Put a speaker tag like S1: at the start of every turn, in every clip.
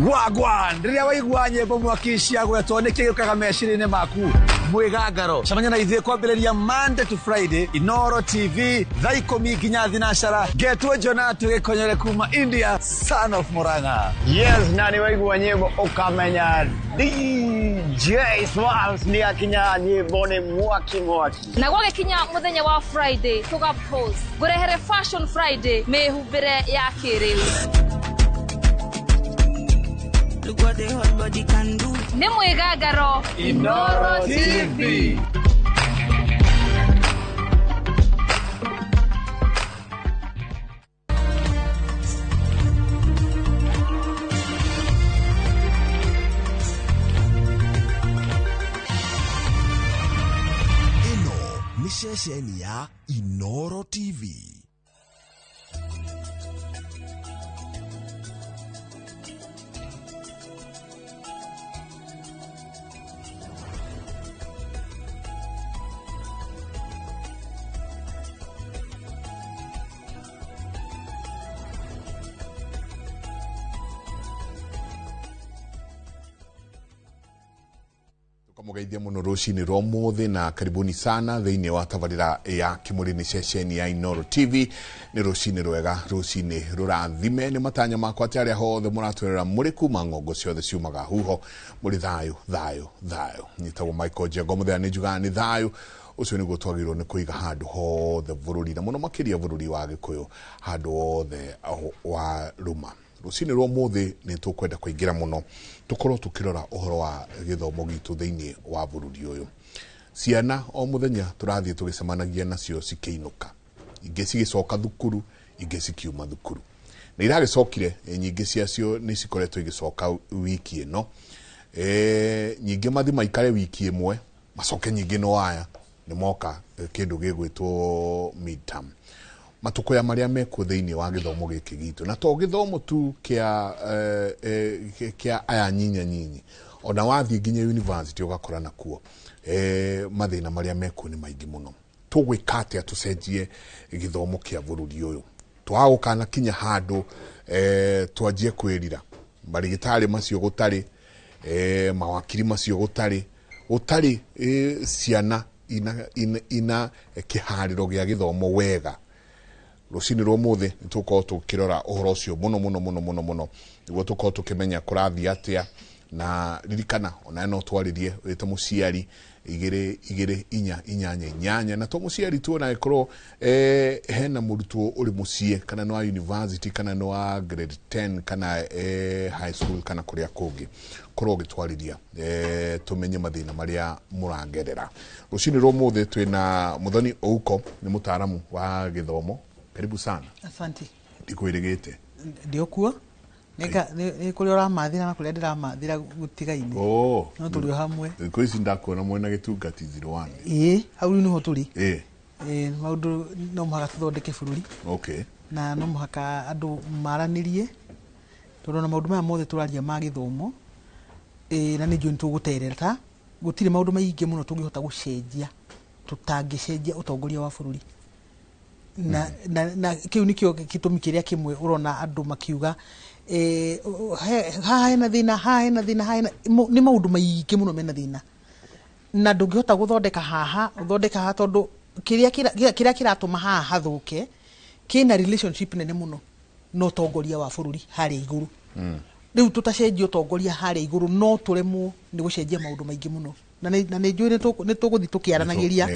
S1: Wagwan, rĩrĩa waigua nyĩmbo mwaki ciagwetwo nĩkĩ gĩũkaga meciria-inĩ maku? Mwĩgangaro. Cemania na ithuĩ kwambĩrĩria Monday to Friday, Inoro TV, thaa 10 nginya thinacara. Ngetwo Jonatu Gĩkonyore kuma India, son of Murang'a.
S2: Yes, na nĩ waigua nyĩmbo ũkamenya DJ Smalls nĩ akinya, nyĩmbo nĩ mwaki mwaki.
S3: Na gwagĩkinya mũthenya wa Friday tũga pose ngũrehere Fashion Friday, mĩhumbĩre ya kĩrĩu.
S4: Look what the hot body can do.
S3: Nĩ Mwĩgangaro.
S1: Inoro TV.
S5: Ĩno nĩ ceceni ya Inoro TV.
S6: Tukamugeithia muno rucini rwa umuthi na karibuni sana thiini wa tabarira ya Kimuri ni ceceni ya Inoro TV. Ni rucini rwega, rucini rurathime. Ni matanya makwa ati aria hothe muratwerera muri kuma ng'ongo ciothe ciumaga huho muri thayu thayu thayu. Nyitagwo Michael Njengo muthenya, ni njugaga ni thayu ucio niguo twagĩrĩirwo nĩ kũiga handũ hothe bũrũri, na mũno makĩria bũrũri wa Gĩkũyũ, handũ hothe wa ruma. Rũcinĩ rwa ũmũthĩ nĩ tũkwenda kũingĩra mũno tũkorwo tũkĩrora ũhoro wa gĩthomo gitũ thĩinĩ wa bũrũri ũyũ. Ciana o mũthenya tũrathiĩ tũgĩcemanagia nacio cikĩinũka, ingĩ cigĩcoka thukuru, ingĩ cikiuma thukuru, na iragĩcokire nyingĩ ciacio nĩ cikoretwo igĩcoka wiki ĩno. Nyingĩ mathi maikare wiki ĩmwe macoke, nyingĩ no aya nĩ moka kĩndũ gĩgwĩtwo midterm. Matukoya marĩa mekuo thĩinĩ wa gĩthomo gĩkĩ gitũ, na to gĩthomo tu kĩa aya nyinya nyinyi, ona wathiĩ nginya university ũgakora nakuo mathĩna marĩa mekuo nĩ maingĩ mũno. Tũgwĩka atĩa tũcenjie gĩthomo kĩa bũrũri ũyũ twaga gũkana kinya handũ twanjie kwĩrira marigĩtarĩ macio gũtarĩ, mawakiri macio gũtarĩ, gũtarĩ ciana ina kĩharĩro gĩa gĩthomo wega. Rũcinĩ rwa ũmũthĩ nĩ tũgũkorwo tũkĩrora ũhoro ũcio mũno mũno mũno mũno mũno, nĩguo tũkorwo tũkĩmenya kũrathiĩ atĩa. Na ririkana ona no twarĩrie wĩ ta mũciari 2 2 4 8 8, na to mũciari tu, ona ĩkorwo hena mũrutwo ũrĩ mũciĩ, kana nĩ wa university, kana nĩ wa grade 10, kana high school, kana kũrĩa kũngĩ, korwo ũgĩtwarĩria tũmenye mathĩna marĩa mũragerera. Rũcinĩ rwa ũmũthĩ twĩna Mũthoni Ouko, nĩ mũtaaramu wa gĩthomo. Karibu sana.
S7: Asante.
S6: Ndikwĩrĩgĩte.
S7: Ndio kuo. Nĩ kũrĩa ũramathĩra na kũrĩa ndĩramathĩra gũtigaine.
S6: Oh.
S7: No tũrĩ o hamwe.
S6: Thikũ ici ndakuona mwena gĩtungati 01.
S7: Ĩĩ, hau rĩu nĩho tũrĩ.
S6: Ĩĩ.
S7: Ĩĩ, maũndũ no mũhaka tũthondeke bũrũri.
S6: Okay.
S7: Na no mũhaka andũ maranĩrie, tondũ ona maũndũ maya mothe tũraria ma gĩthomo, ĩĩ, na nĩ njũĩ nĩ tũgũtereta, gũtirĩ maũndũ maingĩ mũno tũngĩhota gũcenjia tũtangĩcenjia ũtongoria wa bũrũri. Na kĩu nĩkĩo gĩtũmi kĩrĩa kĩmwe ũrona andũ makiuga haha hena thĩna, haha hena thĩna, haha hena nĩ maũndũ maingĩ mũno mena thĩna, na ndũngĩhota gũthondeka haha ũthondeka haha, tondũ kĩrĩa kĩratũma haha hathũke kĩna relationship nene mũno na ũtongoria wa bũrũri harĩa igũrũ. Rĩu tũtacenjia ũtongoria harĩa igũrũ no tũremwo nĩ gũcenjia maũndũ maingĩ mũno, na nĩ njũĩ nĩ tũgũthiĩ tũkĩaranagĩria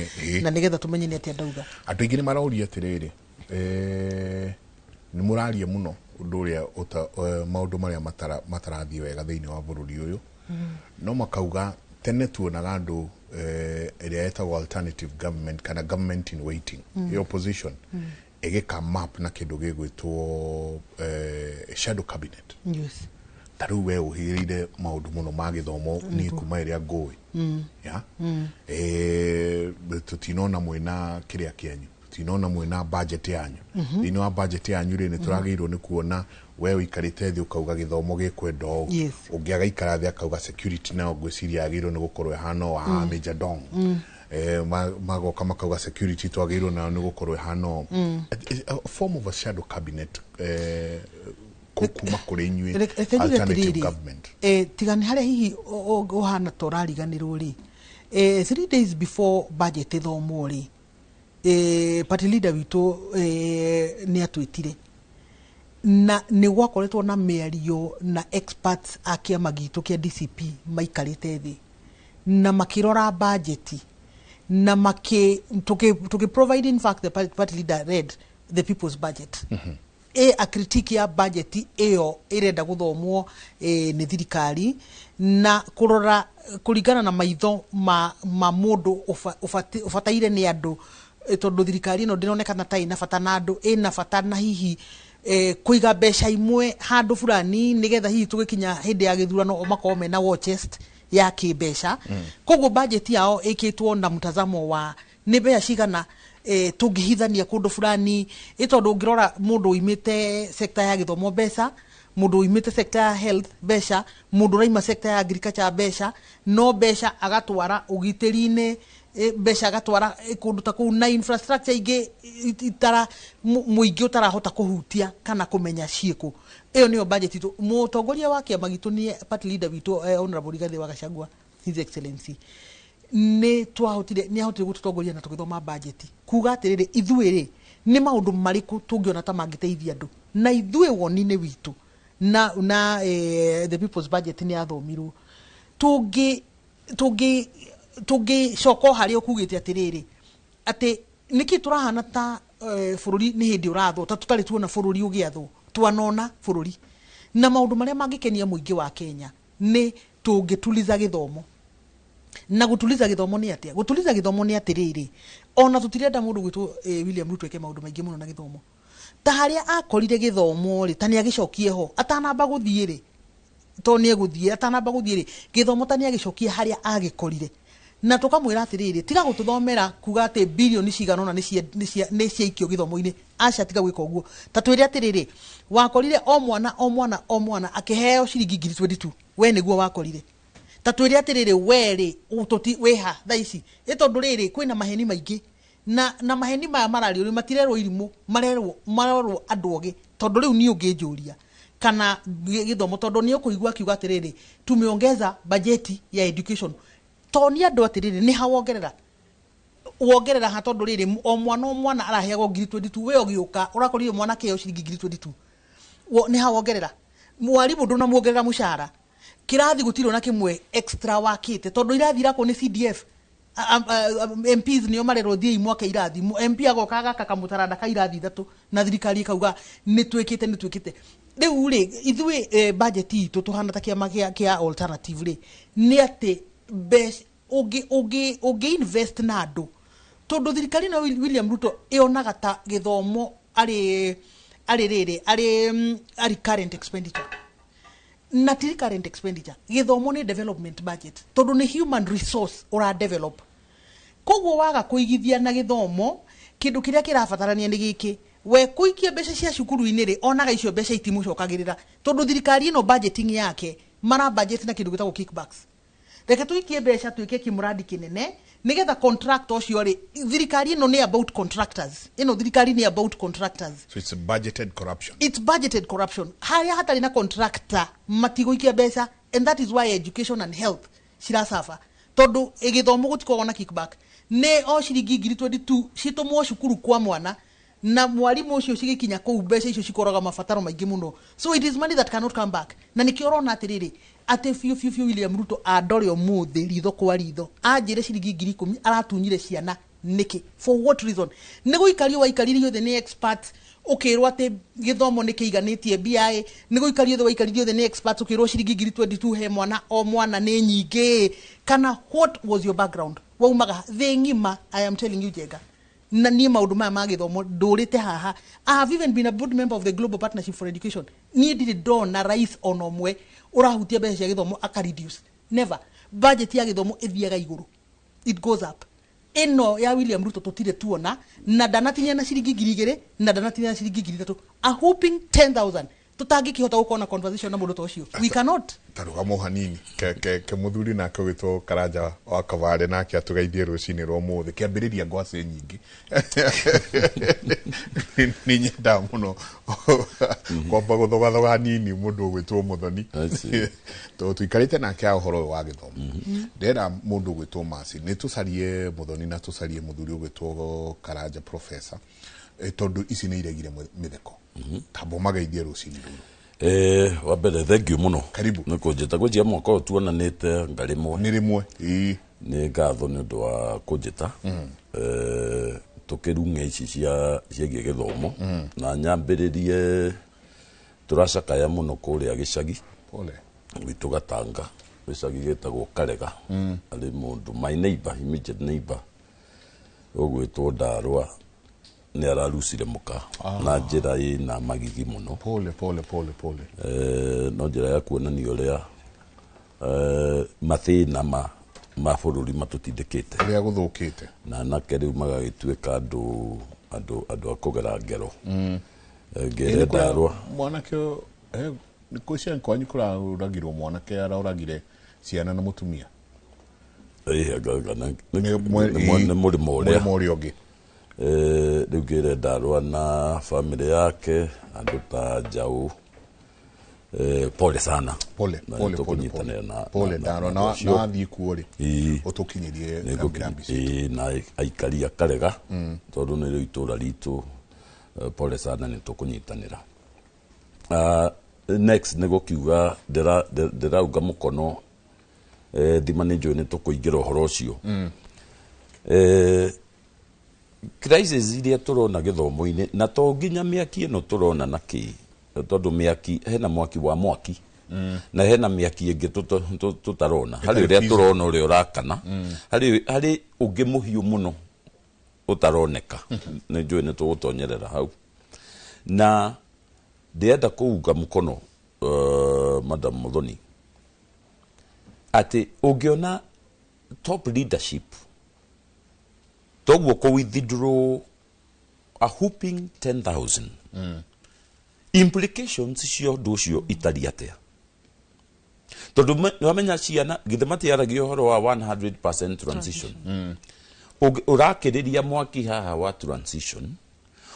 S7: na nĩgetha tũmenye nĩ atĩa ndauga.
S6: Andũ aingĩ nĩ maroria atĩrĩrĩ, nĩ mũraria mũno ũndũ ũrĩa maũndũ marĩa matarathiĩ wega thĩinĩ wa bũrũri ũyũ, no makauga tene tuonaga andũ ĩrĩa ĩtagwo alternative government kana government in waiting, opposition ĩgĩka map na kĩndũ gĩgwĩtwo shadow cabinet.
S7: Yes.
S6: Ta rĩu we ũhĩgĩrĩire maũndũ mũno ma gĩthomo niĩ kuma ĩrĩa ngũĩ. Ya? Tũtinona mwĩna kĩrĩa kĩanyu, tũtinona mwĩna budget yanyu. Thĩinĩ wa budget yanyu rĩ, nĩ tũragĩrĩirwo nĩ kuona we ũikarĩte thĩ ũkauga gĩthomo gĩkwenda ũũ, ũngĩ agaikara thĩ akauga security, nayo ngwĩciria yagĩrĩirwo nĩ gũkorwo ĩhana ũũ, haha Major Dong. Magoka makauga security twagĩrĩirwo nayo nĩ gũkorwo ĩhana ũũ. A form of a shadow cabinet kuma kũrĩ inyuĩ
S7: Reke njuge
S6: alternative
S7: atĩrĩrĩ,
S6: government.
S7: Tiga nĩ harĩa hihi ũhana ta ũrariganĩrwo rĩ, 3 days before budget ĩthomwo rĩ, party leader witũ nĩ atwĩtire na nĩ gwakoretwo na mĩario na experts a kĩama gitũ kĩa DCP maikarĩte thĩ na makĩrora budget na makĩ tũkĩ provide. In fact, the party leader read the people's budget, a critique ya budget ĩyo ĩrenda gũthomwo nĩ thirikari na kũrora kũringana na maitho ma mũndũ ũbataire nĩ andũ, tondũ thirikari ĩno ndĩronekana ta ĩna bata na andũ, ĩna bata na hihi kũiga mbeca imwe handũ fulani nĩgetha hihi tũgĩkinya hĩndĩ ya gĩthurano o makorwo mena war chest ya kĩmbeca. Koguo budget yao ĩkĩtwo na mtazamo wa nĩ mbeca cigana tũngĩhithania kũndũ fulani, ĩ tondũ ũngĩrora mũndũ uimĩte sector ya gĩthomo mbeca, mũndũ uimĩte sector ya health mbeca, mũndũ ũraima sector ya agriculture mbeca, no mbeca agatwara ũgitĩri-inĩ, mbeca agatwara kũndũ ta kũu na infrastructure ingĩ itara mũingĩ ũtarahota kũhutia kana kũmenya ciĩkũ. Ĩyo nĩyo budget itũ. Mũtongoria wa kĩama gitũ nĩ party leader witũ, Honorable Rigathĩ wa Gachagua, His Excellency, nĩ twahotire, nĩ ahotire gũtũtongoria na tũgĩthoma budget kuga atĩrĩrĩ, ithuĩ rĩ, nĩ maũndũ marĩkũ tũngĩona ta mangĩteithia andũ? Na ithuĩ woni-inĩ witũ na the people's budget nĩ yathomirwo, tũngĩ tũngĩ tũngĩcoka o harĩa ũkugĩte atĩrĩrĩ, atĩ nĩkĩ tũrahana ta bũrũri nĩ hĩndĩ ũrathwo, ta tũtarĩ tuona bũrũri ũgĩathwo, twanona bũrũri na maũndũ marĩa mangĩkenia mũingĩ wa Kenya nĩ tũngĩtuliza gĩthomo. Na gũtuliza gĩthomo nĩ atĩa? Gũtuliza gĩthomo nĩ atĩrĩrĩ, ona tũtirenda mũndũ gwĩtwo William Ruto eke maũndũ maingĩ mũno na gĩthomo ta harĩa akorire gĩthomo rĩ, ta nĩ agĩcokie ho atanamba gũthiĩ rĩ, to nĩ egũthiĩ, atanamba gũthiĩ rĩ, gĩthomo ta nĩ agĩcokie harĩa agĩkorire, na tũkamwĩra atĩrĩrĩ, tiga gũtũthomera kuga atĩ bilioni cigana ũna nĩ ciaikio gĩthomo-inĩ. Aca, tiga gwĩka ũguo. Ta twĩre atĩrĩrĩ, wakorire o mwana o mwana o mwana akĩheo ciringi 22,000, we nĩguo wakorire. Ta twĩre atĩrĩrĩ, we rĩ, tũti wĩha thaa ici, ĩ tondũ rĩrĩ kwĩna maheni maingĩ na maheni maya marario rĩ, matirerwo irimũ, marerwo andũ ogĩ, tondũ rĩu niĩ ũngĩnjũria kana gĩthomo, tondũ nĩ ũkũigua akiuga atĩrĩrĩ, tumeongeza bajeti ya education, to nĩ andũ atĩrĩrĩ, nĩ ha wongerera, wongerera ha? Tondũ rĩrĩ, o mwana o mwana araheagwo 22,000, we ũgĩũka ũrakorire mwana akĩheo ciringi 22,000. Nĩ ha wongerera? Mwarimũ ndũnamuongerera mũcara, kĩrathi gũtirĩ ona kĩmwe extra wakĩte, tondũ irathi irakwo nĩ CDF. MPs nĩo marerwo thiĩi mwake irathi. MP agoka agaka kamũtaranda ka irathi ithatũ na thirikari ĩkauga nĩ twĩkĩte, nĩ twĩkĩte. Rĩu rĩ, ithuĩ budget itũ tũhana ta kĩama kĩa alternative rĩ, nĩ atĩ mbeca ũngĩ invest na andũ, tondũ thirikari ĩno William Ruto ĩonaga ta gĩthomo arĩ rĩrĩ arĩ current expenditure, na ti current expenditure. Gĩthomo nĩ development budget, tondũ nĩ human resource ũra develop. Koguo waga kũigithia na gĩthomo, kĩndũ kĩrĩa kĩrabatarania nĩ gĩkĩ, we kũikia mbeca cia cukuru-inĩ rĩ, onaga icio mbeca itimũcokagĩrĩra, tondũ thirikari ĩno budgeting yake mara budget na kĩndũ gĩtagwo kickbacks. Reke tũikie mbeca twĩke kĩmũrandi kĩnene nĩgetha contract ũcio rĩ, thirikari ĩno nĩ about contractors, ĩno thirikari nĩ about contractors.
S6: So it's a budgeted corruption.
S7: It's budgeted corruption. Harĩa hatarĩ na contractor matigũikia mbeca, and that is why education and health ciracaba, tondũ gĩthomo gũtikoragwo na kickback. Nĩ o ciringi 22,000 citũmwo cukuru kwa mwana na mwarimũ ũcio, cigĩkinya kũu mbeca icio cikoraga mabataro maingĩ mũno. So it is money that cannot come back. Na nĩkĩo ũrona atĩrĩrĩ, atĩ biũ biũ biũ William Ruto andore ũmũthĩ ritho kwa ritho anjĩre ciringi 10,000 aratunyire ciana nĩkĩ, for what reason? Nĩ gũikario waikaririo thĩ nĩ experts ũkĩrwo atĩ gĩthomo nĩ kĩiganĩtie mbia? Nĩ gũikario thĩ waikaririo thĩ nĩ experts ũkĩrwo ciringi 22,000 he mwana o mwana nĩ nyingĩ, kana what was your background? Waumaga thĩ ng'ima. I am telling you, Njenga, na niĩ maũndũ maya ma gĩthomo ndũrĩte haha. I have even been a board member of the Global Partnership for Education. Niĩ ndirĩ ndona rais ona ũmwe ũrahutia mbeca cia gĩthomo aka reduce. Never. Budget ya gĩthomo ĩthiaga igũrũ, it goes up. Ĩno ya William Ruto tũtirĩ tuona, na ndanatinia na ciringi 2,000, na ndanatinia na ciringi 3,000, a whooping 10,000. Tutangĩkĩhota gũkorwo na conversation na mũndũ ta ũcio, we cannot.
S6: Tarugamo hanini ke, ke, ke muthuri nake ũgĩtwo Karanja wa Kabare nake atũgeithie rũcinĩ rwa ũmũthĩ. Kĩambĩrĩria ngwacĩ nyingĩ nĩ nyendaga mũno kwamba gũthogathoga hanini mũndũ ũgwĩtwo Mũthoni.
S8: I see.
S6: Tondũ tũikarĩte nake a ũhoro ũyũ wa gĩthomo, ndĩrera mũndũ ũgwĩtwo Masi nĩ tũcarie Mũthoni na tũcarie mũthuri ũgwĩtwo Karanja professor, tondũ ici nĩ iregire mĩtheko tambo mageithie rũcinĩ rũrũ.
S8: Wa mbere, thank you mũno.
S6: Karibu.
S8: Nĩ kũnjĩta. Gwĩciria mwaka ũyũ tuonanĩte nga rĩmwe.
S6: Nĩ rĩmwe, ĩĩ.
S8: Nĩ ngatho nĩ ũndũ wa kũnjĩta tũkĩrung'e ici cia ciĩgiĩ gĩthomo na nyambĩrĩrie tũracakaya mũno kũrĩa gĩcagi
S6: Pole.
S8: gwitũ Gatanga, gĩcagi gĩtagwo Karega. Arĩ mũndũ, my neighbor, immediate neighbor, ũgwĩtwo Ndarwa, nĩ ararucire mũka na njĩra ĩna magigi mũno.
S6: Pole, pole, pole, pole.
S8: No njĩra ya kuonania ũrĩa mathĩna ma bũrũri matũtindĩkĩte.
S6: Ũrĩa gũthũkĩte.
S8: Na anake rĩu magagĩtuĩka andũ a kũgera ngero. Ngere Ndarwa.
S6: Mwanake kwĩcia kwanyu kũraragirwo, mwanake aroragire ciana na mũtumia.
S8: Nĩ mũrĩmo ũrĩa.
S6: Mũrĩmo ũrĩa ũngĩ.
S8: Rĩu ngĩre Ndarwa na famĩlĩ yake, andũ ta Njaũ, pole sana.
S6: Pole.
S8: Na
S6: Pole, pole, pole.
S8: nĩtũkũnyitanĩra
S6: Pole, Ndarwa.
S8: na
S6: Na
S8: ũcio.
S6: na wathiĩ kuo rĩ,
S8: Ĩĩ.
S6: ũtũkinyĩrie rambirambi citũ.
S8: Ĩĩ, na aikari a Karega, tondũ nĩrĩo itũra ritũ, pole sana, nĩ tũkũnyitanĩra. Next nĩ gũkiuga ndĩrauga mũkono, thima nĩ njũĩ nĩ tũkũingĩra ũhoro ũcio. Crisis iria tũrona gĩthomo-inĩ, na to nginya mĩaki ĩno tũrona na kĩ, tondũ mĩaki hena mwaki wa mwaki na hena mĩaki ĩngĩ tũtarona. Harĩ ũrĩa
S6: Ĩtarĩ.
S8: tũrona ũrĩa ũrakana, harĩ ũngĩ mũhiũ mũno ũtaroneka. Nĩ njũĩ nĩ tũgũtonyerera hau na ndĩrenda kũunga mũkono Madam Muthoni atĩ ũngĩona top leadership toguo kũ withdraw a whooping 10,000, implications cia ũndũ ũcio itari atĩa? Tondũ nĩwamenya ciana githĩ matiaragia ũhoro wa 100% transition. Ũrakĩrĩria mwaki haha wa transition,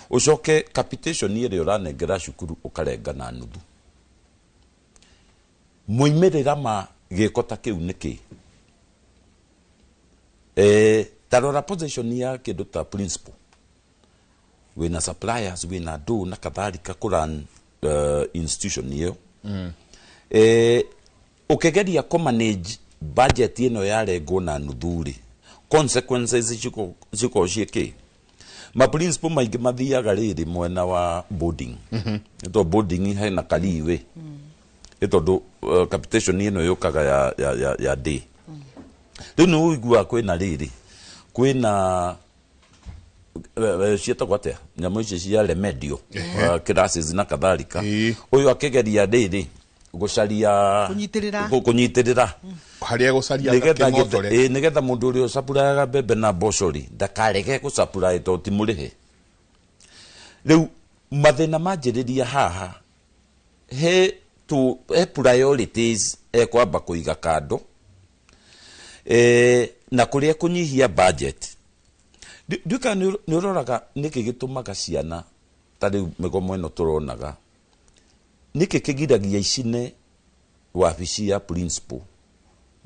S8: ũcoke capitation ĩrĩa ũranengera cukuru ũkarenga na nuthu. Moimĩrĩra ma gĩko ta kĩu nĩ kĩ? Ta rora position ya kĩndũ ta principal, wĩna suppliers, wĩna andũ na kadhalika kũran institution ĩyo. Ũkĩgeria kũ manage budget ĩno yarengwo na nuthu rĩ, consequences cikorwo ciĩ kĩ? Ma principal maingĩ mathiaga rĩrĩ mwena wa boarding, nĩ tondũ boarding hena kariwĩ, nĩ tondũ capitation ĩno yũkaga ya day. Rĩu nĩ ũiguaga kwĩna rĩrĩ, kwĩna ciĩtagwo atĩa nyamũ ici cia remedial classes na kadhalika. Ũyũ akĩgeria rĩrĩ gũcaria
S7: Kũnyitĩrĩra.
S8: Kũnyitĩrĩra.
S6: Harĩa gũcaria
S8: nĩgetha
S6: kĩng'otore.
S8: Nĩgetha mũndũ ũrĩa ũcapuraga mbembe na mboco rĩ, ndakarege gũcapura tondũ ti mũrĩhe. Rĩu mathĩna manjĩrĩria haha he tu he priorities ekwamba kũiga kando, na kũrĩa kũnyihia budget. Nduĩka nĩ ũroraga nĩkĩ gĩtũmaga ciana ta rĩu mĩgomo ĩno tũronaga, nĩkĩ kĩgiragia icine wabici ya principal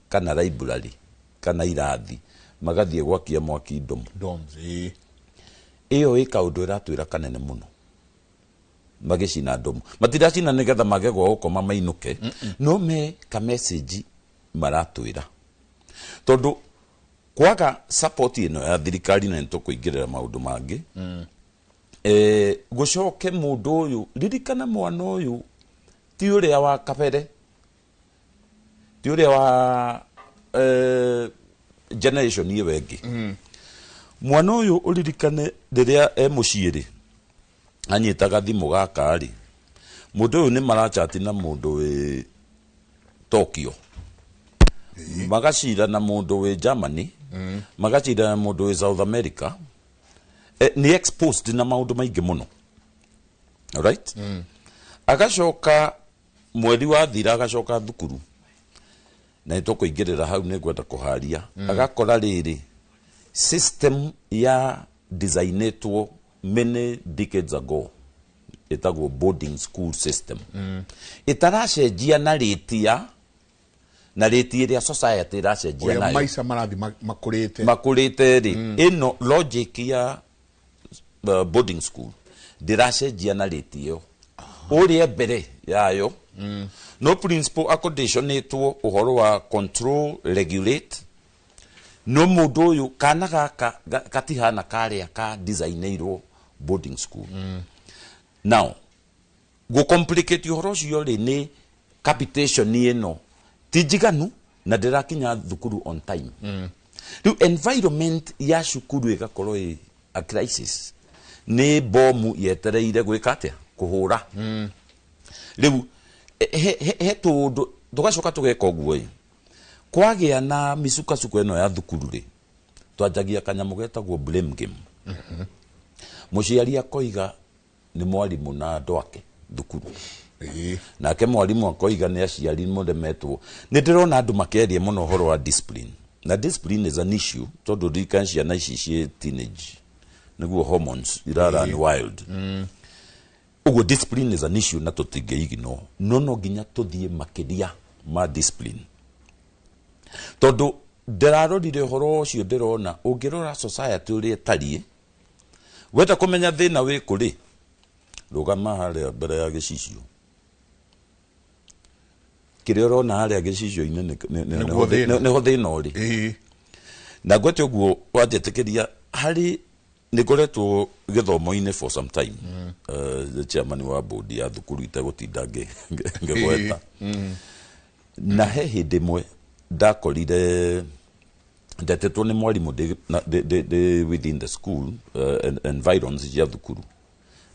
S8: kana library kana irathi, magathiĩ gwakia mwaki ndomo?
S6: Dorms, ĩĩ.
S8: Ĩyo ĩ kaũndũ ĩratwĩra kanene mũno. Magĩcina ndomo, matiracina nĩgetha mage gwa gũkoma mainũke, no me ka message maratwĩra, tondũ kwaga support ĩno ya thirikari, na nĩtũkũingĩrĩra maũndũ mangĩ. Gũcoke mũndũ ũyũ, ririkana mwana ũyũ ti ũrĩa wa kabere, ti ũrĩa wa generation ĩyo ĩngĩ. Mwana ũyũ, ũririkane rĩrĩa e mũciĩ rĩ, anyitaga thimũ gaka rĩ, mũndũ ũyũ nĩ marachati na mũndũ wĩ Tokyo, magacira na mũndũ wĩ Germany, magacira na mũndũ wĩ South America. Nĩ exposed na maũndũ maingĩ mũno, alright? Agacoka mweri wathira agacoka thukuru na nĩtũkũingĩrĩra hau, nĩngwenda kũharia. Agakora rĩrĩ system ya designĩtwo many decades ago ĩtagwo boarding school system ĩtaracenjia na rĩti ya na rĩti ĩrĩa society ĩracenjia
S6: ũrĩa
S8: nayo
S6: maica marathi makũrĩte.
S8: Makũrĩte rĩ, ĩno logic ya boarding school ndĩracenjia na rĩti ĩyo ũrĩa mbere yayo. No principal aconditionĩtwo ũhoro wa control, regulate, no mũndũ ũyũ kana gaka gatihana karĩa ka designĩirwo boarding school. Now gũcomplicate ũhoro ũcio rĩ, nĩ capitation ĩno ti njiganu na ndĩrakinya thukuru on time. Rĩu environment ya cukuru ĩgakorwo ĩ a crisis, nĩ bomu yetereire gwĩka atĩa, kũhũra. Rĩu he tũũndũ tũgacoka tũgeka ũguo ĩ, kwagĩa na mĩcukasuko ĩno ya thukuru rĩ, twanjagia kanyamũ getagwo blame game. Mũciari akoiga nĩ mwarimũ na andũ ake thukuru, nake mwarimũ akoiga nĩ aciari mũremetwo. Nĩ ndĩrona andũ makĩaria mũno ũhoro wa discipline, na discipline is an issue tondũ ririkana ciana ici ciĩ teenage nĩguo hormones irarun wild. Ũguo discipline is an issue na tũtingĩignore, no nginya tũthiĩ makĩria ma discipline, tondũ ndĩrarorire ũhoro ũcio, ndĩrona ũngĩrora society ũrĩa ĩtariĩ, wenda kũmenya thĩna wĩ kũ rĩ, rũgama harĩa mbere ya gĩcicio. Kĩrĩa ũrona harĩa gĩcicio-inĩ
S6: Nĩguo thĩna.
S8: Nĩho thĩna ũrĩ. Na ngwete ũguo wanjĩtĩkĩria harĩ nĩ ngoretwo gĩthomo-inĩ for some time, chairman wa board ya thukuru itegũtinda ngĩgweta, na he hĩndĩ ĩmwe ndakorire ndetetwo nĩ mwarimũ ndĩ within the school environs cia thukuru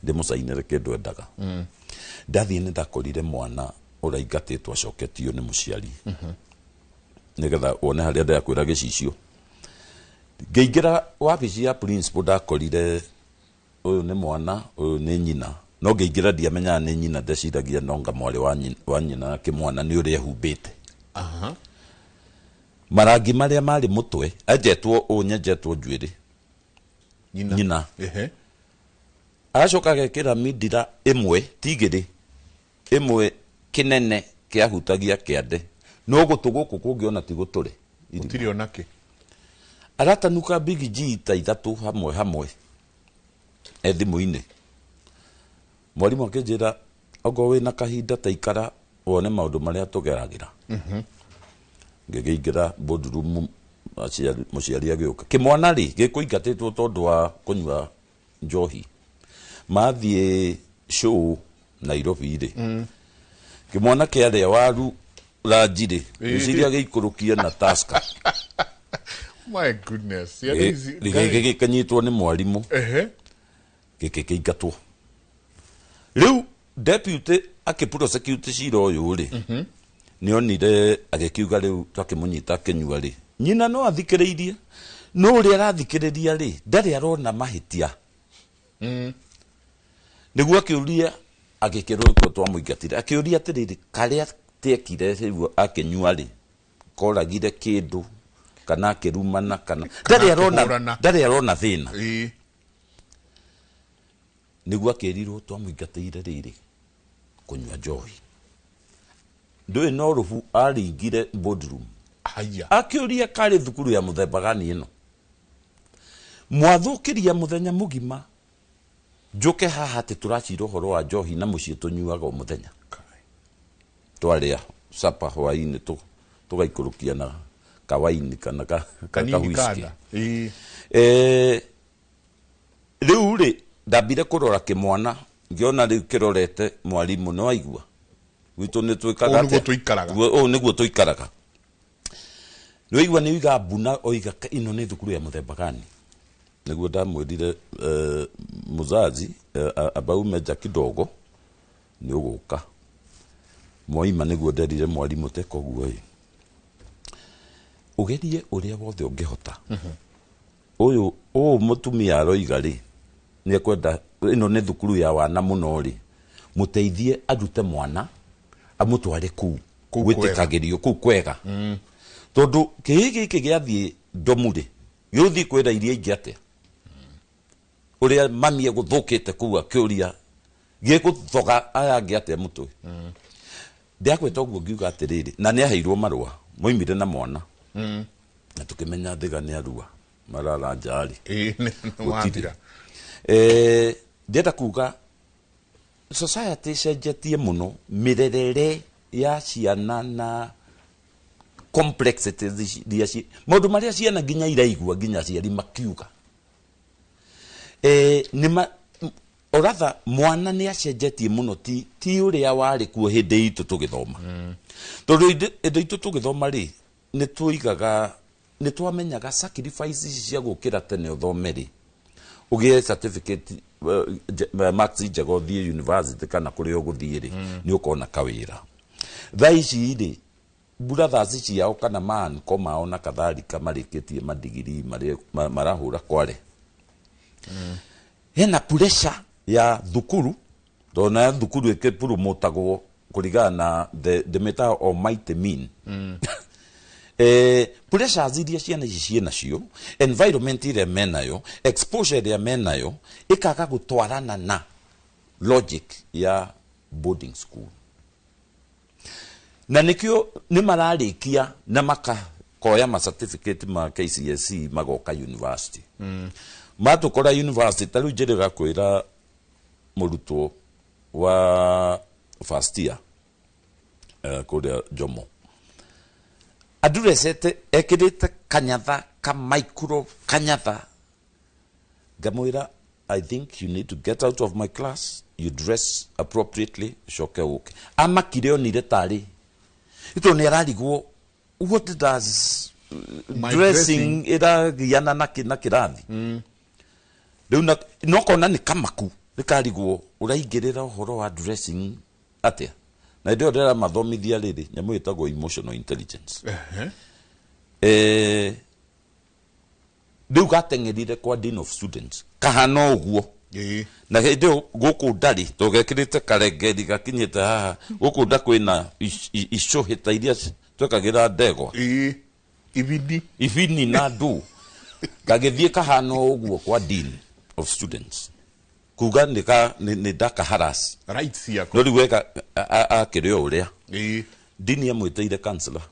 S8: ndĩmũcainĩre kĩndũ endaga. Ndathiĩ nĩ ndakorire mwana ũraingatĩtwo acoketio nĩ mũciari, nĩgetha wone harĩa ndĩrakwĩra gĩcicio. Ngĩingĩra wabici ya principal, ndakorire ũyũ nĩ mwana, ũyũ nĩ nyina, no ngĩingĩra ndiamenyaga nĩ nyina, ndeciragia nonga mwarĩ wa nyina kĩmwana nĩ ũrĩa ehumbĩte. Marangi marĩa marĩ mũtwe, enjetwo ũũ, nyenjetwo njuĩrĩ.
S6: Nyina.
S8: Nyina. Agacoka agekĩra mindira ĩmwe ti igĩrĩ, ĩmwe kĩnene kĩahutagia kĩande, no gũtũ gũkũ kũngĩ ona ti gũtũre.
S6: Gũtirĩ onakĩ.
S8: Aratanuka Big G ta ithatũ hamwe hamwe e thimũ-inĩ. Mwarimũ akĩnjĩra, okorwo wĩna kahinda ta ikara wone maũndũ marĩa tũgeragĩra. Ngĩkĩingĩra boardroom, mũciari agĩũka, kĩmwana rĩ gĩkũingatĩtwo tondũ wa kũnyua njohi, mathiĩ show Nairobi rĩ, kĩmwana kĩarĩa waru ranji rĩ, ngwĩciria gĩikũrũkie na Tusker.
S6: My goodness. Ciana ici.
S8: Gĩkĩnyitwo nĩ mwarimũ, gĩkĩ kĩingatwo. Rĩu deputy akĩprosecute cira ũyũ rĩ, nĩ onire agĩkiuga rĩu twakĩmũnyita akĩnyua rĩ, nyina no athikĩrĩirie, no ũrĩa arathikĩrĩria rĩ, ndarĩ arona mahĩtia. Nĩguo akĩũria, agĩkĩrwo kuo twamũingatire, akĩũria atĩrĩrĩ, karĩa tekire rĩu akĩnyua rĩ, koragire kĩndũ kana akĩrumana kana ndarĩ arona?
S6: Akĩhũrana.
S8: Ndarĩ arona thĩna. Nĩguo akĩrirwo twamũingatĩire rĩrĩ kũnyua njohi. Ndũĩ no rũbu aringire boardroom.
S6: Haya.
S8: Akĩũria, karĩ thukuru ya mũthemba gani ĩno mwathũkĩria mũthenya mũgima, njũke haha atĩ tũracira ũhoro wa njohi na mũciĩ tũnyuaga o mũthenya, twarĩa sapa hwainĩ tũgaikũrũkia na kawaini kana ka
S6: Kanini.
S8: whisky.
S6: Kana.
S8: Rĩu rĩ, ndambire kũrora kĩmwana, ngĩona rĩu kĩrorete mwarimũ, nĩ waigua gwitũ nĩ twĩkaga
S6: Ũũ nĩguo
S8: atĩa?
S6: tũikaraga.
S8: Ũũ nĩguo tũikaraga, nĩ waigua nĩ oiga mbuna, oiga ĩno nĩ thukuru ya mũthemba gani? Nĩguo ndamwĩrire, mũzazi, abaume nja kidogo nĩ ũgũka mwaima. Nĩguo nderire mwarimũ, teka ũguo ĩ, ũgerie ũrĩa wothe ũngĩhota, ũyũ ũũ mũtumia aroiga rĩ, nĩ ekwenda ĩno nĩ thukuru ya wana mũno rĩ, Mũteithie arute mwana amũtware kũu
S6: Kũu
S8: gwĩtĩkagĩrio kũu kwega, tondũ kĩhĩ gĩkĩ gĩathiĩ ndomu rĩ, gĩgũthiĩ kwĩra iria ingĩ atĩa ũrĩa mami egũthũkĩte kũu, akĩũria gĩgũthoga aya angĩ atĩa mũtwe. Ndĩakwĩta ũguo ngiuga atĩrĩrĩ, na nĩ aheirwo marũa moimire na mwana na tũkĩmenya thĩga nĩ arua marara njarĩ.
S6: Ĩĩ, nĩ wathira.
S8: Ndĩrenda kuga society ĩcenjetie mũno, mĩrerere ya ciana na complexities iria maũndũ marĩa ciana nginya iraigua, nginya aciari makiuga nĩ oratha mwana nĩ acenjetie mũno, ti ũrĩa warĩ kuo hĩndĩ itũ tũgĩthoma, tondũ hĩndĩ itũ tũgĩthoma rĩ, nĩ tũigaga, nĩ twamenyaga sacrifice ici cia gũkĩra tene ũthome rĩ, ũgĩe certificate, marks njega, ũthiĩ university kana kũrĩa ũgũthiĩ rĩ, nĩ ũkona kawĩra. Thaa ici rĩ, brothers ciao kana maanko mao na kadhalika marĩkĩtie madigiri marahũra kware, hena pressure ya thukuru, tondũ nayo thukuru ĩkĩpurumũtagwo kũringana na ndĩmĩtaga almighty mean. Pressures iria ciana ici ciĩ nacio, environment ĩrĩa menayo, exposure ĩrĩa menayo, ĩkaga gũtwarana na logic ya boarding school, na nĩkĩo nĩ mararĩkia na makakoya ma certificate ma KCSE, magoka university, matũkora university. Ta rĩu njĩrĩga kwĩra mũrutwo wa first year kũrĩa Jomo adurecete ekĩrĩte kanyatha ka micro kanyatha, ngamwĩra, "I think you need to get out of my class, you dress appropriately, coke ũke." Amakire onire tarĩ ito nĩ ararigwo what does
S6: My
S8: dressing ĩragiana na kĩrathi rĩu, na no kona nĩ kamaku nĩ karigwo ũraingĩrĩra ũhoro wa dressing atĩa. Na hĩndĩ ĩyo ndĩramathomithia rĩrĩ nyamũ ĩtagwo emotional intelligence. Rĩu gateng'erire kwa dean of students kahana ũguo, na hĩndĩ ĩyo gũkũ ndarĩ tũgekĩrĩte karengeri gakinyĩte haha gũkũ nda, kwĩna icũhĩ ta iria twekagĩra ndegwa.
S6: Ibindi.
S8: Ibini na ndu, gagĩthiĩ kahana ũguo kwa dean of students kuga nĩ ka nĩ ndakaharas
S6: rights ciaku.
S8: No rĩu weka akĩrĩ o ũrĩa dini amwĩtĩire counselor,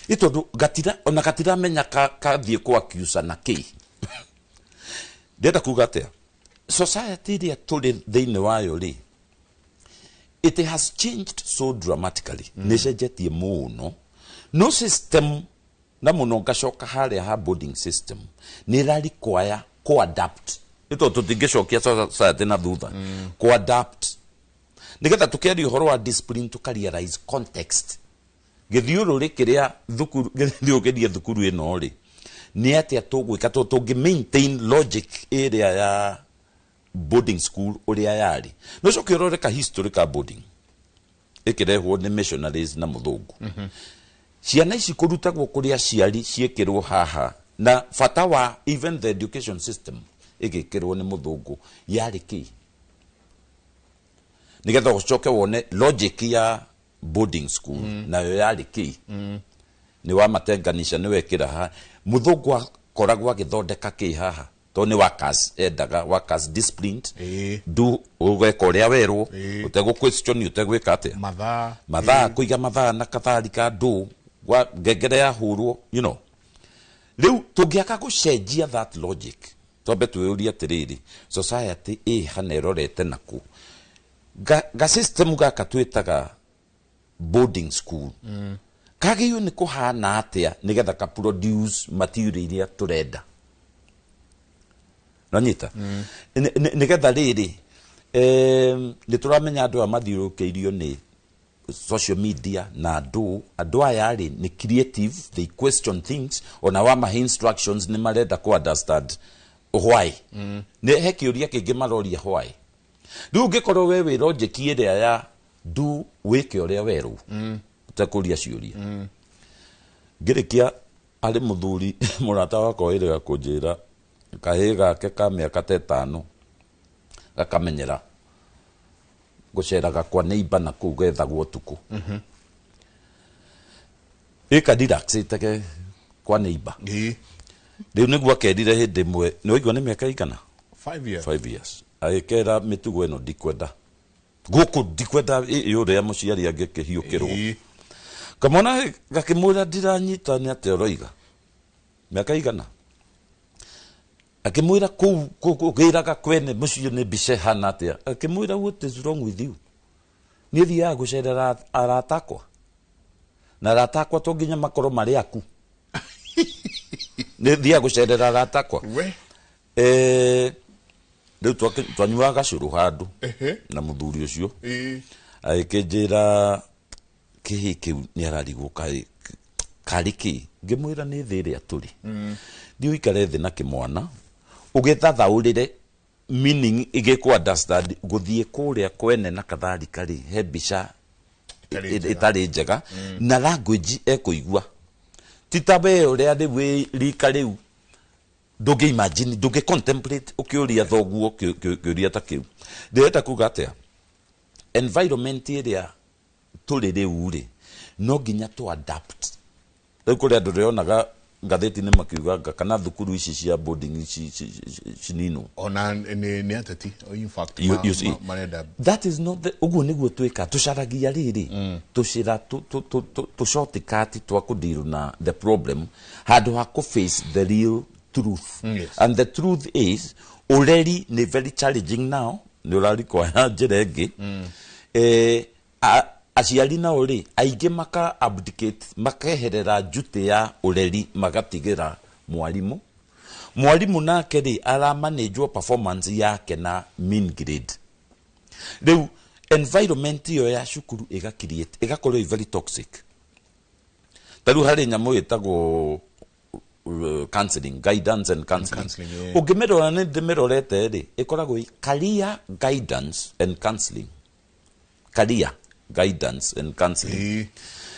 S8: ĩ tondũ gatira ona gatiramenya kathiĩ kwa accuse na kĩ. Ndĩrenda kuga atĩa, society ĩrĩa tũrĩ thĩinĩ wayo rĩ, it has changed so dramatically, nĩ ĩcenjetie mũno, no system na mũno ngacoka harĩa ha boarding system nĩ ĩra require co-adapt, nĩ tondũ tũtingĩcokia society na thutha, co-adapt nĩgetha tũkĩaria ũhoro wa discipline tũka realize context, gĩthiũrũrĩ kĩrĩa thukuru gĩthiũrũrũkĩrie thukuru ĩno rĩ, nĩ atĩa tũgwĩka tondũ tũngĩ maintain logic ĩrĩa ya boarding school ũrĩa yarĩ. No coke ũrore ka history ka boarding ĩkĩrehwo nĩ missionaries na mũthũngũ, ciana ici kũrutagwo kũrĩ aciari ciĩkĩrwo haha, na bata wa even the education system ĩgĩkĩrwo nĩ mũthũngũ yarĩ kĩ, nĩgetha ũcoke wone logic ya boarding school nayo yarĩ kĩ. Nĩ wamatenganisha, nĩ wekĩra ha mũthũngũ akoragwo agĩthondeka kĩ haha, tondũ nĩ workers endaga, workers disciplined, do ũgeka ũrĩa werwo, ũtegũ question, ũtegwĩka atĩa.
S6: Mathaa.
S8: Mathaa, kũiga mathaa na katharika, ndũ gwa ngengere yahũrwo. Rĩu tũngĩaka gũcenjia that logic, twambe twĩyũrie atĩrĩrĩ, society ĩ hana ĩrorete naku ga system gaka twĩtaga boarding school kagĩrĩirwo nĩ kũhana atĩa nĩgetha ka produce material iria tũrenda nonyita nĩgetha rĩrĩ nĩ tũramenya andũ aya mathiũrũrũkĩirio nĩ social media na andũ aya rĩ nĩ creative, they question things, ona wamahe instructions nĩ marenda ku understand why. Nĩ he kĩũria kĩngĩ maroria why. Rĩu ũngĩkorwo we wĩ logic ĩrĩa ya do wĩke ũrĩa werwo ũtekũria ciũria. Ngĩrĩkia, harĩ mũthuri mũrata wakwa wĩrĩga kũnjĩra kahĩĩ gake ka mĩaka ta 5 gakamenyera Gũceraga kwa neighbor na kũu gethagwo ũtukũ. Ĩka relaxĩte ke kwa neighbor. Rĩu nĩguo akerire hĩndĩ ĩmwe, nĩ waigua nĩ mĩaka igana?
S6: 5 years.
S8: 5 years. Agĩkera mĩtugo ĩno ndikwenda. Gũkũ ndikwenda ĩ ũrĩa mũciari angĩkĩhiũkĩrwo. Kamwana gakĩmwĩra ndiranyita nĩ atĩa ũroiga. Mĩaka igana. Akĩmwĩra kũu kũgĩraga kwene mũciĩ nĩ mbica ĩhana atĩa. Akĩmwĩra what is wrong with you. Niĩ thiaga gũcerera arata akwa. Na arata akwa to nginya makorwo marĩ aku. Nĩ thiaga gũcerera arata akwa.
S6: We.
S8: Rĩu twanyuaga gacũrũ handũ na mũthuri ũcio. Agĩkĩnjĩra kĩhĩ kĩu nĩ ararigwo karĩ kĩ. Ngĩmwĩra nĩ thĩ ĩrĩa tũrĩ. Thiĩ ũikare thĩ na kĩmwana ũgĩthathaũrĩre meaning ĩgĩkũ understand gũthiĩ kũrĩa kwene na kadhalika rĩ he mbica ĩtarĩ njega na language ekũigua ti ta we ũrĩa rĩu wĩ rika rĩu ndũngĩ imagine, ndũngĩ contemplate ũkĩũria thoguo kĩũria ta kĩu. Ndĩrenda kuga atĩa, environment ĩrĩa tũrĩ rĩu rĩ no nginya tũ adapt. Rĩu kũrĩ andũ ndĩronaga ngathĩti-inĩ makiuga kana thukuru ici cia boarding ici cininwo.
S6: Ona nĩ ateti in fact
S8: You see.
S6: Marenda.
S8: That is not the ũguo nĩguo twĩka tũcaragia rĩrĩ tũcĩra tũ shortcut twa kũdeal na the problem handũ ha kũ face the real truth. And the truth is ũreri nĩ very challenging now, nĩ ũrarikwaya njĩra ĩngĩ. Aciari nao rĩ aingĩ maka abdicate, makeherera duty ya ũreri magatigĩra mwarimũ. Mwarimũ nake rĩ aramanage performance yake na mean grade. Rĩu environment ĩyo ya cukuru ĩga create ĩgakorwo ĩ very toxic. Ta rĩu harĩ nyamũ ĩtagwo counseling, guidance and counseling.
S6: Counseling, yeah.
S8: Ũngĩmĩrora nĩ ndĩmĩrorete rĩ ĩkoragwo ĩ career guidance and counseling. Career guidance and counseling.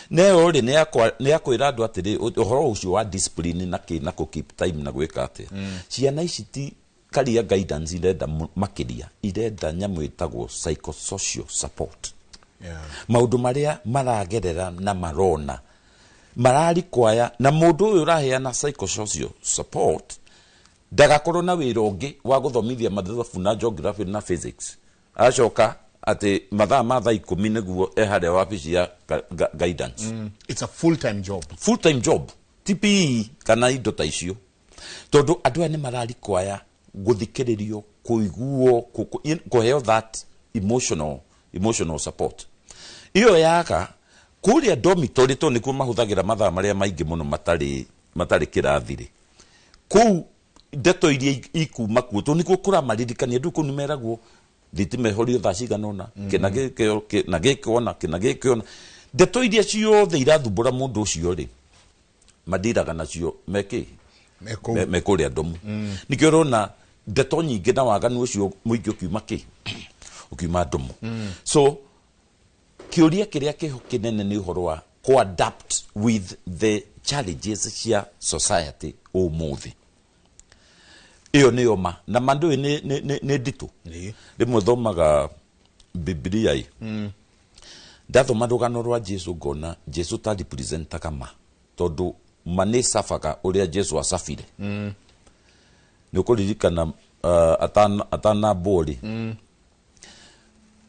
S8: Neo rĩ nĩ akwĩra andũ atĩrĩ ũhoro ũcio wa discipline na kĩ na kũ keep time na gwĩka atĩa. Ciana ici ti career guidance irenda makĩria, irenda nyamũ ĩtagwo psychosocial support. Maũndũ marĩa maragerera na marona mararikwaya na mũndũ ũyũ ũraheana psychosocial support ndagakorwo na wĩra ũngĩ wa gũthomithia mathabu na geography na physics, acoka atĩ mathaa ma thaa 10 nĩguo e harĩa wabici ya guidance.
S6: It's a full time job.
S8: Full time job TPE kana indo ta icio, tondũ andũ aya nĩ mararikwaya gũthikĩrĩrio, kũiguo, kũheo that emotional support. Iyo yaga kũrĩa dormitory tondũ nĩkuo mahũthagĩra mathaa marĩa maingĩ mũno matarĩ kĩrathi rĩ, kũu ndeto iria ikuma kuo tondũ nĩkuo kũramaririkania andũ kũu nĩmeragwo thitima ĩhorio thaa cigana ũna, kĩna gĩkĩ, kĩna gĩkĩ ona, kĩna gĩkĩ ona. Ndeto iria ciothe irathumbũra mũndũ ũcio rĩ mandiraga nacio mekĩ me kũrĩa ndomu. Nĩkĩo ũrona ndeto nyingĩ na waganu ũcio mũingĩ ũkiuma kĩ ũkiuma ndomu. So kĩũria kĩrĩa kĩho kĩnene nĩ ũhoro wa co-adapt with the challenges cia society ũmũthĩ. Ĩyo nĩyo ma na ma ndũĩ nĩ nditũ. Rĩmwe thomaga Biblia ĩ ndathoma rũgano rwa Jesu ngona Jesu ta representaga ma tondũ ma nĩ cabaga ũrĩa Jesu acabire. Nĩ ũkũririkana atanambwo rĩ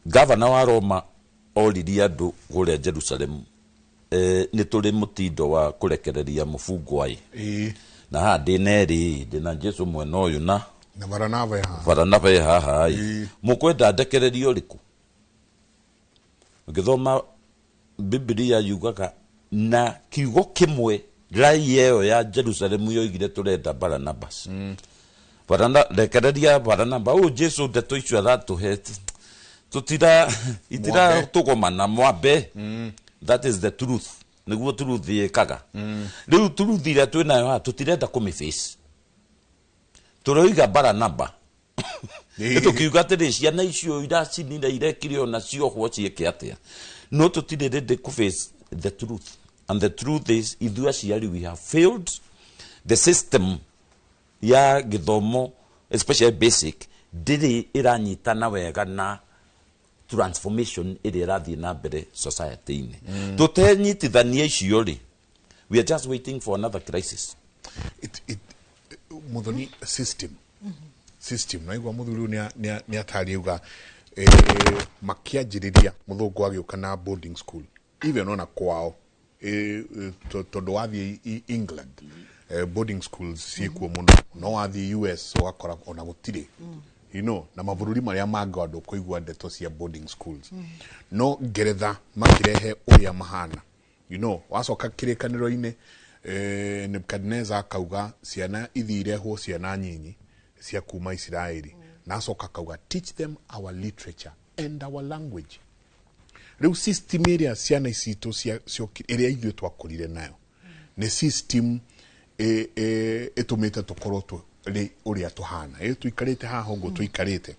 S8: gavana wa Roma oririe andũ kũrĩa Jerusalem nĩ tũrĩ mũtindo wa kũrekereria mũbungwa ĩ na haha ndĩna erĩ ndĩna Jesu mwena ũyũ na
S6: Baranaba haha.
S8: Baranaba ĩ haha ĩ mũkwenda ndekererio ũrĩkũ? Ũngĩthoma Biblia yugaga na kiugo kĩmwe raia ĩyo ya Jerusalemu yoigire tũrenda Baranabas. Rekereria Baranaba ũyũ Jesu ndeto icio aratũhe tutira itira tũgomana mwambe. That is the truth. Nĩguo truth ĩkaga. Rĩu truth ĩrĩa twĩnayo haha tũtirenda kũmĩface. Tũroiga Baranaba. Tũkiuga atĩrĩ ciana icio iracinire irekire ona ciohwo ciĩke atĩa. No tũtirĩ ready kũ face the truth. And the truth is ithuĩ aciari we have failed the system ya gĩthomo especially basic ndĩrĩ ĩranyitana wega na Transformation ĩrĩa ĩrathiĩ na mbere society-inĩ, tũtenyitithania icio rĩ, we are just waiting for another crisis.
S6: It Muthoni, system naigua muthuri ũyũ nĩ atarĩ auga makĩanjĩrĩria mũthũngũ agĩũka na boarding school, even ona kwao, tondũ wathiĩ England, boarding schools ciĩkuo mũno, no wathiĩ US ũgakora ona gũtirĩ, na mabũrũri marĩa mangĩ andũ kũigua ndeto cia boarding schools, no Ngeretha makĩrehe ũrĩa mahana. Wacoka kĩrĩkanĩro-inĩ, Nebukadnezar akauga ciana ithiĩ irehwo, ciana nyinyi cia kuma Isiraeli, na acoka akauga, "Teach them our literature and our language." Rĩu system ĩrĩa ciana citũ ĩrĩa ithuĩ twakũrire nayo nĩ system ĩtũmĩte tũkorwo tũrĩ ũrĩa tũhana, tũikarĩte haha ũguo tũikarĩte.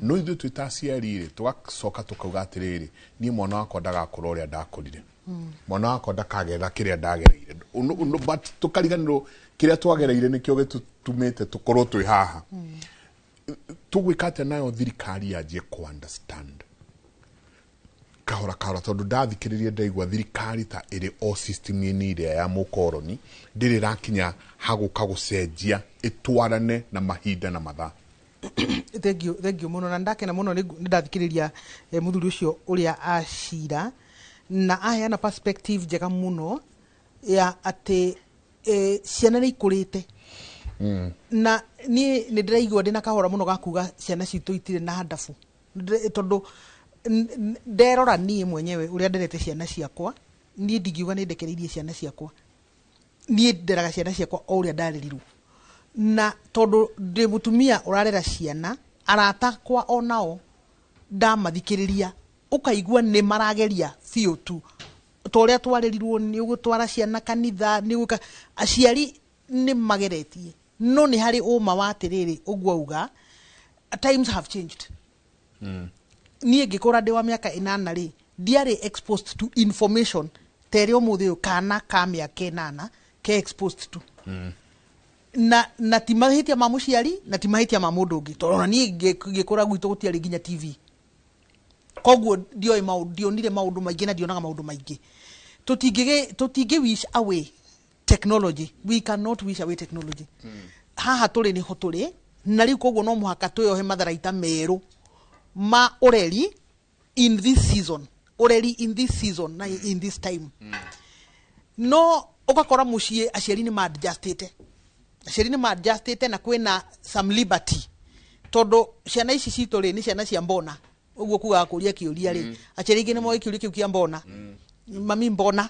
S6: No ithuĩ twĩ ta aciari rĩ, tũgacoka tũkauga atĩrĩrĩ, niĩ mwana wakwa ndagakũra ũrĩa ndakũrire, mwana wakwa ndakagerera kĩrĩa ndagereire. But tũkariganĩrwo kĩrĩa twagereire nĩkĩo gĩtũtũmĩte tũkorwo twĩ haha. Tũgwĩka atĩa nayo thirikari yanjie kũ understand kahora kahora? Tondũ ndathikĩrĩria ndaigua thirikari ta ĩrĩ o system-inĩ ĩrĩa ya mũkoroni, ndĩrĩ ĩrakinya hagũka gũcenjia ĩtwarane na mahinda na mathaa.
S7: Thengiũ, thengiũ mũno, na ndakena mũno nĩ ndathikĩrĩria mũthuri ũcio ũrĩa acira na aheana perspective njega mũno ya atĩ ciana nĩ ikũrĩte, na niĩ nĩ ndĩraigua ndĩna kahora mũno ga kuga ciana citũ itirĩ na ndabu. Tondũ nderora niĩ mwenyewe ũrĩa nderete ciana ciakwa, niĩ ndingiuga nĩ ndekereirie ciana ciakwa. Niĩ nderaga ciana ciakwa o ũrĩa ndarerirwo, na tondũ ndĩ mũtumia ũrarera ciana, arata akwa onao ndamathikĩrĩria ũkaigua nĩ marageria biũ tu ta ũrĩa twarerirwo, nĩ ũgũtwara ciana kanitha, nĩ ũgwĩka. Aciari nĩ mageretie, no nĩ harĩ ũma wa atĩrĩrĩ, ũguo auga, times have changed. Niĩ ngĩkũra ndĩ wa mĩaka 8 rĩ, ndiarĩ exposed to information ta ĩrĩa ũmũthĩ ũyũ kana ka mĩaka 8 ke exposed to. Na ti mahĩtia ma mũciari na ti mahĩtia ma mũndũ ũngĩ, tondũ ona niĩ ngĩkũra gwitũ gũtiarĩ nginya TV, koguo ndioĩ maũndũ, ndionire maũndũ maingĩ na ndionaga maũndũ maingĩ. Tũtingĩ wish away technology, we cannot wish away technology. Haha tũrĩ nĩho tũrĩ na rĩu, koguo no mũhaka twĩyohe matharaita merũ ma ũreri in this season, ũreri in this season na in this time. No ũgakora mũciĩ aciari nĩ maadjustĩte, aciari nĩ maadjustĩte na kwĩna some liberty, tondũ ciana ici citũ rĩ, nĩ ciana cia mbona. Ũguo kugaga kũria kĩũria rĩ, aciari aingĩ nĩ moĩ kĩũria kĩu kĩa mbona, mami mbona,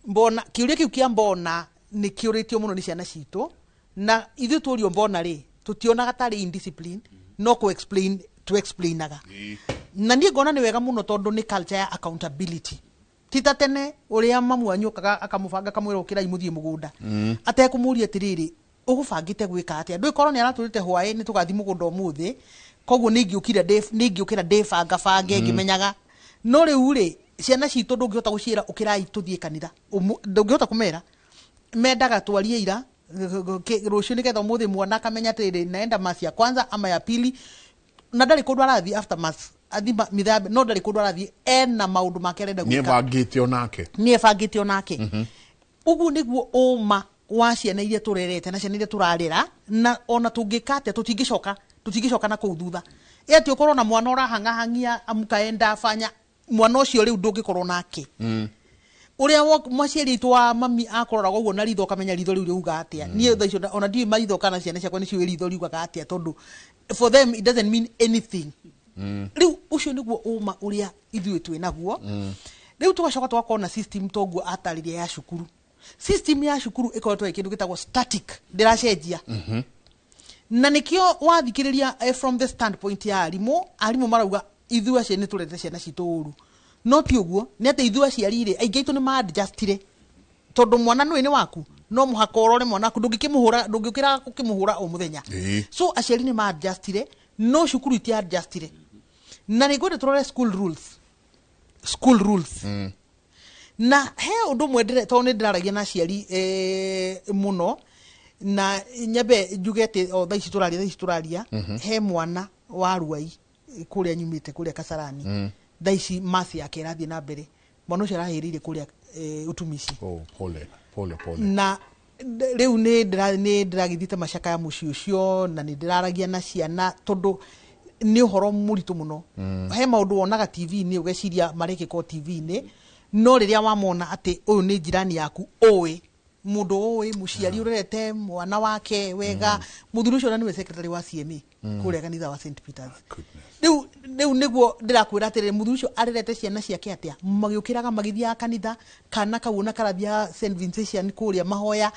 S7: mbona. Kĩũria kĩu kĩa mbona nĩ kĩũrĩtio mũno nĩ ciana citũ, na ithuĩ tuorio mbona rĩ, tũtionaga tarĩ indiscipline, no kũ explain tu explainaga. Na niĩ ngona nĩ wega mũno, tondũ nĩ culture ya accountability, ti ta tene ũrĩa mamu wanyu okaga akamũbanga, akamwĩra, "Ũkĩrai mũthiĩ mũgũnda," atekũmũria atĩrĩrĩ, "Ũgũbangĩte gwĩka atĩa?" Ndũĩ korwo nĩ aratwĩrĩte hwaĩ nĩ tũgathiĩ mũgũnda ũmũthĩ, koguo nĩ ingĩũkire nĩ ingĩũkĩra ndĩbanga bange ngĩmenyaga. No rĩu rĩ, ciana citũ ndũngĩhota gũciĩra, "Ũkĩrai tũthiĩ kanitha." Ndũngĩhota kũmera, mendaga twarie ira rũciũ, nĩgetha ũmũthĩ mwana akamenya atĩrĩrĩ, naenda mass ya kwanza ama ya pili, na ndarĩ kũndũ arathiĩ after mass, athi mithambe, no ndarĩ kũndũ arathiĩ, ena maũndũ make arenda
S6: nĩ
S7: gwĩka.
S6: Ebangĩte onake.
S7: Nĩ ebangĩte onake. Ũguo nĩguo ũma wa ciana iria tũrerete na ciana iria tũrarera, na ona tũngĩka atĩa, tũtingĩcoka na kũu thutha. Ĩ atĩ ũkorwo na mwana ũrahang'ahang'ia, amkaenda banya, mwana ũcio rĩu ndũngĩkorwo nake ũrĩa mũciari witũ wa mami akũroraga ũguo na ritho, ũkamenya ritho rĩu rĩuga atĩa. Niĩ thaa icio ona ndiũĩ maritho kana ciana ciakwa nĩciũĩ ritho riugaga atĩa, tondũ for them it doesn't mean anything. Rĩu ũcio nĩguo ũma ũrĩa ithuĩ twĩ naguo. Rĩu tũgacoka tũgakorwo na system toguo atarĩria ya cukuru. System ya cukuru ĩkoretwo ĩ kĩndũ gĩtagwo static, ndĩracenjia, na nĩkĩo wathikĩrĩria from the standpoint ya arimũ, arimũ marauga ithuĩ aciari nĩ tũrerete ciana citũ ũru. No ti ũguo, nĩ atĩ ithuĩ aciari rĩ, aingĩ aitũ nĩ maadjustire, tondũ mwana nũĩ nĩ waku, no mũhaka ũrore mwana waku, ndũngĩkĩmũhũra, ndũngĩũkĩra gũkĩmũhũra o mũthenya. So aciari nĩ maadjustire, no cukuru itiadjustire. Na nĩ ngwenda tũrore school rules, school rules. Na he ũndũ ũmwe tondũ nĩ ndĩraragia na aciari mũno, na nyambe njuge atĩ o thaa ici tũraria, thaa ici tũraria, he mwana wa Ruai Kũrĩa nyumĩte, kũrĩa Kasarani, thaa ici masi yake ĩrathiĩ na mbere. Mwana ũcio arahĩrĩire kũrĩa ũtumici.
S6: Oh, pole pole pole.
S7: Na rĩu nĩ ndĩragĩthiĩte macakaya mũciĩ ũcio, na nĩ ndĩraragia na ciana, tondũ nĩ ũhoro mũritũ mũno. He maũndũ wonaga TV-inĩ ũgeciria marekĩka o TV-inĩ, no rĩrĩa wamona atĩ ũyũ nĩ jirani yaku, ũĩ mũndũ, ũĩ mũciari ũrerete mwana wake wega, mũthuri ũcio na nĩwe secretary wa CMA kũrĩa kanitha wa St Peters. Rĩu nĩguo ndĩrakwĩra atĩrĩrĩ, mũthuri ũcio arerete ciana ciake atĩa, magĩũkĩraga magĩthiaga kanitha, kana kau ona karathiaga St Vincentian kũrĩa mahoya.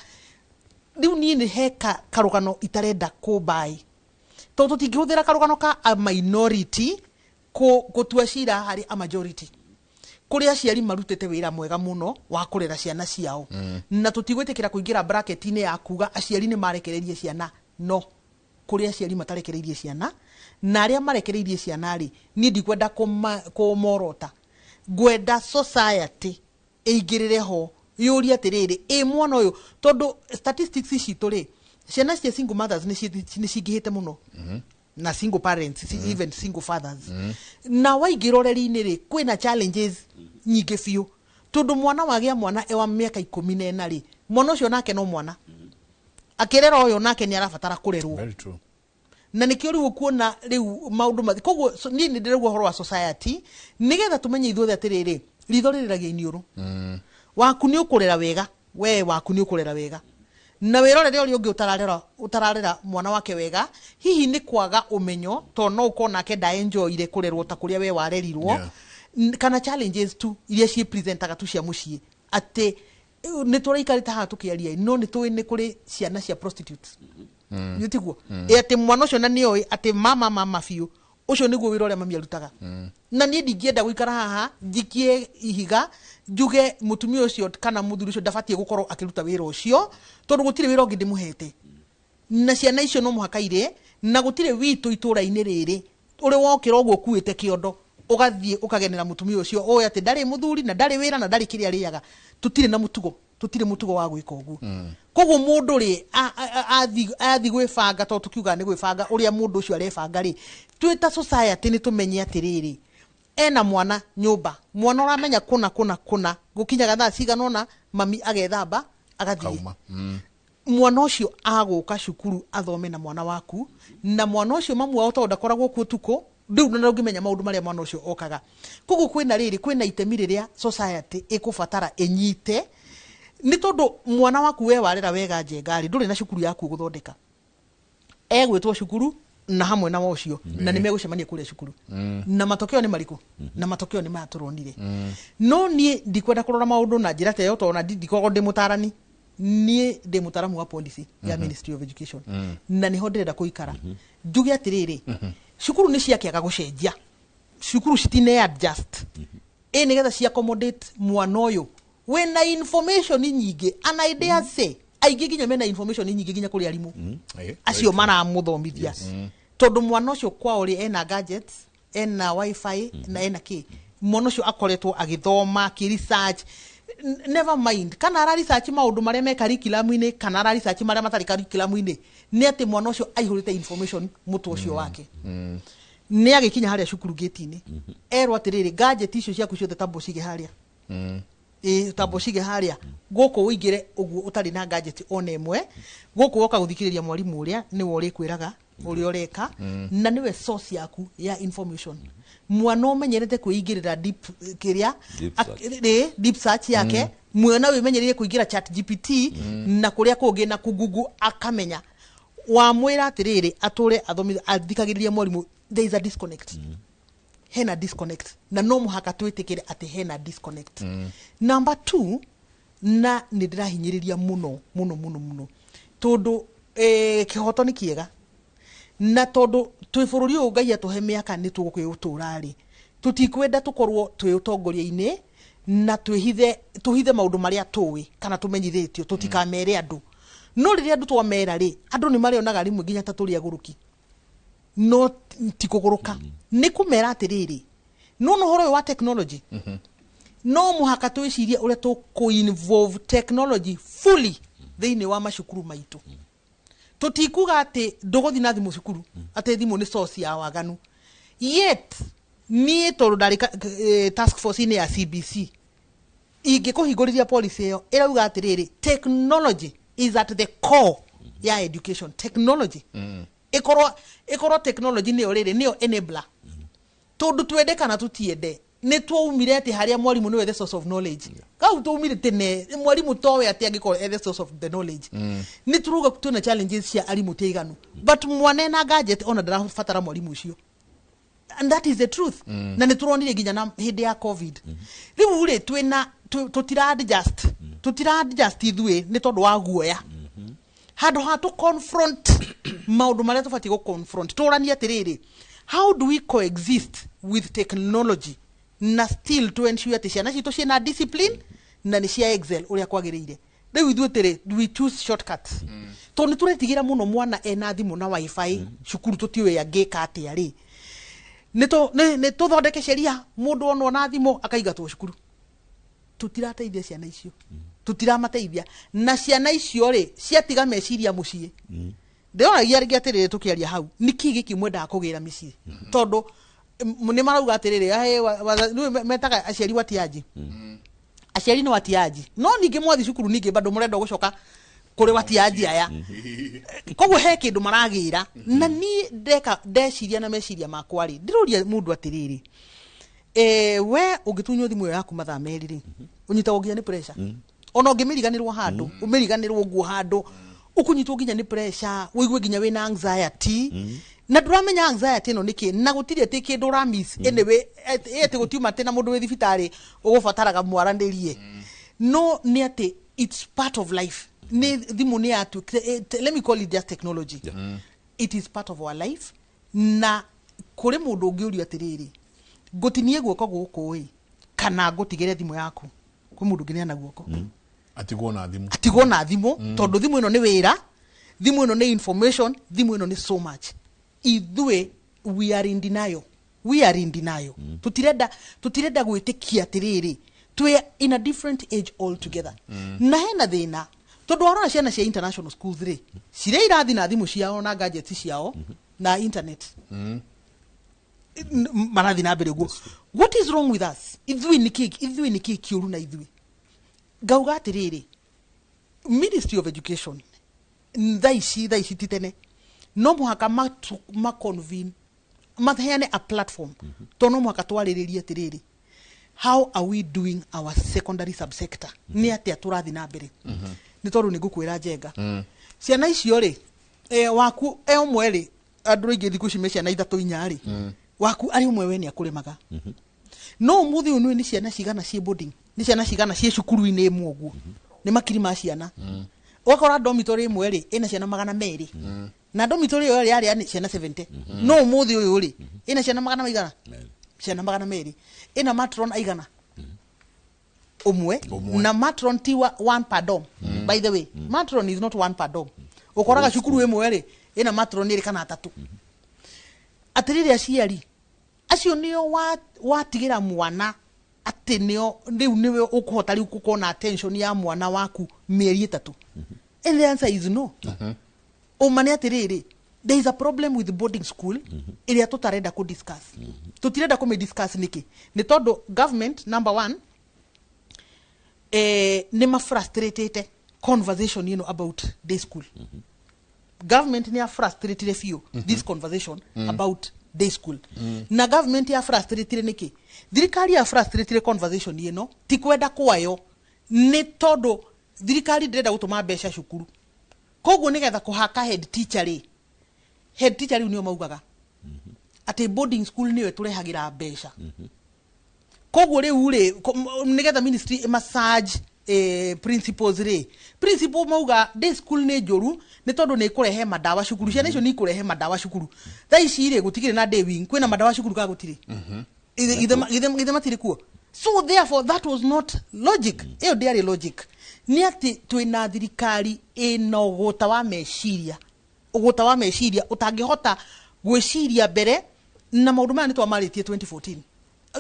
S7: Rĩu niĩ nĩ he karũgano itarenda kũmbaĩ, tondũ tũtingĩhũthĩra karũgano ka a minority gũtua cira harĩ a majority. Kũrĩ aciari marutĩte wĩra mwega mũno wa kũrera ciana ciao, na tũtigwĩtĩkĩra kũingĩra bracket-inĩ ya kuga aciari nĩ marekereirie ciana. No kũrĩ aciari matarekereirie ciana, na arĩa marekereirie ciana rĩ, niĩ ndikwenda kũmorota. Ngwenda society ĩingĩrĩre ho, yũrie atĩrĩrĩ, ĩ mwana ũyũ, tondũ statistics citũ rĩ, ciana cia single mothers nĩ cingĩhĩte mũno, na single parents, even single fathers. Na waingĩra ũreri-inĩ rĩ, kwĩna challenges nyingĩ biũ, tondũ mwana wagĩa mwana e wa mĩaka 14 rĩ, mwana ũcio nake no mwana akĩrera ũyũ, nake nĩ arabatara kũrerwo.
S6: Very true.
S7: Na nĩkĩo rĩu ũkuona rĩu maũndũ mathi koguo. So, niĩ nĩ ndĩrauga ũhoro wa society nĩgetha tũmenye ithuothe atĩrĩrĩ, ritho rĩrĩragia iniũrũ. Waku nĩ ũkũrera wega, we waku nĩ ũkũrera wega, na wĩrorere ũrĩa ũngĩ ũtararera mwana wake wega. Hihi nĩ kwaga ũmenyo, tondũ no ũkorwo nake ndaenjoyire kũrerwo ta kũrĩa we warerirwo, kana challenges tu iria ciĩ presentaga tu cia mũciĩ, atĩ nĩ tũraikarĩte haha tũkĩaria, no nĩ tũĩ nĩ kũrĩ ciana cia prostitutes, nĩ tiguo? Ĩ atĩ mwana ũcio na nĩoĩ atĩ mama biũ, ũcio nĩguo wĩra ũrĩa mami arutaga. Na niĩ ndingĩenda gũikara haha njikie ihiga njuge mũtumia ũcio kana mũthuri ũcio ndabatiĩ gũkorwo akĩruta wĩra ũcio, tondũ gũtirĩ wĩra ũngĩ ndĩmũhete, na ciana icio no mũhaka irĩe, na gũtirĩ witũ itũra-inĩ rĩrĩ ũrĩ wokĩra ũguo ũkuĩte kĩondo ũgathiĩ ũkagenera mũtumia ũcio ũĩ atĩ ndarĩ mũthuri na ndarĩ wĩra na ndarĩ kĩrĩa arĩaga. Tũtirĩ na mũtugo, tũtirĩ mũtugo wa gwĩka ũguo. Koguo mũndũ rĩ, athi gwĩbanga, tondũ tũkiugaga nĩ gwĩbanga, ũrĩa mũndũ ũcio arebanga rĩ, twĩ ta society nĩ tũmenye atĩrĩrĩ, ena mwana nyũmba, mwana ũramenya kũna kũna kũna gũkinyaga thaa cigana ũna mami agethamba agathiĩ.
S6: Kauma.
S7: Mwana ũcio agũka cukuru athome na mwana waku, na mwana ũcio mamu wao tondũ ndakoragwo kuo ũtukũ rĩu, na ũngĩmenya maũndũ marĩa mwana ũcio okaga. Koguo kwĩna rĩrĩ, kwĩna itemi rĩrĩa society ĩkũbatara ĩnyite, nĩ tondũ mwana waku we warera wega njenga rĩ, ndũrĩ na cukuru yaku gũthondeka, egwĩtwo cukuru na hamwe na ũcio, na nĩ megũcemania kũrĩa cukuru, na matokeo nĩ marĩkũ? Na matokeo nĩ maya tũronire. No niĩ ndikwenda kũrora maũndũ na njĩra ta ĩyo, tondũ ona ndikoragwo ndĩ mũtarani. Niĩ ndĩ mũtaramu wa policy ya Ministry of Education, na nĩho ndĩrenda kũikara njuge atĩrĩrĩ, cukuru nĩ ciakĩaga gũcenjia, cukuru citine adjust ĩ nĩgetha ci accommodate mwana ũyũ wĩna information nyingĩ, and I dare say aingĩ nginya mena information nyingĩ nginya kũrĩ arimũ acio maramũthomithia, tondũ mwana ũcio kwao rĩ, ena gadgets, ena wifi na ena kĩ. Mwana ũcio akoretwo agĩthoma akĩ research. Never mind kana ara research maũndũ marĩa me curriculum-inĩ kana ara research marĩa matarĩ curriculum-inĩ, nĩ atĩ mwana ũcio aihũrĩte information mũtwe ũcio wake. Nĩ agĩkinya harĩa cukuru gate-inĩ, erwo atĩrĩrĩ, gadget icio ciaku ciothe tamba ũcige harĩa, ĩ tamba ũcige harĩa, gũkũ ũingĩre ũguo ũtarĩ na gadget ona ĩmwe. Gũkũ woka gũthikĩrĩria mwarimũ ũrĩa nĩwe ũrĩkwĩraga ũrĩa ũreka, na nĩwe source yaku ya information. Mwana ũmenyerete kwĩingĩrĩra deep kĩrĩa
S8: Deep search.
S7: Rĩ deep search yake, mwana wĩmenyereire kũingĩra Chat GPT na kũrĩa kũngĩ na kũgugu, akamenya wamwĩra atĩrĩrĩ, atũre athomithio athikagĩrĩria mwarimũ. There is a disconnect, hena disconnect, na no mũhaka twĩtĩkĩre atĩ hena disconnect. Number two, na nĩ ndĩrahinyĩrĩria mũno mũno mũno mũno, tondũ kĩhoto nĩ kĩega, na tondũ twĩ bũrũri ũyũ Ngai atũhe mĩaka nĩ tũgũkĩũtũra rĩ, tũtikwenda tũkorwo twĩ ũtongoria-inĩ na twĩhithe, tũhithe maũndũ marĩa tũĩ kana tũmenyithĩtio, tũtikamere andũ. No rĩrĩa andũ twamera rĩ, andũ nĩ marĩonaga rĩmwe nginya ta tũrĩ agũrũki, no ti kũgũrũka, nĩ kũmera atĩrĩrĩ, no ũhoro ũyũ wa technology, no mũhaka twĩcirie ũrĩa tũkũ-involve technology fully thĩinĩ wa macukuru maitũ. Tũtikuga atĩ ndũgũthiĩ na thimũ cukuru, atĩ thimũ nĩ source ya waganu. Yet niĩ tondũ ndarĩ task force-inĩ ya CBC, ingĩkũhingũrĩria policy ĩyo ĩrauga atĩrĩrĩ, technology is at the core ya education. Technology ĩkorwo technology nĩyo rĩrĩ, nĩyo enabler, tondũ twende kana tũtiende, nĩ twaumire atĩ harĩa mwarimũ nĩwe the source of knowledge. Kau twaumire tene, mwarimũ towe atĩ angĩkorwo e the source of the knowledge. Nĩ tũrauga twĩna challenges cia arimũ ti aiganu, but mwana ena gadget ona ndarabatara mwarimũ ũcio, and that is the truth. Na nĩ tũronire nginya na hĩndĩ ya COVID. Rĩu rĩ, twĩna tũtira adjust, tũtira adjust ithuĩ nĩ tondũ wa guoya. Handũ ha tũ confront maũndũ marĩa tũbatiĩ gũ confront, tũranie atĩrĩrĩ, how do we coexist with technology na still to ensure atĩ ciana citũ ciĩna discipline na nĩ cia excel ũrĩa kwagĩrĩire? Rĩu ithuĩ tĩrĩ, we choose shortcuts, tondũ nĩ tũretigĩra mũno mwana ena thimũ na WiFi cukuru, tũtiũĩ angĩka atĩa. Rĩ, nĩ tũthondeke sheria, mũndũ onwo na thimũ akaingatwo cukuru. Tũtirateithia ciana icio, tũtiramateithia, na ciana icio rĩ, ciatiga meciria mũciĩ. Ndĩroragia rĩngĩ atĩrĩrĩ, tũkĩaria hau, nĩkĩ gĩkĩ mwendaga kũgĩra mĩciĩ? Tondũ nĩ marauga atĩrĩrĩ, "Ahĩ, rĩu metaga aciari watiaji, aciari nĩ watiaji." No ningĩ mwathi cukuru, ningĩ bado mũrenda gũcoka kũrĩ watiaji aya. Koguo he kĩndũ maragĩra. Na niĩ ndeka ndeciria na meciria makwa rĩ, ndĩroria mũndũ atĩrĩrĩ, we ũngĩtunywo thimũ ĩyo yaku mathaa 2 rĩ, ũnyitagwo nginya nĩ pressure. Ona ũngĩmĩriganĩrwo handũ, ũmĩriganĩrwo ũguo handũ, ũkũnyitwo nginya nĩ pressure, ũigue nginya wĩna anxiety, na ndũramenya anxiety ĩno nĩkĩ, na gũtirĩ atĩ kĩndũ ũramiss. Anyway, atĩ gũtiuma atĩ na mũndũ wĩ thibitarĩ ũgũbataraga mwaranĩrie, no nĩ atĩ it's part of life. Nĩ thimũ nĩ yatuĩkire, let me call it just technology, it is part of our life. Na kũrĩ mũndũ ũngĩũrio atĩrĩrĩ, ngũtinie guoko gũkũ ĩ, kana ngũtigĩre thimũ yaku, kwĩ mũndũ ũngĩneana guoko?
S6: Atigwo na thimũ.
S7: Atigwo na thimũ, tondũ thimũ ĩno nĩ wĩra, thimũ ĩno nĩ information, thimũ ĩno nĩ so much. Ithuĩ we are in denial, we are in denial. Tũtirenda gwĩtĩkia atĩrĩrĩ, twĩ in a different age altogether. Na hena thĩna, tondũ warora ciana cia international schools rĩ, cirĩ irathi na thimũ ciao na gadgets ciao na internet. Marathiĩ na mbere ũguo. What is wrong with us? Ithuĩ nĩkĩ, ithuĩ nĩkĩ kĩũru na ithuĩ? Ngauga atĩrĩrĩ, Ministry of Education thaa ici ti tene, no mũhaka maconvene, maheane a platform, to no mũhaka twarĩrĩrie atĩrĩrĩ, how are we doing our secondary subsector? Nĩ atĩa tũrathiĩ na mbere? Nĩ tondũ nĩ ngũkwĩra, Njenga, ciana icio rĩ, waku e ũmwe rĩ, andũ aingĩ thikũ ici me ciana ithatũ inya rĩ, waku arĩ ũmwe, we nĩ akũrĩmaga. No ũmũthĩ ũyũ nĩũĩ nĩ ciana cigana ciĩ boarding, nĩ ciana cigana ciĩ cukuru-inĩ ĩmwe ũguo? Nĩ makiri ma ciana. Ũgakora dormitory ĩmwe rĩ, ĩna ciana 200, na dormitory ĩyo yarĩ ya ciana 70, no ũmũthĩ ũyũ rĩ, ĩna ciana magana maigana? Ciana 200. Ĩna matron aigana? Ũmwe. Na matron ti one per dorm. By the way, matron is not one per dorm. Ũkoraga cukuru ĩmwe rĩ, ĩna matron ĩrĩ kana atatũ. Atĩrĩrĩ, aciari acio nĩo watigĩra mwana atĩ nĩo rĩu nĩwe ũkũhota rĩu gũkorwo na attention ya mwana waku mĩeri 3? And the answer is no. Ũma nĩ atĩrĩrĩ, there is a problem with boarding school ĩrĩa tũtarenda kũ discuss. Tũtirenda kũmĩ discuss nĩkĩ? Nĩ tondũ government, number one, nĩ mafrustratĩte conversation about day school. Government nĩ afrustratire biũ this conversation about day school. Na government ya frustratire nĩkĩ? Thirikari ya frustratire conversation ĩno ti kwenda kwayo, nĩ tondũ thirikari ndĩrenda gũtũma mbeca cukuru. Koguo nĩgetha kũhaka head teacher rĩ, head teacher rĩu nĩo maugaga atĩ boarding school nĩyo ĩtũrehagĩra mbeca. Koguo rĩu rĩ, nĩgetha ministry massage principals rĩ, principal mauga day school nĩ njũru, nĩ tondũ nĩ ĩkũrehe mandawa cukuru, ciana icio nĩ ikũrehe mandawa cukuru. Thaa ici rĩ, gũtikĩrĩ na day wing, kwĩna mandawa cukuru kana gũtirĩ? Githe matirĩ kuo? So therefore that was not logic. Ĩyo ndĩarĩ logic. Nĩ atĩ twĩna thirikari ĩna ũgũta wa meciria, ũgũta wa meciria ũtangĩhota gwĩciria mbere. Na maũndũ maya nĩ twamarĩtie 2014,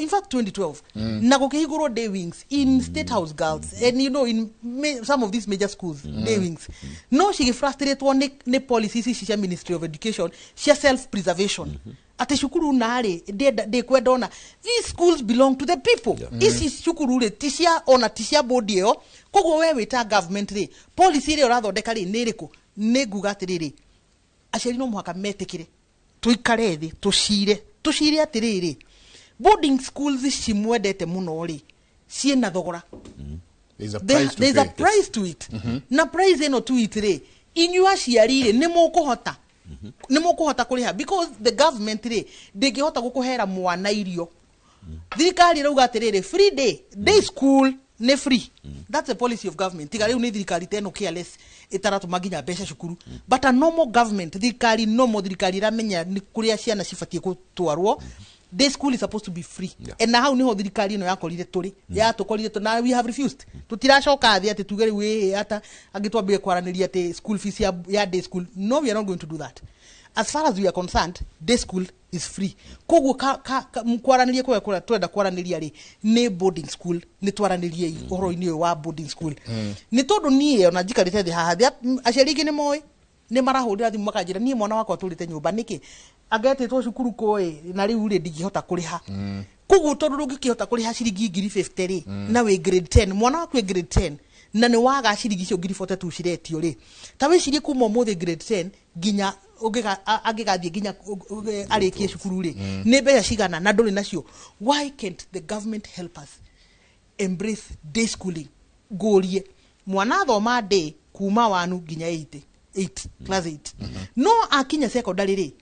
S7: in fact 2012, na gũkĩhingũrwo day wings in State House Girls and in some of these major schools, day wings no cigĩfrustratwo nĩ policies ici cia Ministry of Education cia self preservation. Atĩ cukuru narĩ ndĩkwenda ona these schools belong to the people. Ici cukuru rĩ ti cia ona ti cia board ĩyo. Koguo we wĩta government rĩ, policy ĩrĩa ũrathondeka rĩ nĩ ĩrĩkũ? Nĩ nguga atĩrĩrĩ, aciari no mũhaka metĩkĩre tũikare thĩ tũcire atĩrĩrĩ, boarding schools ici mwendete mũno rĩ ciĩna thogora.
S6: There's a price to
S7: There's a
S6: pay.
S7: price to it. Na price ĩno to it rĩ, inyuĩ aciari rĩ nĩ mũkũhota, nĩ mũkũhota kũrĩha, because the government rĩ ndĩngĩhota gũkũhera mwana irio. Thirikari ĩrauga atĩrĩrĩ, free day school nĩ free. That's the policy of government. Tiga rĩu nĩ thirikari ta ĩno careless ĩtaratũma nginya mbeca cukuru, but a normal government, thirikari normal, thirikari ĩramenya nĩ kũrĩa ciana cibatiĩ gũtwarwo, day school is supposed to be free. Na hau niho thirikari ĩno yakorire tũrĩ, yatũkorire tũ, na we have refused. Tũtiracoka thĩ atĩ tuge rĩu ĩĩ ata angĩ twambie kwaranĩria atĩ school fees ya day school. No, we are not going to do that. As far as we are concerned, day school is free. Koguo kwaranĩria kũrĩa twenda kwaranĩria rĩ nĩ boarding school, nĩ twaranĩrie ũhoro-inĩ ũyũ wa boarding school. Nĩ tondũ niĩ ona njikarĩte thĩ haha, aciari aingĩ nĩ moĩ, nĩ marahũrĩra thimũ makanjĩra niĩ mwana wakwa atũrĩte nyũmba nĩkĩ angetĩtwo cukuru kũĩ na rĩu rĩ ndingĩhota kũrĩha. Koguo tondũ ndũngĩkĩhota kũrĩha ciringi 50,000 rĩ, na wĩ grade 10, mwana waku wĩ grade 10 na nĩ waga ciringi icio 42,000 ciretio rĩ, ta wĩcirie kuma ũmũthĩ grade 10 nginya angĩgathiĩ nginya arĩkie cukuru rĩ, nĩ mbeca cigana na ndũrĩ nacio. Why can't the government help us embrace day schooling? Ngũrie mwana athoma day kuma 1 nginya 8 class 8, no akinya secondary rĩ,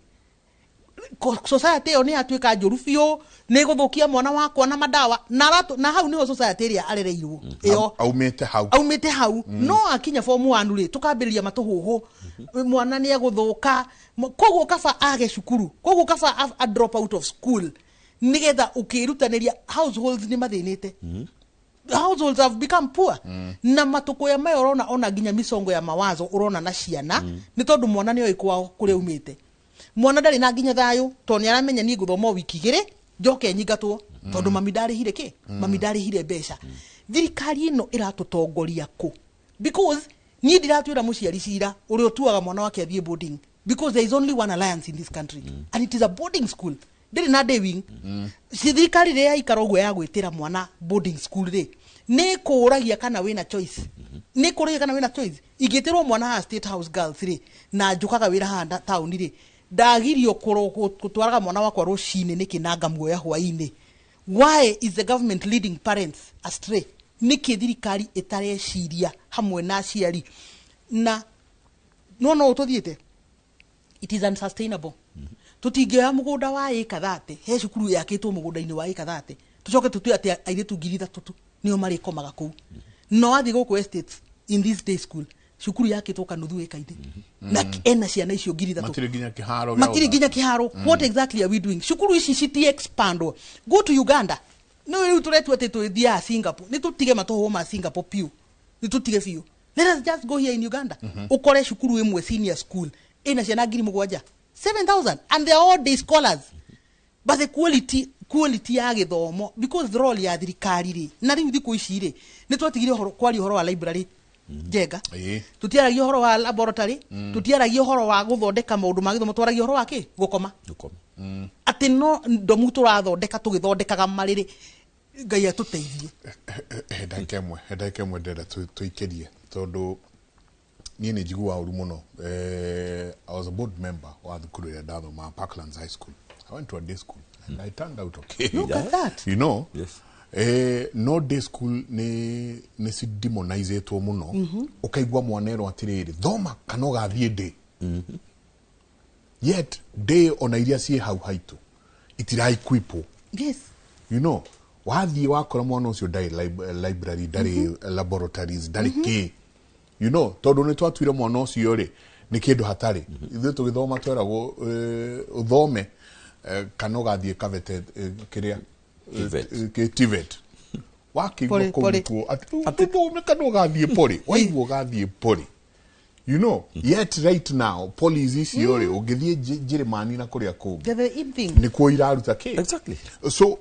S7: society ĩyo nĩ yatuĩka njũru biũ, nĩ gũthũkia mwana wakwa na madawa na hau nĩho society ĩrĩa arereirwo ĩyo
S6: aumĩte hau.
S7: Aumĩte hau. No akinya form 1 rĩ, tũkambĩrĩria matũhũhũ, mwana nĩ egũthũka. Koguo kaba age cukuru, koguo kaba a drop out of school nĩgetha ũkĩrutanĩria. Households nĩ mathĩnĩte, households have become poor. Na matũkũya maya ũrona ona nginya micongo ya mawazo ũrona na ciana, nĩ tondũ mwana nĩ oĩ kwao kũrĩa umĩte. Mwana ndarĩ na nginya thayũ tondũ nĩ aramenya niĩ ngũthoma o wiki igĩrĩ njoke nyingatwo tondũ mami ndarĩhire kĩ, mami ndarĩhire mbeca. Thirikari ĩno ĩratũtongoria kũ? Because niĩ ndiratwĩra mũciari cira ũrĩa ũtuaga mwana wake athiĩ boarding, because there is only one alliance in this country and it is a boarding school. Ndĩrĩ na day wing. Si thirikari rĩrĩa yaikara ũguo ya gwĩtĩra mwana boarding school rĩ, nĩ kũragia kana wĩna choice, nĩ kũragia kana wĩna choice. Ingĩtĩrwo mwana haha State House Girls rĩ, na njũkaga wĩra haha taũni rĩ, ndagirio gũtwaraga mwana wakwa rũcinĩ nĩkĩ na ngamuoya hwainĩ? Why is the government leading parents astray? Nĩkĩ thirikari ĩtareciria hamwe na aciari? Na no tũthiĩte, it is unsustainable. Tũtingĩoya mũgũnda wa ĩka 30, he cukuru yakĩtwo mũgũnda-inĩ wa ĩka 30, tũcoke tũtue atĩ airĩtu 3,000 tu nĩo marĩkomaga kũu. No wathiĩ gũkũ estates, in this day school, cukuru yakĩtwo kanuthu ĩka-inĩ na ena ciana icio 3,000.
S6: Matirĩ nginya kĩharo gĩa
S7: Matirĩ
S6: gũthaka.
S7: nginya kĩharo. What exactly are we doing? Cukuru ici citi expandwo. Go to Uganda. No rĩu tũretua atĩ twĩthiaga Singapore, nĩ tũtige matũhũhũ ma Singapore piũ, nĩ tũtige biũ. Let us just go here in Uganda, ũkore cukuru ĩmwe senior school ĩna ciana 7,000, 7000, and they are all day scholars, but the quality ya gĩthomo, because the role ya thirikari rĩ, na rĩu thikũ ici rĩ nĩ twatigire ũhoro kwaria ũhoro wa library njenga. Tũtiaragia ũhoro wa laboratory, tũtiaragia ũhoro wa gũthondeka maũndũ ma gĩthomo, twaragia ũhoro wa kĩ? Gũkoma.
S8: Gũkoma.
S7: Atĩ no ndomu tũrathondeka tũgĩthondekaga marĩrĩ. Ngai atũteithie.
S6: He ndagĩka ĩmwe ndĩrenda tũikĩrie tondũ niĩ nĩ njiguaga ũru mũno. I was a board member wa thukuru ĩrĩa ndathomaga, Parklands High School. I went to a day school and I turned out okay.
S7: Look at that.
S6: You know.
S8: Yes.
S6: No day school nĩ cidemonizĩtwo mũno, ũkaigua mwana erwo atĩrĩrĩ, thoma kana ũgathiĩ day. Yet day ona iria ciĩ hau haitũ itiraequipwo. You know, wathiĩ wakora mwana ũcio ndarĩ library, ndarĩ laboratories, ndarĩ kĩ, you know, tondũ nĩ twatuire mwana ũcio rĩ nĩ kĩndũ hatarĩ. Ithuĩ tũgĩthoma tweragwo ũthome kana ũgathiĩ kavete kĩrĩa.
S8: TVET.
S6: TVET wakĩigua
S7: Pore,
S6: kũu
S7: pore.
S6: nĩkuo atĩ ũthome kana ũgathiĩ pori, waigua ũgathiĩ pori, you know. Yet right now policy icio rĩ, ũngĩthiĩ Njĩrĩmani na kũrĩa kũngĩ,
S7: They're the in thing.
S6: nĩkuo iraruta kĩ.
S8: Exactly.
S6: So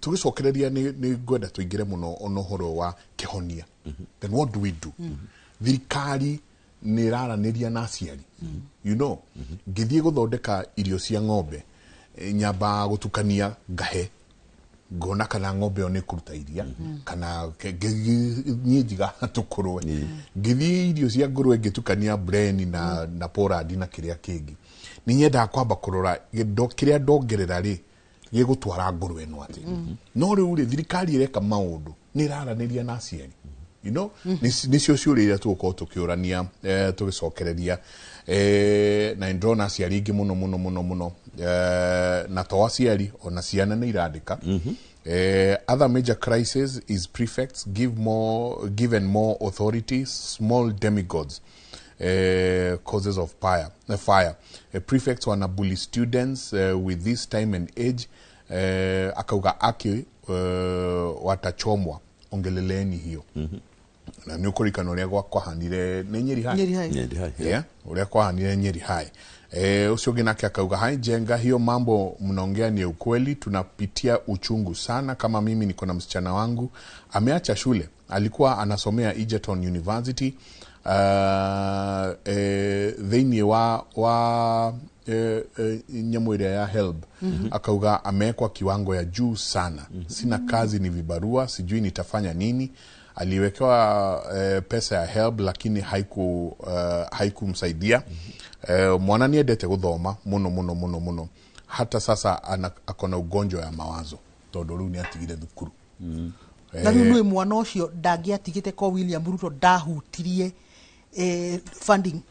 S6: tũgĩcokereria nĩ ngwenda tũingĩre mũno ona ũhoro wa kĩhonia. Then what do we do? Thirikari Nĩ ĩraranĩria na aciari. You know, ngĩthiĩ gũthondeka irio cia ng'ombe, nyambaga gũtukania, ngahe, ngona kana ng'ombe ĩyo nĩ ĩkũruta iria kana niĩ njigaga tũkũrwe. Ngĩthiĩ irio cia ngũrwe, ngĩtukania breni na porandi na kĩrĩa kĩngĩ, nĩ nyendaga kwamba kũrora kĩrĩa ndongerera rĩ gĩgũtwara ngũrwe ĩno atĩ. No rĩu rĩ, thirikari ĩreka maũndũ, nĩ ĩraranĩria na aciari? You know, nĩcio ciũria iria tũgũkorwo tũkĩũrania, tũgĩcokereria, na nĩndĩrona aciari aingĩ mũno mũno mũno mũno, na to aciari, ona ciana nĩ irandĩka. Other major crisis is prefects given more authority, small demigods, causes of fire. Prefects wana bully students with this time and age. Akauga aki watachomwa, ongeleleni hiyo. Na nĩ ũkũririkana ũrĩa kwahanire nĩ Nyeri High?
S7: Nyeri High.
S8: Nyeri High,
S6: yeah, ũrĩa kwahanire Nyeri High. Ũcio ũngĩ nake akauga, "Hai Jenga, hiyo mambo mnaongea ni ukweli, tunapitia uchungu sana. Kama mimi niko na msichana wangu ameacha shule, alikuwa anasomea Egerton University, thĩinĩ wa nyamũ ĩrĩa ya HELB." Akauga amewekwa kiwango ya juu sana. "Sina kazi, ni vibarua, sijui nitafanya nini. Aliwekewa pesa ya HELB lakini haikumsaidia. Mwana niendete gũthoma mũno mũno mũno mũno, hata sasa akona ugonjwa ya mawazo tondũ rĩu nĩ atigire thukuru."
S7: Na rĩu nĩ mwana ũcio ndangĩatigĩte ko William Ruto ndahutirie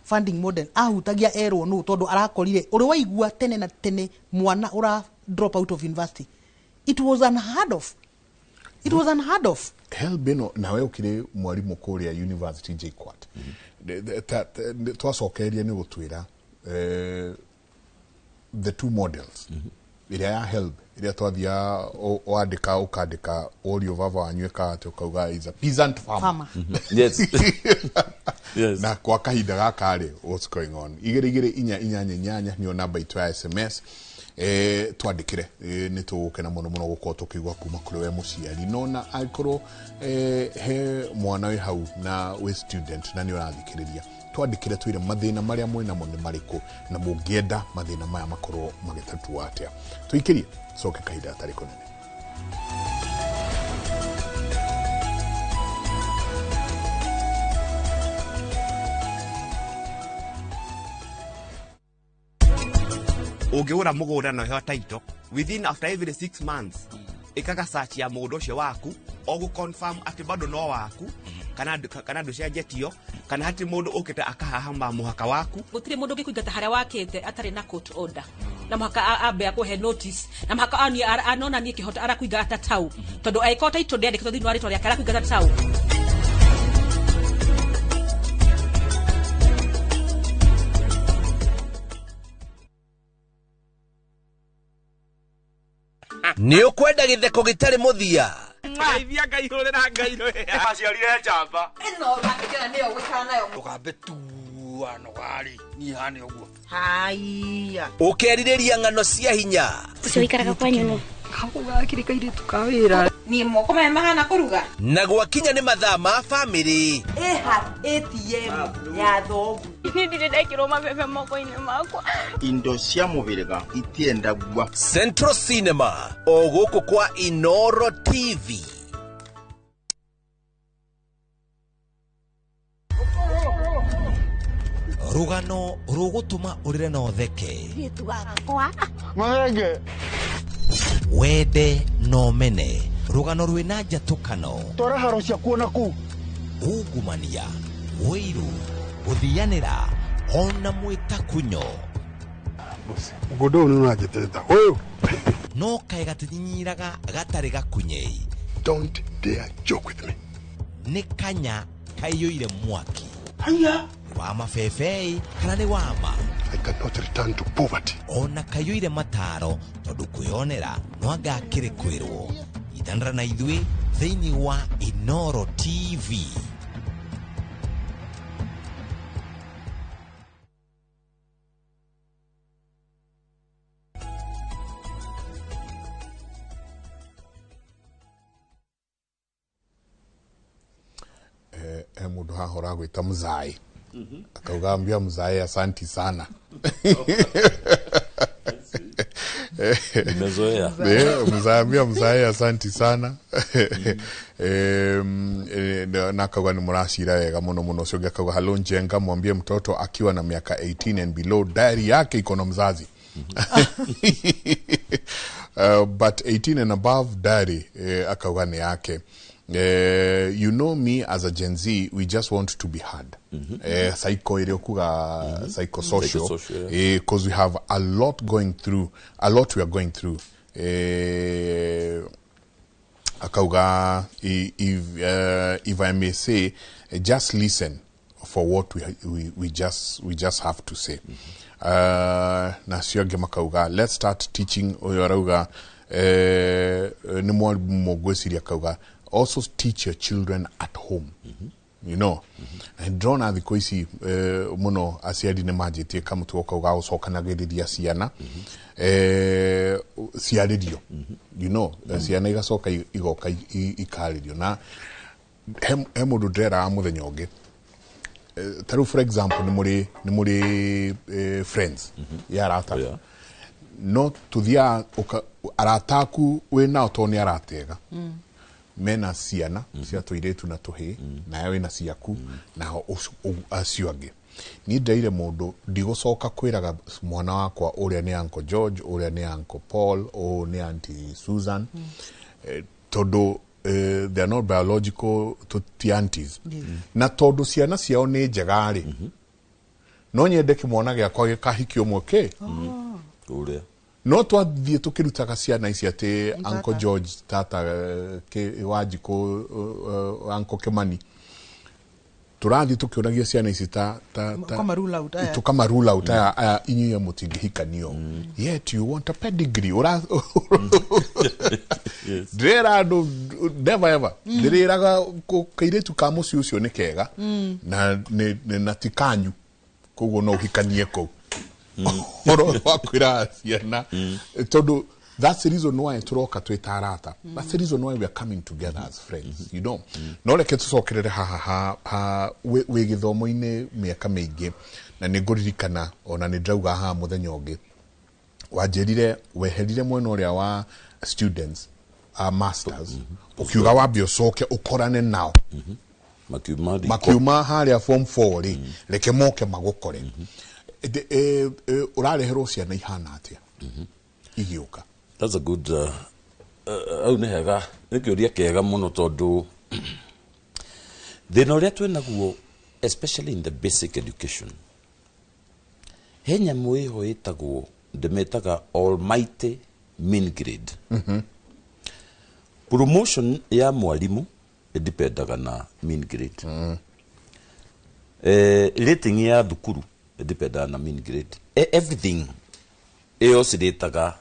S7: funding model. Ahutagia erwo nũ, tondũ arakorire ũrĩ waigua tene na tene mwana ũra drop out of university, it was unheard of, it was unheard of.
S6: HELB ĩno, nawe ũkĩrĩ mwarimũ kũrĩa university JKUAT, twacokereria nĩ gũtwĩra the two models, ĩrĩa ya HELB ĩrĩa twathia wandĩka ũkandĩka ũrio baba wanyu ĩkaga atĩ ũkauga is a peasant farmer.
S7: Farmer.
S8: Yes.
S6: Na kwa kahinda gaka rĩ, what's going on? 22488 nĩyo namba itũ ya SMS. Twandĩkĩre, nĩ tũgũkena mũno mũno gũkorwo tũkĩigua kuma kũrĩ we mũciari, no na angĩkorwo he mwana wĩ hau na wĩ student na nĩ ũrathikĩrĩria, twandĩkĩre twĩre mathĩna marĩa mwĩ namo nĩ marĩkũ na mũngĩenda mathĩna maya makorwo magĩtatua atĩa. Tũikĩrie coke kahinda gatarĩ kũnene.
S9: Ũngĩgũra mũgũnda na ũheo title within, after every 6 months ĩkaga search ya mũgũnda ũcio waku o gũ confirm atĩ bado no waku kana ndũcenjetio kana hatirĩ mũndũ ũkĩte akahahama mũhaka waku.
S10: Gũtirĩ mũndũ ũngĩkũingata harĩa wakĩte atarĩ na court order, na mũhaka ambe akũhe notice, na mũhaka anonanie kĩhoto arakũingata tau, tondũ angĩkorwo title ndĩandĩkĩtwo thĩinĩ wa rĩtwa rĩake, arakũingata tau.
S11: Nĩ ũkwenda gĩtheko gĩtarĩ mũthia?
S9: Ngeithia Ngai, hũrĩra Ngai rwĩa.
S12: Aciarire njamba.
S13: Ĩno ũrakĩkĩra nĩyo gũikara nayo.
S12: Ndũkambe tua nogarĩ niĩ hane ũguo.
S13: Haiya.
S11: Ũkerirĩria ng'ano cia hinya?
S14: Ũcio wĩikaraga kwanyu nũ?
S13: Gakĩrĩ kairĩtu ka wĩra. Niĩ moko maya mahana kũruga.
S11: Na gwakinya nĩ mathaa ma bamĩrĩ,
S13: Ĩha ATM ya thogu.
S14: Niĩ ndirĩ ndekĩrwo mabebe moko-inĩ makwa.
S15: Indo cia mũhĩrĩga itiendagua.
S11: Central Cinema, o gũkũ kwa Inoro TV. Rũgano rũgũtũma ũrĩre na ũtheke.
S13: Kairĩtu gakwa.
S2: Mahenge.
S11: Wende na ũmene, rũgano rwĩna njatũkano,
S2: Twara haro ciakuo na kũu.
S11: Ungumania, ũiru, gũthianĩra ona mwĩtakunyo.
S16: Mũgũnda ũyũ nĩ ũranjĩtĩrĩta ũyũ.
S11: No kaĩ gatinyinyiraga gatarĩ gakunyei.
S16: Don't dare joke with me.
S11: Nĩ kanya kaiyũire mwaki.
S16: Haya.
S11: Wa mabebei kana nĩ wama?
S16: I cannot return to poverty.
S11: Ona kaiyũire mataro, tondũ kwĩyonera no anga akĩrĩ kwĩrwo. Nyitanĩra na ithuĩ thĩinĩ wa Inoro TV.
S6: He mũndũ haha ũragwĩta mzai. Akauga ambia mzae asanti sana.
S8: Nimezoea.
S6: Mzae, ambia mzae asanti sana. Na akauga nĩ mũracira wega mũno mũno. Ũcio ũngĩ akauga, "Hello Njenga, mwambie mtoto akiwa na miaka 18 and below, diary yake iko na mzazi, but 18 and above diary, akauga nĩ yake." You know me, as a Gen Z, we just want to be heard. Psycho ĩrĩa ũkuga psychosocial.
S8: Psychosocial, yeah.
S6: Because we have a lot going through, a lot we are going through. Akauga, if I may say, just listen for what we just have to say. Na cio angĩ makauga, "Let's start teaching." Ũyũ arauga, nĩ mwarimũ ngwĩciria, akauga, "Also teach your children at home." Na ndĩrona thikũ ici, mũno aciari nĩ manjĩtie kamũtugo kau ga gũcokanagĩrĩria ciana, ciarĩrio, ciana igacoka igoka ikarĩrio. Na he mũndũ ndĩreraga mũthenya ũngĩ, ta rĩu for example, nĩ mũrĩ friends ya arata, no tũthiaga arata aku wĩ nao tondũ nĩ aratega mena ciana cia tũirĩtu na tũhĩĩ, nawe wĩna ciaku nao acio angĩ. Niĩ ndeire mũndũ ndigũcoka kwĩraga mwana wakwa ũrĩa nĩ Uncle George, ũrĩa nĩ Uncle Paul, ũũ nĩ Auntie Susan, tondũ they are not biological to ti aunties. Na tondũ ciana ciao nĩ njega rĩ, no nyende kĩmwana gĩakwa gĩkahikio ũmwe kĩ
S8: ũrĩa
S6: no twathiĩ tũkĩrutaga ciana ici atĩ
S7: Tata.
S6: Uncle George, tata, Wanjikũ, Uncle Kimani, tũrathiĩ tũkĩonagia ciana ici ta
S7: Kama rule out, aya.
S6: Tukama rule out, aya inyuĩ mũtingĩhikanio, yet you want a pedigree. Ura ndĩrera andũ, never ever ndĩrĩraga kairĩtu ka mũciĩ ũcio nĩ kega na na ti kanyu, koguo no ũhikanie kũu. Ũhoro wa kwĩra ciana, tondũ that's the reason why tũroka twĩ ta arata, that's the reason why we are coming together as friends. No reke tũcokerere haha ha wĩ gĩthomo-inĩ mĩaka mĩingĩ, na nĩ ngũririkana ona nĩ ndĩrauga haha mũthenya ũngĩ wanjĩrire weherire mwena ũrĩa wa students, masters, ũkiuga wambe ũcoke ũkorane nao.
S8: Makiuma riko.
S6: Makiuma harĩa form 4 rĩ, reke moke magũkore. Ũrareherwo ciana ihana atĩa igĩũka?
S8: That's a good au nĩ hega, nĩ kĩũria kĩega mũno, tondũ thĩna ũrĩa twĩ naguo, especially in the basic education, he nyamũ ĩho ĩtagwo, ndĩmĩtaga almighty mean grade. Promotion ya mwarimũ ĩdipendaga na mean grade. Rating ya thukuru ĩdipendaga na mean grade. Everything ĩyo cirĩtaga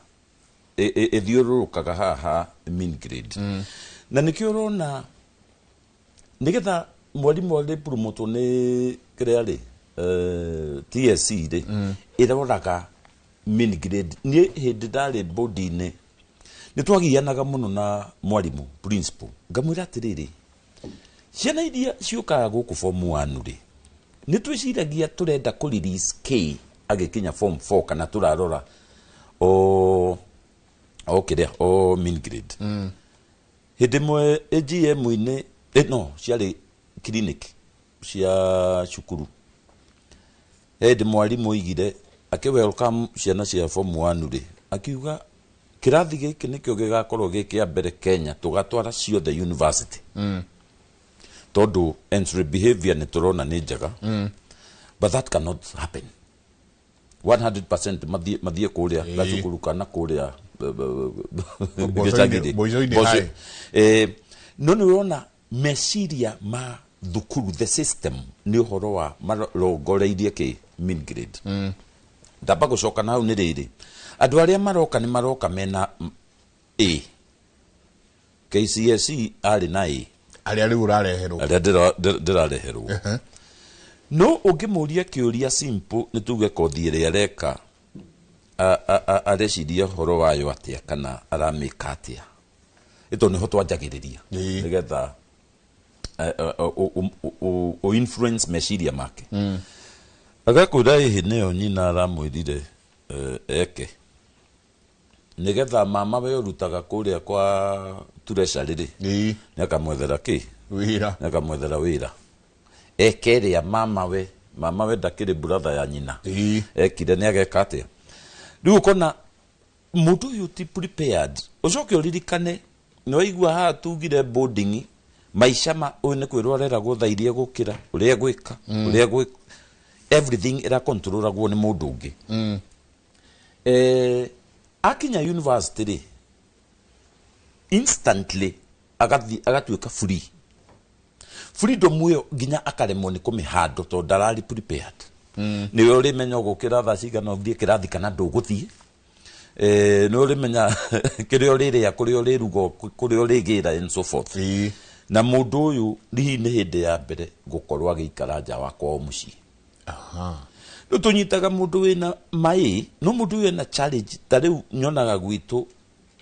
S8: ĩthiũrũrũkaga haha mean grade. Na nĩkĩo ũrona nĩgetha mwarimũ arĩ promotwo nĩ kĩrĩa rĩ, TSC rĩ, ĩroraga mean grade. Niĩ hĩndĩ ndarĩ bodi-inĩ nĩ twagianaga mũno na mwarimũ principal, ngamwĩra atĩrĩrĩ, ciana iria ciũkaga gũkũ form 1 rĩ, nĩ twĩciragia tũrenda kũ release K agĩkinya form 4, kana tũrarora o kĩrĩa o mean grade. Hĩndĩ ĩmwe AGM-inĩ, no ciarĩ clinic cia cukuru, hĩndĩ mwarimũ oigire akĩ welcome ciana cia form 1 rĩ, akiuga kĩrathi gĩkĩ nĩkĩo gĩgakorwo gĩ kĩa mbere Kenya tũgatwara ciothe university, tondũ entry behavior nĩ tũrona nĩ njega. But that cannot happen 100% mathiĩ kũrĩa gacukuru kana kũrĩa gĩcagi-rĩ.
S6: Mboco-inĩ high.
S8: No nĩ ũrona meciria ma thukuru, the system, nĩ ũhoro wa marongoreirie kĩ mean grade. Ndamba gũcoka na hau nĩ rĩrĩ, andũ arĩa maroka nĩ maroka mena A, KCSE arĩ na A.
S6: Arĩa rĩu ũrareherwo.
S8: Arĩa ndĩrareherwo, no ũngĩmũria kĩũria simple, nĩ tuge kothi ĩrĩa areka areciria ũhoro wayo atĩa kana aramĩka atĩa, ĩto nĩho twanjagĩrĩria nĩgetha ũ influence meciria make. Agakwĩra ĩhĩ nĩyo nyina aramwĩrire eke nĩgetha mama we ũrutaga kũrĩa kwa treasury rĩ, nĩakamwethera kĩ?
S6: Wĩra.
S8: Nĩakamwethera wĩra eke ĩrĩa mama we ndakĩrĩ brother ya nyina ekire nĩageka atĩa. Rĩu ũkona mũndũ ũyũ ti prepared. Ũcoke ũririkane nĩwaigua haha tugire boarding maica ma ũyũ nĩ kwĩrwo areragwo thaa iria gũkĩra, ũrĩa gwĩka, ũrĩa gwĩka, everything ĩrakontrolagwo nĩ mũndũ ũngĩ. Akinya university rĩ, instantly agathi agatuĩka free. Freedom ĩyo nginya akaremwo nĩ kũmĩhandle tondũ ndararĩ prepared. Nĩwe ũrĩmenya ũgũkĩra thaa cigana ũthiĩ kĩrathi kana ndũgũthiĩ, nĩwe ũrĩmenya kĩrĩa ũrĩrĩa, kũrĩa ũrĩruga, kũrĩa ũrĩgĩra and so forth. Na mũndũ ũyũ hihi nĩ hĩndĩ ya mbere gũkorwo agĩikara nja wa kwao mũciĩ. Rĩu tũnyitaga mũndũ wĩna maĩ, no mũndũ ũyũ ena challenge. Ta rĩu nyonaga gwitũ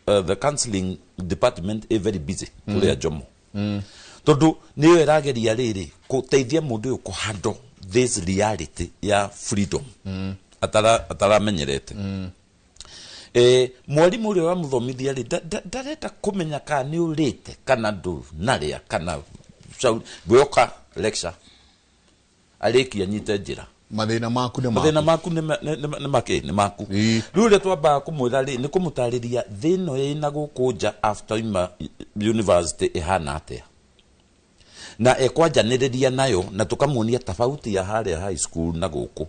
S8: the counseling department ĩ very busy kũrĩa Jomo, tondũ nĩyo ĩrageria rĩrĩ gũteithia mũndũ ũyũ kũhandle this reality ya freedom ataramenyerete. Mwarimũ ũrĩa ũramũthomithia rĩ, ndarenda kũmenya kana nĩ ũrĩte kana ndũnarĩa kana wĩoka lecture arĩkia nyite njĩra.
S6: Mathĩna maku nĩ
S8: mathĩna
S6: maku.
S8: Maku nĩ makĩ nĩ maku. Rĩu ũrĩa twambaga kũmwĩra rĩ, nĩ kũmũtarĩria thĩ ĩno ĩna gũkũ nja after ima university ĩhana atĩa na ekwanjanĩrĩria nayo, na tũkamuonia tofauti ya harĩa high school na gũkũ.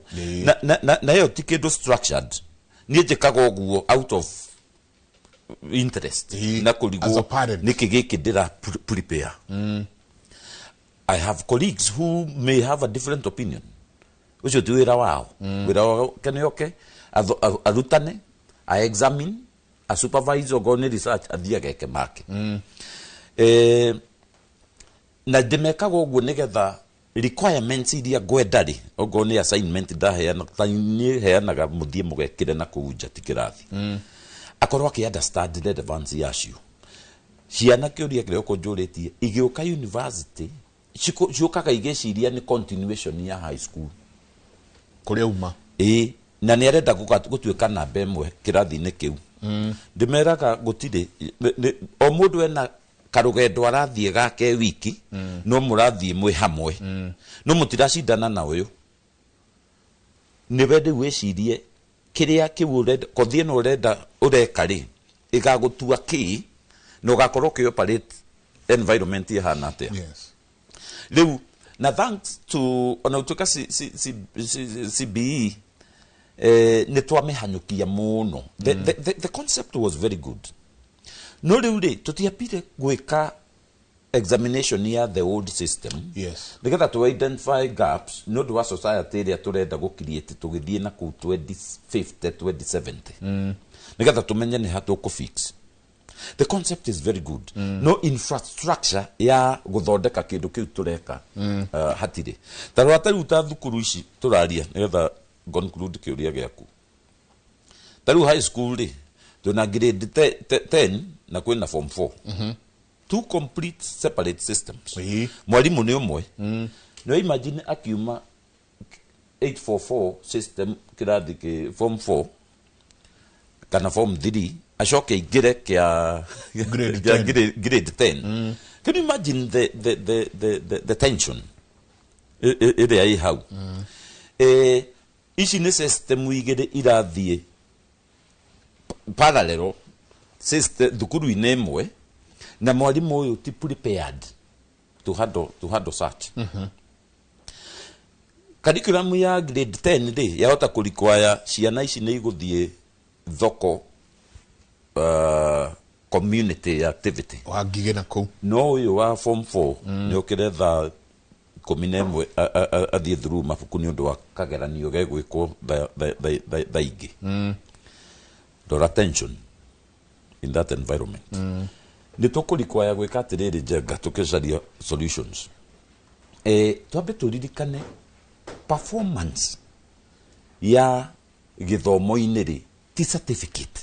S8: Na ĩyo ti kĩndũ structured. Niĩ njĩkaga ũguo out of interest na
S6: As a
S8: kũrigwo
S6: parent.
S8: Nĩkĩ gĩkĩ ndĩra prepare. I have colleagues who may have a different opinion. Ũcio ti wĩra wao. Wĩra wake nĩ oke arutane, a examine, a supervise, okorwo nĩ research athiĩ ageke make. Na ndĩmekaga ũguo nĩgetha requirements iria ngwenda rĩ, okorwo nĩ assignment ndaheana, ta niĩ heanaga mũthiĩ mũgekĩre na kũu nja ti kĩrathi, akorwo akĩ understand relevance yacio. Ciana, kĩũria kĩrĩa ũkũnjũrĩtie, igĩũka university ciũkaga igĩciria nĩ continuation ya high school.
S6: Kũrĩa uma.
S8: Ĩĩ, na nĩ arenda gũtuĩka namba 1 kĩrathi-inĩ kĩu. Ndĩmeraga gũtirĩ o mũndũ ena karũgendo arathiĩ gake wiki, no mũrathiĩ mwĩ hamwe, no mũtiracindana na ũyũ. Nĩwe rĩu wĩcirie kĩrĩa kĩu ũrenda, kothi ĩno ũrenda ũreka rĩ, ĩgagũtua kĩ na ũgakorwo ũkĩ-operate environment ĩhana atĩa. Rĩu na thanks to ona gũtuĩka CBE nĩ twamĩhanyũkia mũno. The concept was very good, no rĩu rĩ tũtiambire gwĩka examination ya the old system nĩgetha tũ identify gaps nĩ ũndũ wa society ĩrĩa tũrenda gũ create tũgĩthiĩ na kũu 2050, 2070, nĩgetha tũmenye nĩ ha tũkũ fix. The concept is very good, no infrastructure ya gũthondeka kĩndũ kĩu tũreka hatirĩ. Ta rora ta rĩu ta thukuru ici tũraria, nĩgetha conclude kĩũria gĩaku, ta rĩu high school rĩ, twĩna grade 10 na kwĩna form 4, two complete separate systems. Mwarimũ nĩ ũmwe. No imagine akiuma 844 system kĩrathi kĩ form 4 kana form 3, acoke aingĩre kĩa
S6: Grade
S8: kĩa
S6: 10.
S8: Grade 10. Can you imagine the tension ĩrĩa ĩ hau? Ici nĩ system igĩrĩ irathiĩ parallel system thukuru-inĩ ĩmwe, na mwarimũ ũyũ ti prepared to handle such. Curriculum ya grade 10 rĩ, yahota kũrequire ciana ici nĩ igũthiĩ thoko, community activity.
S6: Wa ngigĩ na kũu.
S8: No ũyũ wa form 4 nĩ ũkĩre thaa 11 athiĩ through mabuku nĩ ũndũ wa kageranio gegwĩkwo thaa ingĩ. Rora tension in that environment. Nĩ tũkũrequire gwĩka atĩrĩrĩ, Njenga, tũkĩcaria solutions, twambe tũririkane performance ya gĩthomo-inĩ rĩ ti certificate.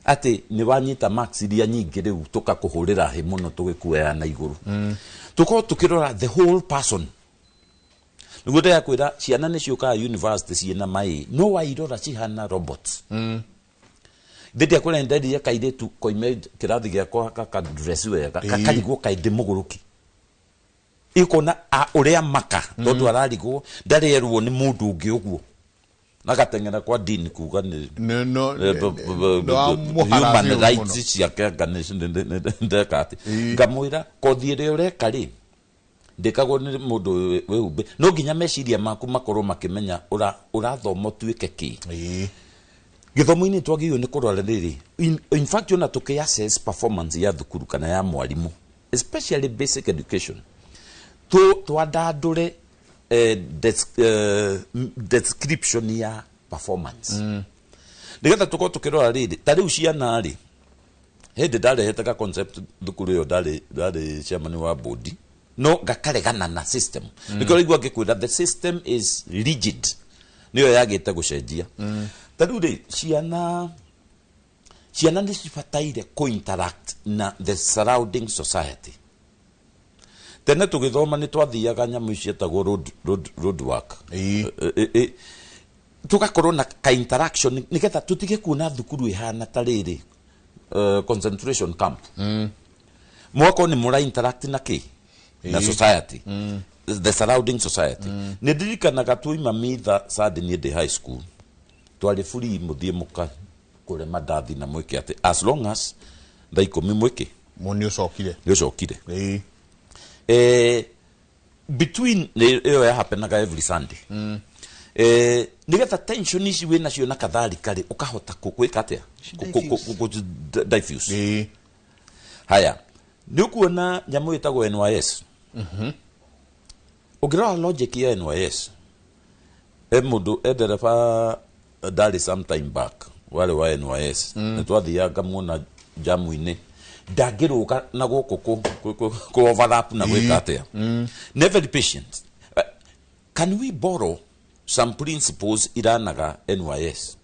S8: Atĩ nĩ wanyita marks iria nyingĩ, rĩu tũkakũhũrĩra hĩ mũno, tũgĩkuoya na igũrũ. Tũkorwo tũkĩrora the whole person. Nĩguo ndĩrakwĩra, ciana nĩ ciũkaga university ciĩna maĩ, no wairora cihana robots. Thĩ ndendirie kairĩtu koime kĩrathi gĩakwa kakadress wega, kakarigwo kaĩ ndĩ mũgũrũki, ikona ũrĩa maka tondũ ararigwo ndarerwo nĩ mũndũ ũngĩ ũguo, agateng'era kwa dean kuga nĩ
S6: no
S8: human rights ciake, anga ndeka atĩ. Ngamwĩra kothi ĩrĩa ũreka rĩ, ndĩkagwo nĩ mũndũ wĩhumbe, no nginya meciria maku makorwo makĩmenya ũrathoma ũtuĩke kĩ. Gĩthomo-inĩ twagĩrĩirwo nĩ kũrora rĩrĩ, in fact ona tũkĩ assess performance ya thukuru kana ya mwarimũ, especially basic education, twandandũre description ya performance nĩgetha tũkorwo tũkĩrora rĩrĩ. Ta rĩu ciana rĩ, hĩndĩ ndarehete ka concept thukuru ĩyo, ndarĩ chairman wa board, no ngakaregana na system. Nĩkĩo ũraigua ngĩkwĩra the system is rigid, nĩyo yagĩte gũcenjia. Ta rĩu rĩ, ciana nĩ cibataire kũ-interact na the surrounding society. Tene tũgĩthoma nĩ twathiaga nyamũ ici ciĩtagwo road work. Tũgakorwo na ka interaction nĩgetha tũtige kuona thukuru ĩhana ta rĩrĩ concentration camp. Mũgakorwo nĩ mũra interact na kĩ, na society, the surrounding society. Nĩ ndirikanaga tuima mitha Sunday, niĩ ndĩ high school, twarĩ free mũthiĩ mũka kũrĩa mandathi na mwĩke atĩ, as long as thaa 10 mwĩke
S6: nĩ ũcokire.
S8: Nĩ ũcokire. Between ĩyo yahapenaga every Sunday, nĩgetha tension ici wĩ nacio na katharika rĩ, ũkahota gwĩka atĩa? Diffuse. Haya, nĩ ũkuona nyamũ ĩtagwo NYS. Ũngĩrora logic ya NYS, e mũndũ e ndereba ndarĩ some time back warĩ wa NYS, nĩ twathiaga ngamuona jamu-inĩ, ndangĩrũga na gũkũ kũ overlap na gwĩka atĩa. Nĩ very patient. Can we borrow some principles iranaga NYS?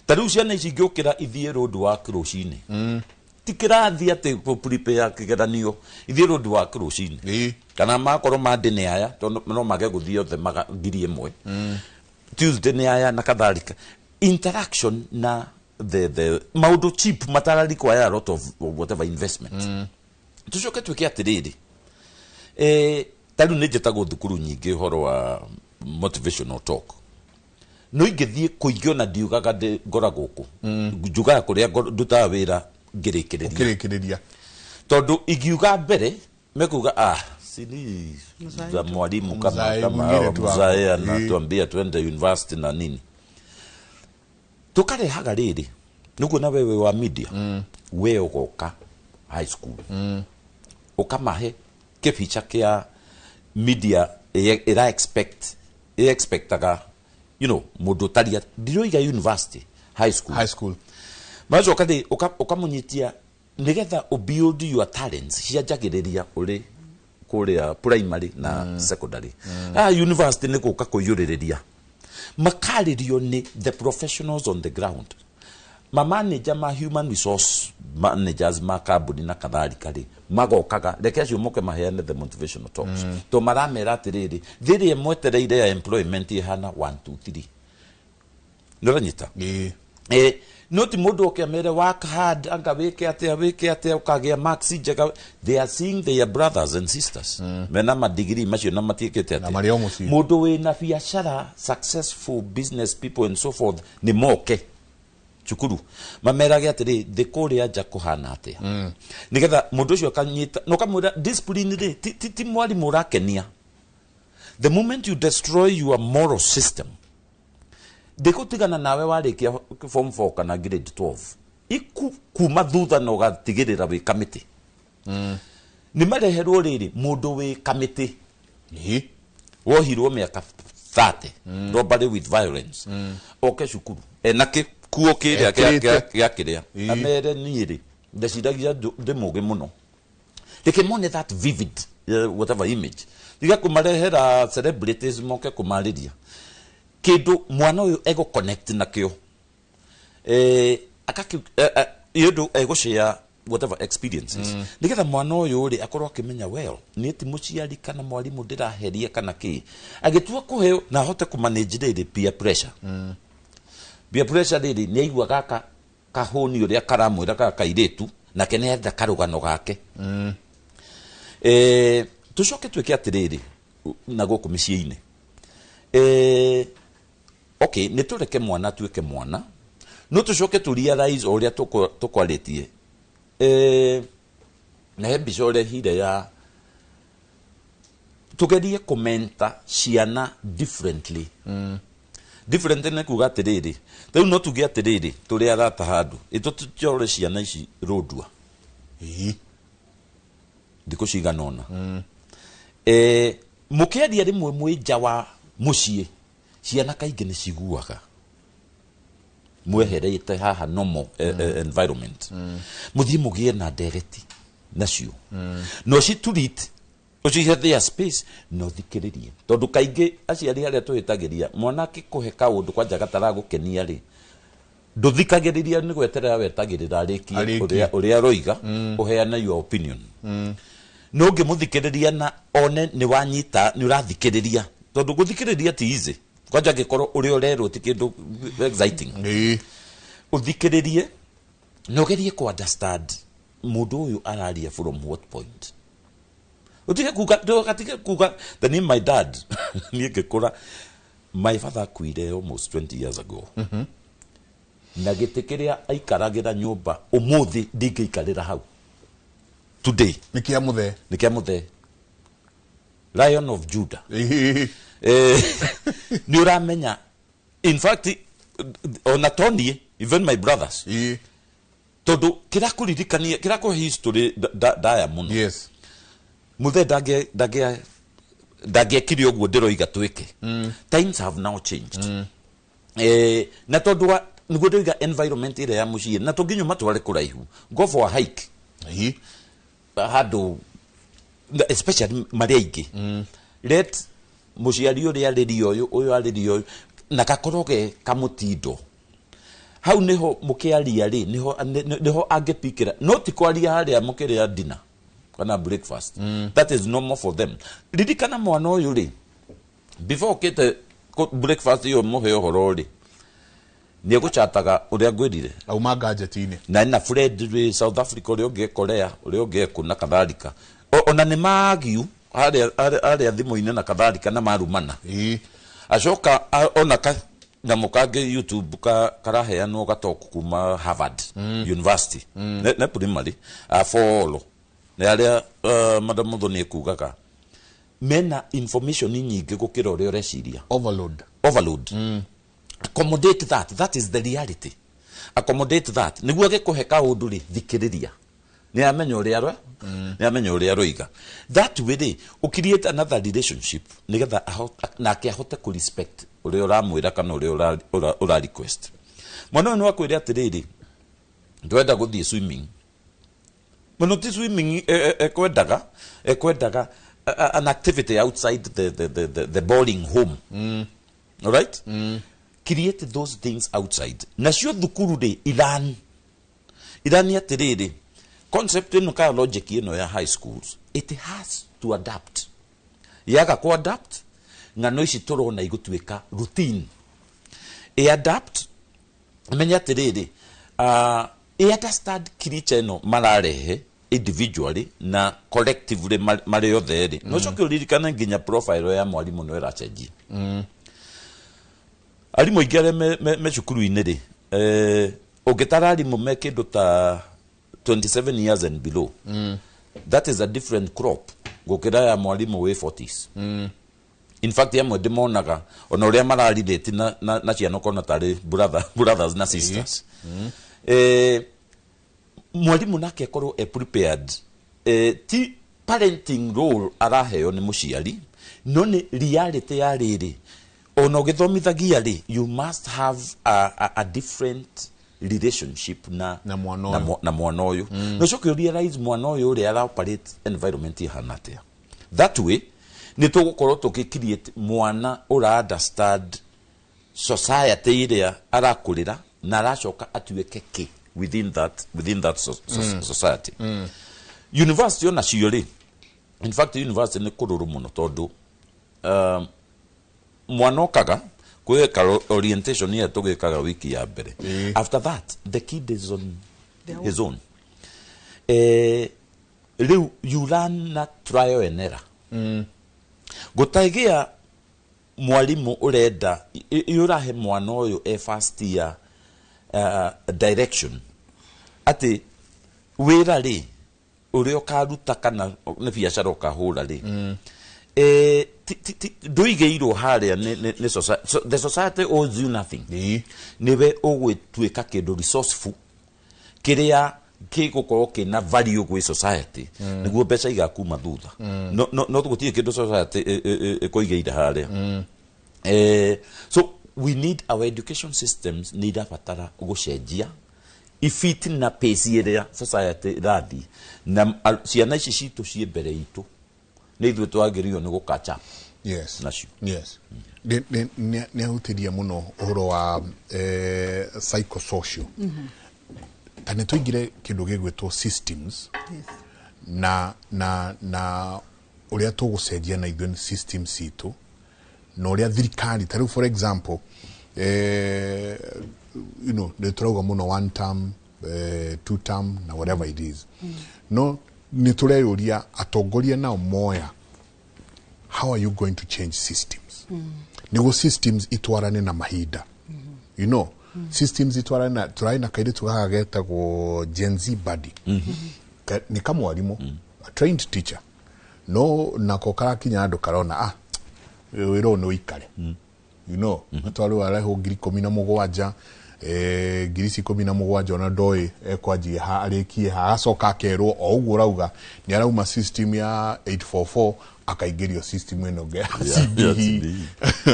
S8: Ta rĩu ciana ici ingĩũkĩra ithiĩ road work rũcinĩ, ti kĩrathi atĩ kũ prepare kĩgeranio, ithiĩ road work rũcinĩ, kana makorwo Monday nĩ aya, tondũ no mage gũthiĩ othe 1,000, Tuesday nĩ aya na kadhalika. Interaction na the maũndũ cheap matara require a lot of whatever investment. Tucoke twĩke atĩrĩrĩ, ta rĩu nĩ njĩtagwo thukuru nyingĩ ũhoro wa motivational talk, no ingĩthiĩ kũingĩ ona ndiugaga ndĩ ngoragwo kũ, njugaga kũrĩa ndutaga wĩra ngĩrĩkĩrĩria.
S6: Ũkĩrĩkĩrĩria.
S8: Tondũ ingiuga mbere mekuga, "Ah, sini za mwalimu kama
S6: Mzae
S8: kama
S6: mwingine
S8: hawa
S6: tu hapo.
S8: mzae anatuambia twende university na nini." Tukarehaga rĩrĩ, nĩguo na wewe wa media, we ũgoka high school, ũkamahe kĩbica kĩa media ĩra expect ĩ expectaga mũndũ ũtaria, ndiroiga university, high school.
S6: High school.
S8: Macoka rĩ, ũkamũnyitia nĩgetha ũbuild your talents cianjagĩrĩria ũrĩ kũrĩa primary na secondary. University nĩ gũka kũiyũrĩrĩria, makarĩrio nĩ the professionals on the ground, ma manager, ma human resource managers ma kambuni na kadhalika rĩ, magokaga, reke acio moke maheane the motivational talks, to maramera atĩrĩrĩ, thĩ ĩrĩa mwetereire ya employment ĩhana 1 2 3. Nĩũranyita? No ti mũndũ oke amere work hard, anga wĩke atĩa, wĩke atĩa, ũkagĩa marks njega. They are seeing their brothers and sisters mena madigiri macio na matiĩkĩte
S6: Na
S8: atĩa.
S6: marĩ o mũciĩ.
S8: Mũndũ wĩna biacara, successful business people and so forth, nĩ moke cukuru mamerage atĩrĩ, thĩ kũrĩa nja kũhana atĩa, nĩgetha mũndũ ũcio akanyita na ũkamwĩra discipline rĩ, ti mwarimũ ũrakenia. The moment you destroy your moral system, ndĩgũtigana nawe warĩkia form 4 kana grade 12, iku kuma thutha na ũgatigĩrĩra wĩ kamĩtĩ. Nĩ mareherwo rĩrĩ, mũndũ wĩ kamĩtĩ wohirwo mĩaka 30, robbery with violence, oke cukuru ena gĩkuo kĩrĩa
S6: Ekĩrĩte.
S8: gĩa kĩrĩa, amere niĩ rĩ, ndeciragia ndĩ mũgĩ mũno. Reke mone that vivid whatever image, tiga kũmarehera celebrities moke kũmarĩria kĩndũ mwana ũyũ egũ connect nakĩo. Akaki yundu egushare whatever experiences nigetha mwana uyu ri akorwo akimenya well ni ti muciari kana mwarimu ndiraheria kana ki agitua kuheo na ahote ku manage riri peer pressure. Peer pressure riri ni aigua gaka kahuni uria karamwira gaka kairitu nake ni enda karugano gake. Tucoke twike atiriri na guku miciĩ-inĩ, okay, nĩ tũreke mwana atuĩke mwana, no tũcoke tũ realize o ũrĩa tũkwarĩtie, na he mbica ũrehire ya tũgerie kũmenta ciana differently. Different nĩ kuga atĩrĩrĩ, rĩu no tuge atĩrĩrĩ, tũrĩ arata handũ ĩtũ tũcore ciana ici rũndua thikũ cigana ũna, mũkĩaria rĩmwe mwĩ nja wa mũciĩ, ciana kaingĩ nĩ ciguaga mweherete haha normal environment. Mũthiĩ mũgĩe na ndereti nacio, no citurit ũcihe their space no thikĩrĩrie, tondũ kaingĩ aciari arĩa tũhĩtagĩria mwana akĩkũhe kaũndũ kwanja gataragũkenia rĩ, ndũthikagĩrĩria, nĩ gweterera wetagĩrĩra arĩkie
S6: Arĩkie.
S8: ũrĩa aroiga, ũheane your opinion. No ũngĩmũthikĩrĩria na one nĩ wanyita nĩ ũrathikĩrĩria, tondũ gũthikĩrĩria ti easy kwanja angĩkorwo ũrĩa ũrerwo ti kĩndũ exciting. Ũthikĩrĩrie na ũgerie kũ understand mũndũ ũyũ araria from what point. Utige kuga, ndũgatige kuga the name my dad. Niĩ ngĩkũra, my father akuire almost 20 years ago, na gĩtĩ kĩrĩa aikaragĩra nyũmba ũmũthĩ ndingĩikarĩra hau today.
S6: Nĩ kĩa mũthee.
S8: Nĩ kĩa mũthee, Lion of Judah. Nĩ ũramenya, in fact ona toniĩ, even my brothers, tondũ kĩrakũririkania, kĩrakũhe history ndaya mũno. Mũthee ndangĩekire ũguo ndĩroiga twĩke. Times have now changed. Na tondũ wa nĩguo ndĩroiga environment ĩrĩa ya mũciĩ, na tũnginywo matware kũraihu, go for a hike handũ especially marĩa aingĩ, let mũciari ũrĩa arĩria ũyũ, ũyũ arĩria ũyũ, na gakorwo ge kamũtindo hau niho mũkĩaria rĩ, niho angĩpikĩra, no ti kwaria harĩa mũkĩrĩa dinner kana breakfast. That is normal for them. Ririkana mwana ũyũ rĩ, before ũkĩte breakfast ĩyo mũhe ũhoro rĩ, nĩ egũchataga ũrĩa ngwĩrire.
S6: Auma gadget-inĩ.
S8: Na ena friend wĩ South Africa, ũrĩa ũngĩ e Korea, ũrĩa ũngĩ ekũ na kadhalika. Ona nĩ maagiu harĩa thimũ-inĩ na kadhalika na marumana. Acoka ona ka nyamũ kangĩ YouTube karaheanwo gatoku kuma Harvard University. Ne primary afolo nĩ arĩa, Madam Muthoni ekugaga mena information nyingĩ gũkĩra ũrĩa ũreciria.
S6: Overload.
S8: Overload. Accommodate that. That is the reality. Accommodate that nĩguo agĩkũhe kaũndũ rĩ, thikĩrĩria, nĩ amenya ũrĩa nĩ amenya ũrĩa aroiga. That way rĩ, ũcreate another relationship nĩgetha nake ahote kũ respect ũrĩa ũramwĩra kana ũrĩa ũra request. Mwana ũyũ nĩ wakwĩre atĩrĩrĩ, ndwenda gũthiĩ swimming mũno, ti swimming ekwendaga an activity outside the boarding home. Alright, create those things outside. Nacio thukuru rĩ, irani atĩrĩrĩ, concept ĩno ka logic ĩno ya high schools, it has to adapt. Yaga ku adapt, ng'ano ici tũrona igũtuĩka routine. Ĩ adapt, menya atĩrĩrĩ, ĩ understand creature ĩno mararehe individually na collectively marĩ othe rĩ, no coke ũririkane nginya profile ya mwarimũ no ĩracenjia. Arimũ aingĩ arĩa me cukuru-inĩ rĩ, ũngĩtara arimũ me kĩndũ ta 27 years and below, that is a different crop gũkĩra ya mwarimũ wĩ 40s. In fact amwe ndĩmonaga ona ũrĩa mararelate na ciana ũkona tarĩ brothers na sisters. Mwarimũ nake akorwo e prepared, ti parenting role araheo nĩ mũciari, no nĩ reality ya rĩrĩ, ona ũgĩthomithagia rĩ, you must have a different relationship na
S6: na mwana
S8: na
S6: ũyũ.
S8: Na mwana ũyũ. No coke realize mwana ũyũ ũrĩa ara operate environment ihana atĩa. That way nĩ tũgũkorwo tũgĩ create mwana ũra understand society ĩrĩa arakũrĩra na aracoka atuĩke kĩ. within that society. University ona cio rĩ, in fact university nĩ kũrũrũ mũno tondũ mwana okaga kwĩka orientation ĩrĩa tũgĩkaga wiki ya mbere. After that the kid is on his own. Rĩu you learn na trial and error. Gũtagĩa mwarimũ ũrenda ũrahe mwana ũyũ e first year direction atĩ wĩra rĩ ũrĩa ũkaruta kana nĩ biacara ũkahũra rĩ, ndũigĩirwo harĩa nĩ so the society owes you nothing. Nĩwe ũgwĩtuĩka kĩndũ resourceful kĩrĩa gĩgũkorwo kĩna value gwĩ society nĩguo mbeca igakuma thutha. No gũtirĩ kĩndũ society ĩkũigĩire harĩa. So we need our education systems nĩ irabatara gũcenjia ifit na pace ĩrĩa society ĩrathiĩ na ciana ici citũ ciĩ mbere itũ nĩ ithuĩ twagĩrĩirwo nĩ gũ catch up nacio.
S6: Yes, nĩ ahutirie mũno ũhoro wa psychosocial. Ta nĩ tũingire kĩndũ gĩgwĩtwo systems na ũrĩa tũgũcenjia na ithuĩ systems citũ na ũrĩa thirikari ta rĩu, for example, nĩ tũrauga mũno one term, two term na whatever it is, no nĩ tũreyũria atongoria nao moya, how are you going to change systems nĩguo systems itwarane na mahinda, systems itwarane na tũrarĩ na kairĩtu gaka getagwo Gen Z Buddy. Nĩ kamwarimũ, a trained teacher, no nako karakinya andũ karona wĩra ũyũ nĩ ũikare, atwarwo arehwo 17,000, ngiri ici 17 ona ndoĩ ekwanjia ha arĩkie ha, agacoka akerwo o ũguo ũrauga nĩ arauma system ya 844 akaingĩrio system ĩno ĩngĩ ya CBE.
S8: CBE.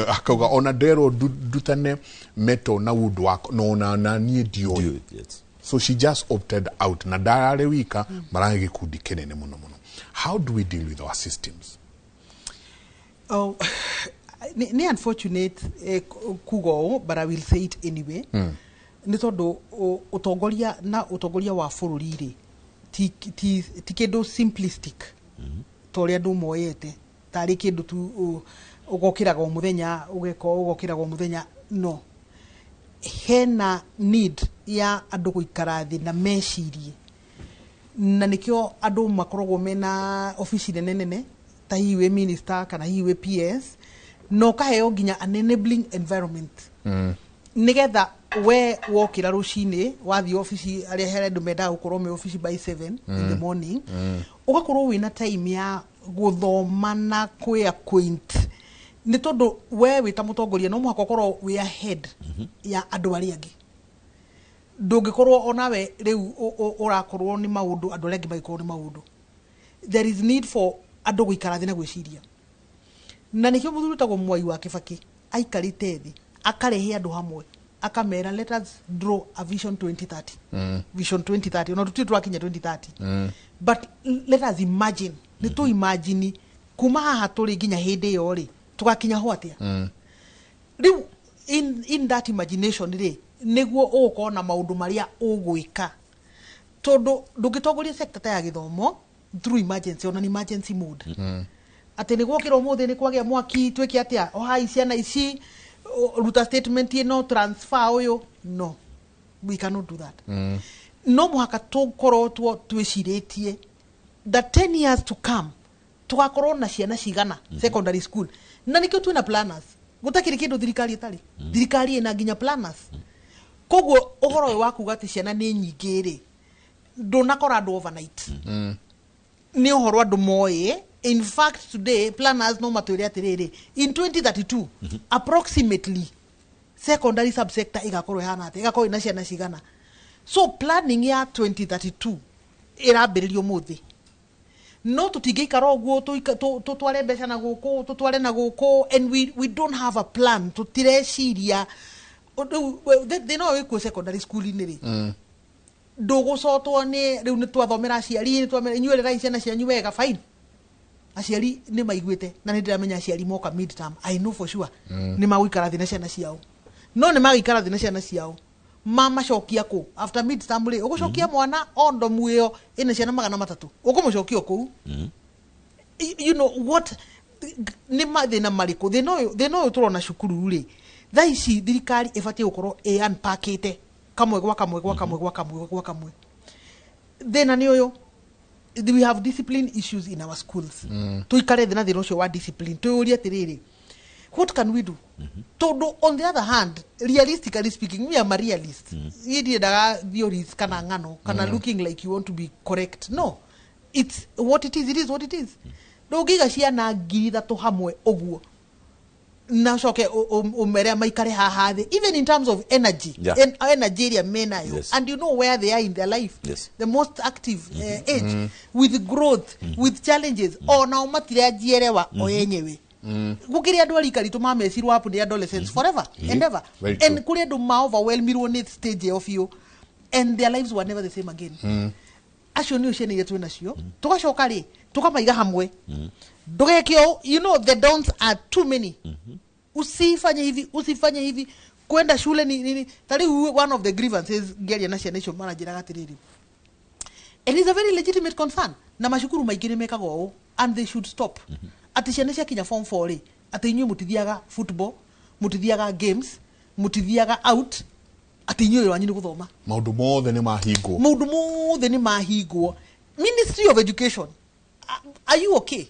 S6: Akauga ona nderwo ndutane metal na woodwork no ona na niĩ ndiũĩ.
S8: Ndiũĩ, yes.
S6: So she just opted out na ndararĩ wika, mararĩ gĩkundi kĩnene mũno mũno. How do we deal with our systems?
S7: Oh, nĩ unfortunate kuga ũũ, but I will say it anyway. Nĩ tondũ ũtongoria na ũtongoria wa bũrũri rĩ ti kĩndũ simplistic ta ũrĩa andũ moyete tarĩ kĩndũ tu ũgokĩraga o mũthenya ũgeka ũũ, ũgokĩraga o mũthenya. No hena need ya andũ gũikara thĩ na mecirie, na nĩkĩo andũ makoragwo mena obici nene nene ta hihi wĩ minister kana hihi wĩ PS na ũkaheo nginya an enabling environment nigetha we wokĩra rũcinĩ wathiĩ obici, arĩa he andũ mendaga gũkorwo me obici by 7 in the morning, ũgakorwo wĩna time ya gũthoma na kwĩ acquaint, nĩ tondũ we wĩ ta mũtongoria no mũhaka ũkorwo wĩ ahead ya andũ arĩa angĩ. Ndũngĩkorwo onawe rĩu ũrakorwo nĩ maũndũ andũ arĩa angĩ magĩkorwo nĩ maũndũ. There is need for andũ gũikara thĩ na gwĩciria, na nĩkĩo mũthuri wĩtagwo Mwai wa Kĩbakĩ aikarĩte thĩ akarehe andũ hamwe akamera, "Let us draw a vision 2030." Vision 2030, ona tũtirĩ tũrakinya 2030, but let us imagine, nĩ tũ imagine kuma haha tũrĩ nginya hĩndĩ ĩyo rĩ tũgakinya ho atĩa. Rĩu in that imagination rĩ nĩguo ũgũkorwo na maũndũ marĩa ũgwĩka, tondũ ndũngĩtongoria sector ta ya gĩthomo through emergency, ona emergency mode, atĩ nĩ gwokĩra ũmũthĩ nĩ kwagĩa mwaki twĩke atĩa, ohai ciana ici, ruta statement ĩno, transfer ũyũ. No, we cannot do that. No mũhaka tũkorwo twĩcirĩtie that 10 years to come tũgakorwo na ciana cigana secondary school, na nĩkĩo twĩna planners. Gũtakĩrĩ kĩndũ thirikari ĩtarĩ, thirikari ĩna nginya planners. Koguo ũhoro ũyũ wa kuga atĩ ciana nĩ nyingĩ rĩ, ndũnakora andũ overnight, nĩ ũhoro andũ moĩ. In fact, today planners no matwĩre atĩrĩrĩ, in 2032 approximately secondary subsector ĩgakorwo ĩhana atĩa, ĩgakorwo ĩna ciana cigana. So planning ya 2032 ĩrambĩrĩrio ũmũthĩ. No tũtingĩikara ũguo tũtware mbeca na gũkũ, tũtware na gũkũ, and we don't have a plan. Tũtireciria rĩu thĩna ũyũ wĩkuo secondary school-inĩ rĩ, ndũgũcotwo nĩ rĩu nĩ twathomera aciari, nĩ twamera inyuĩ rerai ciana cianyu wega. Fine, aciari nĩ maiguĩte na nĩ ndĩramenya aciari moka midterm, I know for sure nĩ magũikara thĩ na ciana ciao, no nĩ magũikara thĩ na ciana ciao Mamacokia kũ after mid term rĩ, ũgũcokia mwana o ndomu ĩyo ĩna ciana 300, ũkũmũcokia o kũu? You know what, nĩ mathĩna marĩkũ thĩna ũyũ tũrona cukuru rĩ thaa ici? Thirikari ĩbatiĩ gũkorwo ĩ unpackĩte kamwe gwa kamwe gwa kamwe gwa kamwe gwa kamwe. Thĩna nĩ ũyũ, we have discipline issues in our schools. Tuikare thĩ na thĩna ũcio wa discipline, twĩyũrie atĩrĩrĩ, what can we do? Tondũ on the other hand, realistically speaking, me am a realist. Niĩ ndiendaga theories kana ng'ano kana looking like you want to be correct. No, it's what it is, it is what it is. Ndũngĩiga ciana 3,000 hamwe ũguo na ũcoke ũmere maikare haha thĩ, even in terms of energy, energy ĩrĩa menayo, and you know where they are in their life, the most active age, with growth, with challenges, onao matiranjierewa o enyewe. Gũkĩrĩ andũ a rika ritũ mamecirwo up nĩ adolescence forever and ever.
S6: Very
S7: And
S6: true.
S7: kũrĩ andũ ma overwhelmirwo nĩ stage ĩyo biũ and their lives were never the same again. Acio nĩo ciana iria twĩ nacio, tũgacoka rĩ tũkamaiga hamwe, ndũgeke ũũ, you know the don'ts are too many, usifanye hivi, usifanye hivi, kwenda shule ni nini. Ta rĩu one of the grievances ngĩaria na ciana icio maranjĩraga atĩrĩrĩ, and it's a very legitimate concern, na macukuru maingĩ nĩ mekaga ũũ and they should stop, atĩ ciana ciakinya form 4 rĩ, atĩ inyuĩ mũtithiaga football, mũtithiaga games, mũtithiaga out, atĩ inyuĩ wĩra wanyu nĩ gũthoma.
S6: Maũndũ mothe nĩ mahingwo.
S7: Maũndũ mothe nĩ mahingwo. Ministry of Education, are you okay?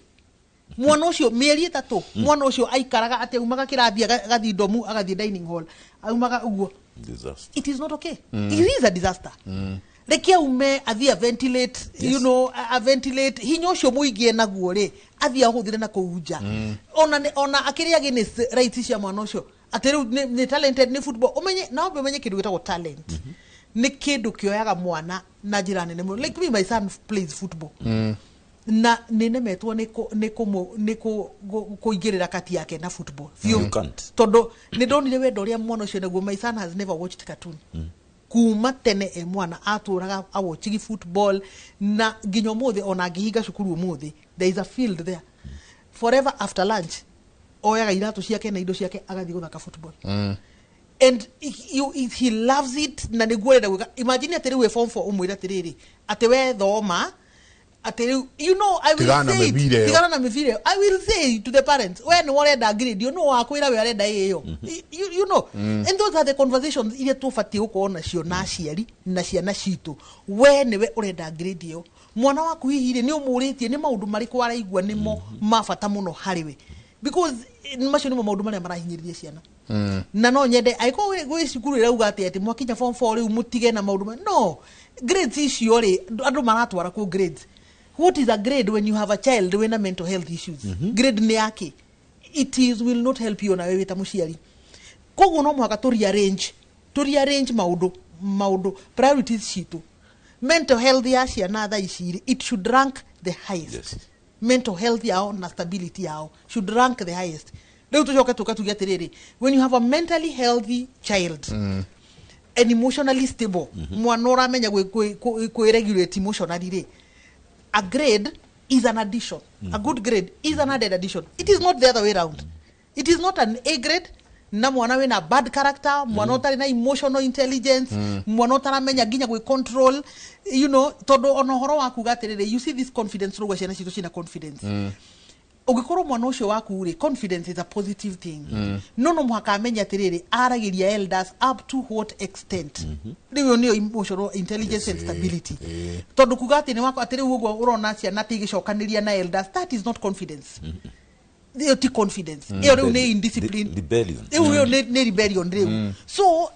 S7: Mwana ũcio mĩeri 3, mwana ũcio aikaraga atĩ aumaga kĩrathi agathiĩ ndomu, agathiĩ dining hall, aumaga ũguo.
S8: Disaster.
S7: It is not okay. It is a disaster. Reke aume athiĩ a ventilate, you know, a ventilate hinya ũcio mũingĩ enaguo rĩ, athiĩ ahũthĩre na kũu nja. Ona akĩrĩ against rights cia mwana ũcio atĩ rĩu nĩ talented nĩ football, ũmenye na wambe ũmenye kĩndũ gĩtagwo talent nĩ kĩndũ kĩoyaga mwana na njĩra nene mũno. Like me, my son plays football, na nĩ nemetwo nĩ kũingĩrĩra kati yake na football biũ.
S8: You can't.
S7: Tondũ nĩ ndonire wendo ũrĩa mwana ũcio naguo. My son has never watched cartoon kuma tene e mwana, atũraga awatchigi football na nginya ũmũthĩ. Ona angĩhinga cukuru ũmũthĩ, there is a field there forever. After lunch oyaga iratũ ciake na indo ciake, agathiĩ gũthaka football, and he loves it na nĩguo arenda gwĩka. Imagine atĩ rĩu e form 4 ũmwĩre atĩrĩrĩ, atĩ we thoma, atĩ rĩu, you know, I will
S6: Tigana na
S7: say it.
S6: mĩbira ĩyo.
S7: Tigana na mĩbira ĩyo. I will say to the parents, we nĩ ũrenda grade ĩyo, no wakwĩra we arenda ĩyo, you know. And those are the conversations iria tũbatiĩ gũkorwo nacio na aciari na ciana citũ. We nĩwe ũrenda grade ĩyo, mwana waku hihi rĩ, nĩ ũmũrĩtie nĩ maũndũ marĩkũ araigua nĩmo ma bata mũno harĩ we? Because macio nĩmo maũndũ marĩa marahinyĩrĩria ciana. Na no nyende angĩkorwo gwĩ cukuru ĩrauga atĩ mwakinya form 4 rĩu mũtige na maũndũ no grades icio rĩ, andũ maratwara kũ grades? What is a grade when you have a child wĩna mental health issues? Grade nĩ yake? It is will not help you onawe wĩ ta mũciari. Koguo no mũhaka tũ rearrange maũndũ priorities citũ. Mental health ya ciana thaa ici rĩ, it should rank the highest. Mental health yao na stability yao should rank the highest. Rĩu tũcoke tũke tuge atĩrĩrĩ, when you have a mentally healthy child and emotionally stable, mwana ũramenya kwĩ regulate emotionally rĩ, a grade is an addition. A good grade is an added addition. It is not the other way round. It is not an A grade na mwana wĩna bad character, mwana ũtarĩ na emotional intelligence, mwana ũtaramenya nginya gwĩ control, you know, tondũ ona ũhoro wa kuga atĩrĩrĩ, you see this confidence, rũgwa ciana citũ ciĩna confidence. Ũngĩkorwo mwana ũcio waku rĩ, confidence is a positive thing, no mũhaka amenye atĩrĩrĩ, aragĩria elders up to what extent. Rĩu ĩyo nĩyo emotional intelligence and stability. Tondũ kuga atĩ nĩ wako atĩ rĩu ũguo ũrona ciana atĩ igĩcokanĩria na elders, that is not confidence. Ĩyo ti confidence, ĩyo rĩu nĩ indiscipline.
S8: Rebellion.
S7: Rĩu ĩyo nĩ rebellion rĩu. So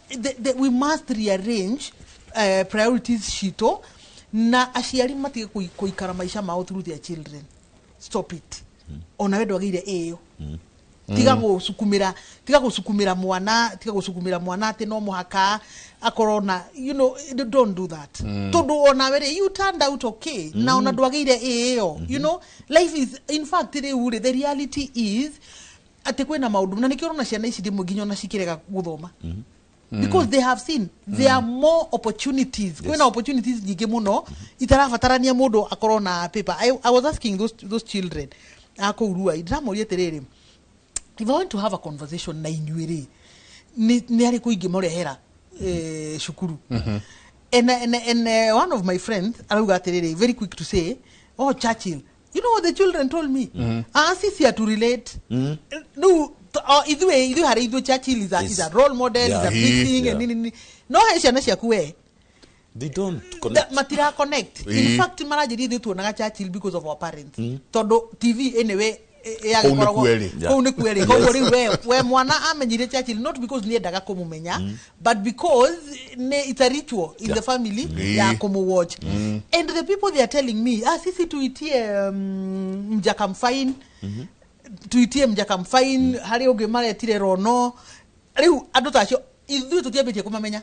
S7: we must rearrange priorities citũ, na aciari matige kũikara maica mao through their children. Stop it. Ona we ndwagĩire ĩyo, tiga gũcukumĩra mwana, tiga gũcukumĩra mwana atĩ no mũhaka akorwo na, you know, don't do that. Tondũ onawe rĩ, you turned out okay, na ona ndwagĩire ĩyo. You know, life is, in fact rĩu rĩ, the reality is atĩ kwĩna maũndũ, na nĩkĩo ũrona ciana ici rĩmwe nginya ona cikĩrega gũthoma, because they have seen there are more opportunities. Kwĩna opportunities nyingĩ mũno itarabatarania mũndũ akorwo na paper. I was asking those children a kũu Ruai, ndĩramoria atĩrĩrĩ, if I want to have a conversation na inyuĩ rĩ, nĩ arĩkũ ingĩmũrehera? Cukuru. And one of my friends arauga atiriri, very quick to say, "Oh, Churchill." You know what the children told me? Ah, sisi to relate. No, ithuĩ harĩ ithuĩ Churchill is a role model, is a big thing, and nini nini. No he ciana ciaku we
S8: They don't connect.
S7: Matira connect. In fact, maranjĩria ithuĩ tuonaga Churchill because of our parents, tondũ TV anyway
S6: Kũu nĩ kuerĩ.
S7: Kũu nĩ kuerĩ. Koguo rĩu we mwana amenyire Churchill not because nĩ endaga kũmũmenya, but because nĩ it's a ritual in the family ya kũmũwatch. And the people, they are telling me, "Ah, sisi tuitie Mjaka Mfine, tuitie Mjaka Mfine." Harĩ ũngĩ maretire Rono. Rĩu andũ ta acio ithuĩ tũtiambĩtie kũmamenya.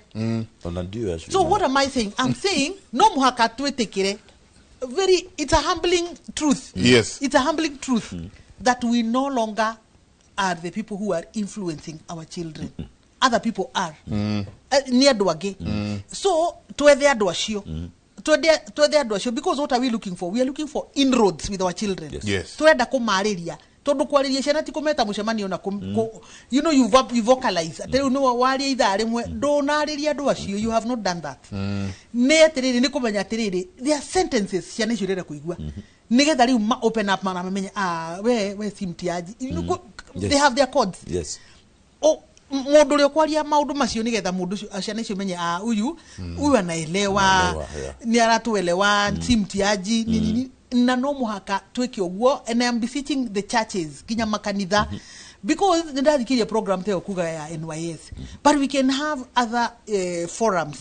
S8: Ona ndio acio.
S7: So what am I saying? I'm saying no mũhaka twĩtĩkĩre, very, it's a humbling truth. It's a humbling truth that we no longer are the people who are influencing our children. Other people are. Nĩ andũ angĩ. So twethe andũ acio, twethe andũ acio, because what are we looking for? We are looking for inroads with our children. Twenda kũmarĩria, tondũ kwarĩria ciana ti kũmeta mũcemanio na you vocalize atĩ rĩu nĩ waria ithaa rĩmwe. Ndũnarĩria andũ acio. You have not done that. Nĩ atĩrĩrĩ, nĩ kũmenya atĩrĩrĩ, there are sentences ciana icio irenda kũigua nĩgetha rĩu ma open up, mana mamenye, ah, we si mtiaji. They have their codes. O mũndũ ũrĩa ũkwaria maũndũ macio nĩgetha mũndũ ũcio, ciana icio menye, ah, uyu anaelewa.
S8: Anaelewa, yeah.
S7: Nĩ aratuelewa, si mtiaji, nini nini. Na no mũhaka twĩke ũguo, and I am beseeching the churches, nginya makanitha, because nĩ ndathikirie program ta ĩyo kuga ya NYS, but we can have other forums.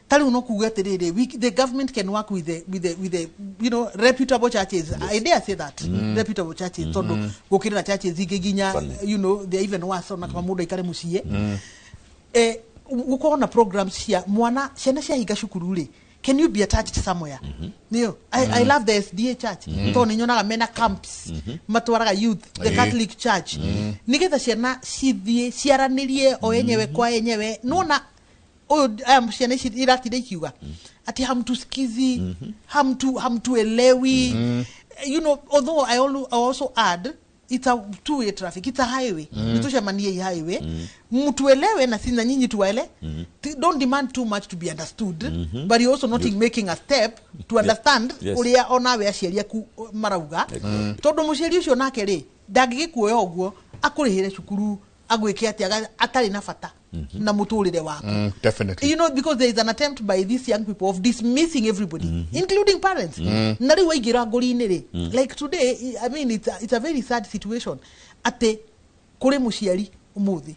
S7: Ta rĩu no kuga atĩrĩrĩ, the government can work with the reputable churches. I dare say that, reputable churches, tondũ gũkĩrĩ na churches ingĩ nginya
S8: Funny.
S7: they are even worse, ona kama mũndũ aikare mũciĩ, gũkorwo na programs cia mwana, ciana ciahinga cukuru rĩ, can you be attached somewhere? Nĩyo I love the SDA Church, tondũ nĩ nyonaga mena camps matwaraga youth, the Catholic Church, nĩgetha ciana cithiĩ ciaranĩrie o enyewe kwa enyewe. Nona ũyũ aya ciana ici iratinda ikiuga ati hamtusikizi, hamtuelewi. Although I also add, it's a two way traffic, it's a highway. Nitucemanie hii highway, mtuelewe na sina nyinyi tuwaele. Don't demand too much to be understood, but you're also not making a step to understand uria onawe aciari aku marauga, tondu muciari ucio nake ri ndangĩgĩkuoya ũguo akũrĩhĩre cukuru, agwĩke atĩa atarĩ na bata na mũtũrĩre waku.
S6: Definitely.
S7: Because there is an attempt by these young people of dismissing everybody, including parents. Na rĩu waingĩra ngũri-inĩ rĩ, like today, I mean, it's a very sad situation atĩ kũrĩ mũciari ũmũthĩ,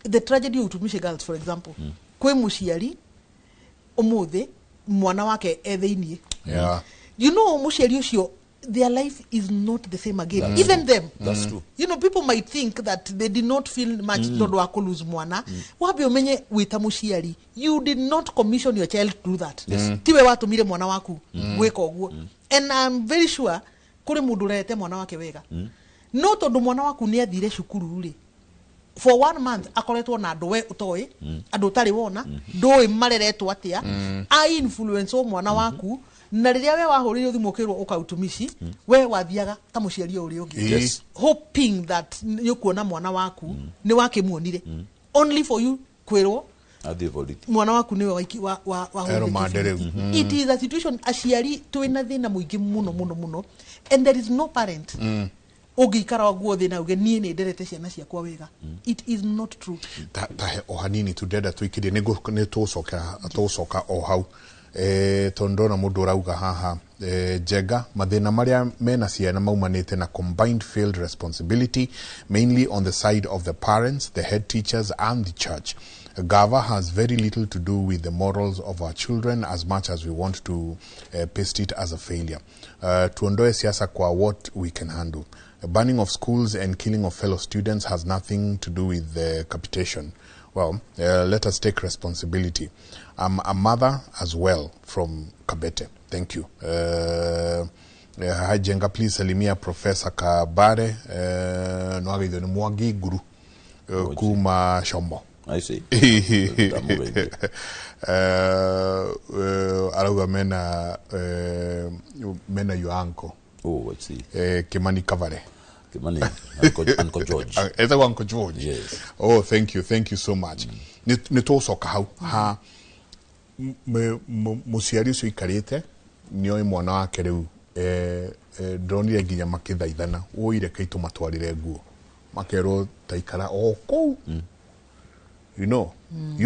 S7: the tragedy of Utumishi Girls, for example, kwĩ mũciari ũmũthĩ mwana wake e thĩiniĩ. Mũciari ũcio, their life is not the same again.
S8: That's
S7: Even
S8: true.
S7: them.
S8: That's true.
S7: People might think that they did not feel much tondũ wa kũlose mwana. Wambe ũmenye wĩ ta mũciari, you did not commission your child to do that. Tiwe watũmire mwana waku gwĩka ũguo. And I'm very sure kũrĩ mũndũ ũrerete mwana wake wega, no tondũ mwana waku nĩ athire cukuru rĩ, for one month akoretwo na andũ we ũtoĩ, andũ ũtarĩ wona, ndũĩ mareretwo atĩa, a influence o mwana waku. Na rĩrĩa we wahũrĩirwo thimũ ũkĩrwo ũka Utumishi, we wathiaga ta mũciari o ũrĩa ũngĩ, hoping that nĩ ũkuona mwana waku, nĩ wakĩmuonire, only for you kwĩrwo
S8: Athiĩ borithi.
S7: Mwana waku nĩwe wa
S6: Erũmande rĩu.
S7: It is a situation aciari twĩna thĩna mũingĩ mũno mũno mũno, and there is no parent ũngĩikara guo thĩ na uge, "Niĩ nĩ nderete ciana ciakwa wega." It is not true.
S6: Ta he o hanini tu ndenda tũikĩrie, nĩ tũgũcoka o hau, tondũ ndona mũndũ ũrauga haha, Njenga, mathĩna marĩa mena ciana maumanĩte na combined field responsibility, mainly on the side of the parents, the head teachers and the church. Gava has very little to do with the morals of our children, as much as we want to paste it as a failure. Tuondoe siasa kwa what we can handle. The burning of schools and killing of fellow students has nothing to do with the capitation. Well, let us take responsibility. I'm a mother as well from Kabete. Thank you. Hi Jenga, please salimia Professor Kabare. Nwagithio ni Mwangi Nguru kuma Shombo.
S8: I see.
S6: Arauga mena your uncle.
S8: Oh, I see.
S6: Kimani Kavare.
S8: Kimani, Uncle George.
S6: Etagwo Uncle George.
S8: Yes.
S6: Oh, thank you. Thank you so much. Nĩ tũgũcoka hau ha mũciari ũcio ikarĩte nĩoĩ mwana wake rĩu, ndĩronire nginya makĩthaithana ũire kaitũ matwarĩre nguo makerwo taikara o kũu,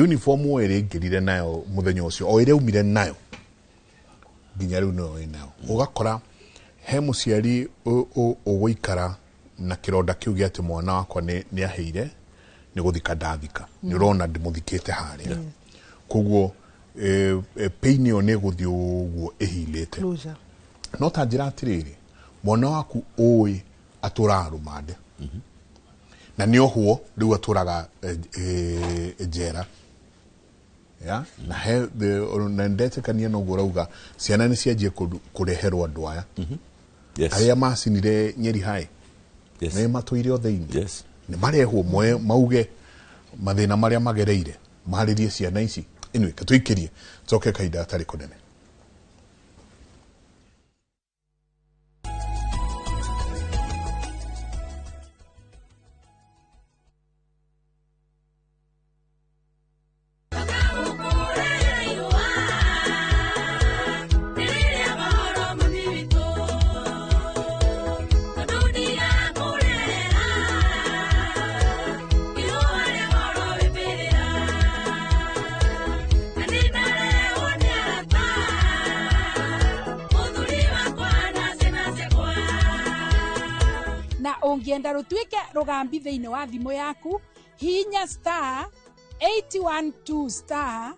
S6: uniform o ĩrĩa aingĩrire nayo mũthenya ũcio, o ĩrĩa aumire nayo nginya rĩu nĩyo ĩnayo. Ũgakora he mũciari ũgũikara na kĩronda kĩu gĩa atĩ mwana wakwa nĩ aheire nĩ gũthika ndathika, nĩ ũrona ndĩmũthikĩte harĩa. Koguo pain ĩyo nĩ ĩgũthiĩ ũguo ĩhilĩte.
S7: Closure.
S6: No ta njĩra atĩrĩrĩ, mwana waku ũĩ atũraga rũmande na nĩ ohwo rĩu atũraga njera ya na he na ndetĩkania noguo ũrauga ciana nĩ cianjie kũreherwo andũ aya arĩa macinire Nyeri High nĩ matũire o thĩinĩ, nĩ marehwo moe mauge mathĩna marĩa magereire, marĩrie ciana ici. Anyway, katũikĩrie tũcoke kahinda gatarĩ kũnene.
S17: Na ũngĩenda rũtuĩke rũgambi thĩinĩ wa thimũ yaku, hihinya star 812 star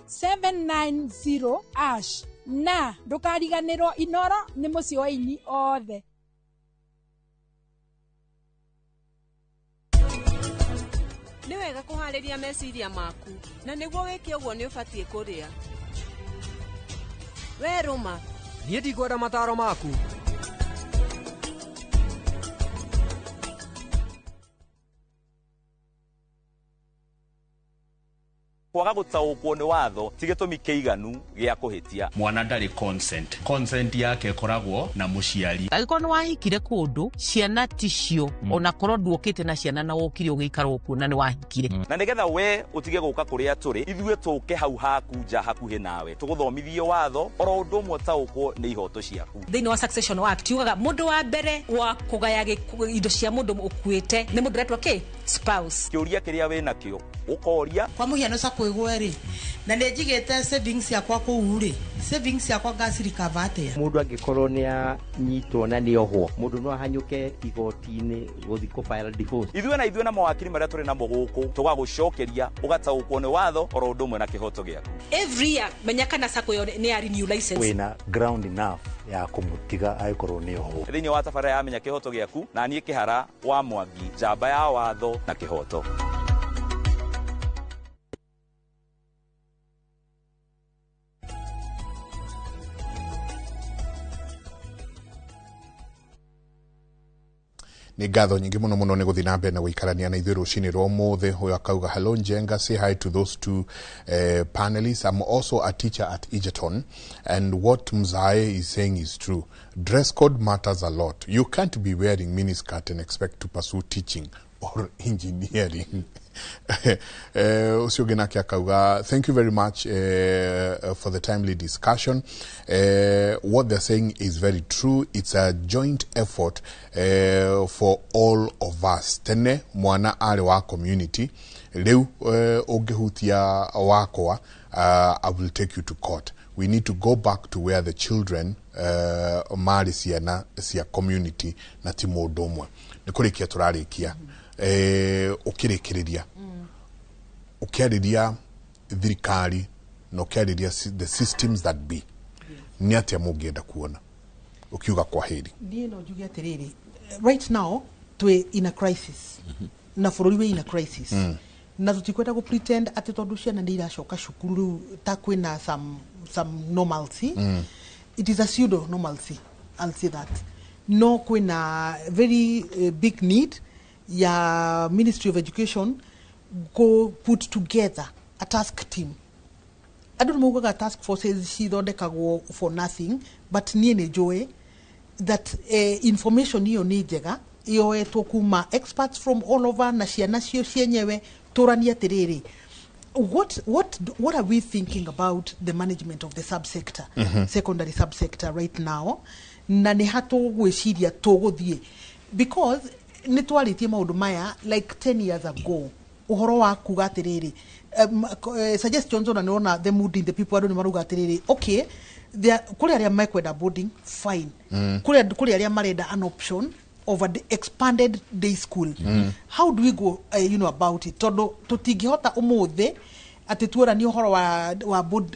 S17: 790 ash na ndũkariganĩrwo Inoro nĩ mũciĩ wa aini othe.
S18: Nĩ wega kũharĩria meciria maku na nĩguo wĩke ũguo nĩ ũbatiĩ kũrĩa. We rũma.
S19: Niĩ ndikwenda mataro maku.
S20: Kwaga gũtaũkwo nĩ watho ti gĩtũmi kĩiganu gĩa kũhĩtia.
S21: Mwana ndarĩ consent yake ĩkoragwo na mũciari.
S22: Angĩkorwo nĩ wahikire kũndũ ciana ticio, onakorwo nduokĩte na ciana na wokire ũgĩikara okuo na nĩ wahikire.
S20: Na nĩgetha we ũtige gũka kũrĩa tũrĩ, ithuĩ tũke hau haku nja hakuhĩ nawe tũgũthomithie watho oro ũndũ ũmwe ũtaũkwo nĩ ihoto ciaku.
S10: Thĩinĩ wa Succession Act yugaga mũndũ wa mbere wa kũgaya indo cia mũndũ ũkuĩte nĩ mũndũ ũretwo kĩ spouse.
S20: Kĩũria kĩrĩa wĩnakĩo ũkoria.
S23: Kwa mũhiano sacco ĩgwe rĩ, na nĩ njigĩte savings yakwa kũu rĩ, savings yakwa ngacirikava atĩa?
S24: Mũndũ angĩkorwo nĩ anyitwo na nĩ ohwo, mũndũ no ahanyũke igoti-inĩ gũthiĩ kũ file divorce.
S20: Ithuĩ na ithuĩ na mawakiri marĩa tũrĩ namo gũkũ tũgagũcokeria ũgataũkwo nĩ watho oro ũndũ ũmwe na kĩhoto gĩaku.
S10: Every year menya kana sacco ĩyo nĩ ya renew license.
S25: Wĩna ground enough ya kũmũtiga angĩkorwo nĩ ohwo.
S20: Thĩinĩ wa tabarĩra ya Menya Kĩhoto Gĩaku na niĩ Kĩhara wa Mwangi, njamba ya watho na kĩhoto.
S6: Nĩ ngatho nyingĩ mũno mũno nĩ gũthiĩ na mbere na gũikarania na ithuĩ rũcinĩ rwa ũmũthĩ. Ũyũ akauga, hello Njenga, say hi to those two panelists. I'm also a teacher at Egerton, and what Mzae is saying is true. Dress code matters a lot. You can't be wearing miniskirt and expect to pursue teaching or engineering. Ũcio ũngĩ nake akauga, thank you very much for the timely discussion. What they're saying is very true. It's a joint effort for all of us. Tene mwana arĩ wa community, rĩu ũngĩhutia wakwa, I will take you to court. We need to go back to where the children marĩ ciana cia community na ti mũndũ ũmwe. Nĩ kũrĩkia tũrarĩkia. Ũkĩrĩkĩrĩria ũkĩarĩria thirikari na ũkĩarĩria the systems that be, nĩ atĩa mũngĩenda kuona ũkiuga kwa heri?
S7: Niĩ no njuge atĩrĩrĩ, right now twĩ in a crisis, na bũrũri wĩ in a crisis, na tũtikwenda gũ pretend atĩ tondũ ciana nĩ iracoka cukuru rĩu ta kwĩna some normalcy. It is a pseudo normalcy, I'll say that. No kwĩna very big need ya Ministry of Education go put together a task team. Andũ nĩ maugaga task forces cithondekagwo for nothing, but niĩ nĩ njũĩ that information iyo nĩ njega yoetwo kuma experts from all over na ciana cio cienyewe, tũranie atĩrĩrĩ, What are we thinking about the management of the subsector, secondary subsector right now, na nĩ ha tũgwĩciria tũgũthiĩ? Because nĩ twarĩtie maũndũ maya like 10 years ago, ũhoro wa kuga atĩrĩrĩ, suggestions, ona nĩwona the mood in the people, andũ nĩ marauga atĩrĩrĩ, okay, kũrĩ arĩa mekwenda boarding, fine. Kũrĩ arĩa marenda an option of a expanded day school. How do we go about it? Tondũ tũtingĩhota ũmũthĩ atĩ tuoranie ũhoro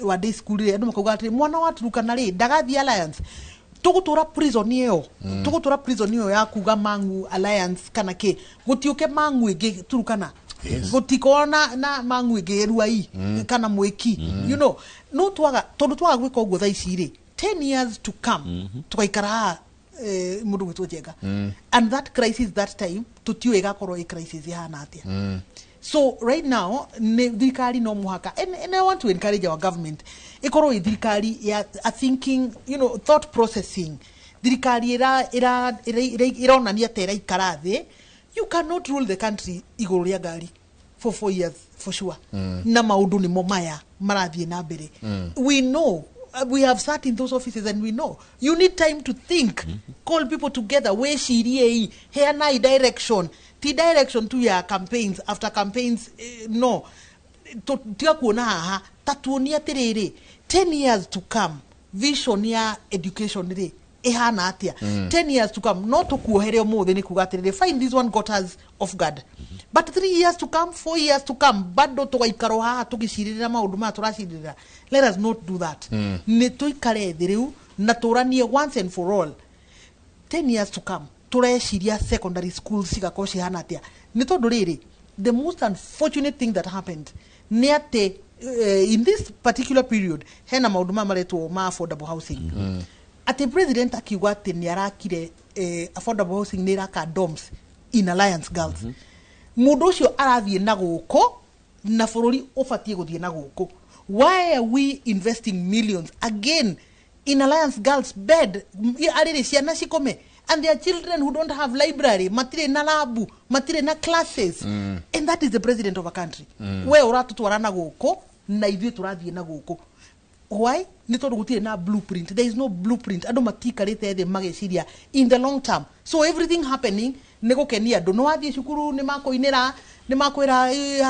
S7: wa day school rĩ, andũ makauga atĩrĩ, mwana wa Turukana rĩ, ndagathiĩ Alliance, tũgũtũra prison ĩyo. Tũgũtũra prison ĩyo ya kuga Mangu Alliance kana kĩ, gũtiũke Mangu ĩngĩ Turukana. Gũtikorwo na Mangu ĩngĩ Ruai kana Mwĩki. No twaga, tondũ twaga gwĩka ũguo thaa ici rĩ, 10 years to come tũgaikara haha, mũndũ gwĩtwo Njenga, and that crisis, that time tũtiũĩ ĩgakorwo ĩ crisis ĩhana atĩa. So right now nĩ thirikari no mũhaka, and I want to encourage our government ĩkorwo ĩ thirikari ya a thinking, thought processing, thirikari ĩra ĩronania ta ĩraikara thĩ. You cannot rule the country igũrũ rĩa ngari for 4 years for sure. Na maũndũ nĩmo maya marathiĩ na mbere. We know, we have sat in those offices and we know you need time to think. Call people together, wĩcirie, heanai direction, ti direction tu ya campaigns after campaigns, no tiga kuona haha ta tuonie atĩrĩrĩ, 10 years to come vision ya education rĩ ĩhana atĩa? 10 years to come, no tũkuohere ũmũthĩ nĩ kuga atĩrĩrĩ, fine, this one got us off guard, but 3 years to come, 4 years to come, bado tũgaikarwo haha tũgĩcirĩrĩra maũndũ maya tũracirĩrĩra. Let us not do that. Nĩ tũikare thĩ rĩu na tũranie once and for all, 10 years to come tũreciria secondary schools cigakorwo cihana atĩa? Nĩ tondũ rĩrĩ, the most unfortunate thing that happened nĩ atĩ in this particular period hena maũndũ maya maretwo ma affordable housing, atĩ president akiuga atĩ nĩ arakire affordable housing, nĩ ĩraka dorms in Alliance Girls. Mũndũ ũcio arathiĩ na gũkũ na bũrũri ũbatiĩ gũthiĩ na gũkũ. Why are we investing millions again in Alliance Girls bed arĩrĩ ciana cikome, and there are children who don't have library, matirĩ na labu, matirĩ na classes? And that is the president of a country. We ũratũtwara na gũkũ na ithuĩ tũrathiĩ na gũkũ. Why? Nĩ tondũ gũtirĩ na blueprint. There is no blueprint. Andũ matikarĩte thĩ mageciria in the long term, so everything happening nĩ gũkenia andũ. Nĩ wathiĩ cukuru, nĩ makũinĩra, nĩ makwĩra, "Eh,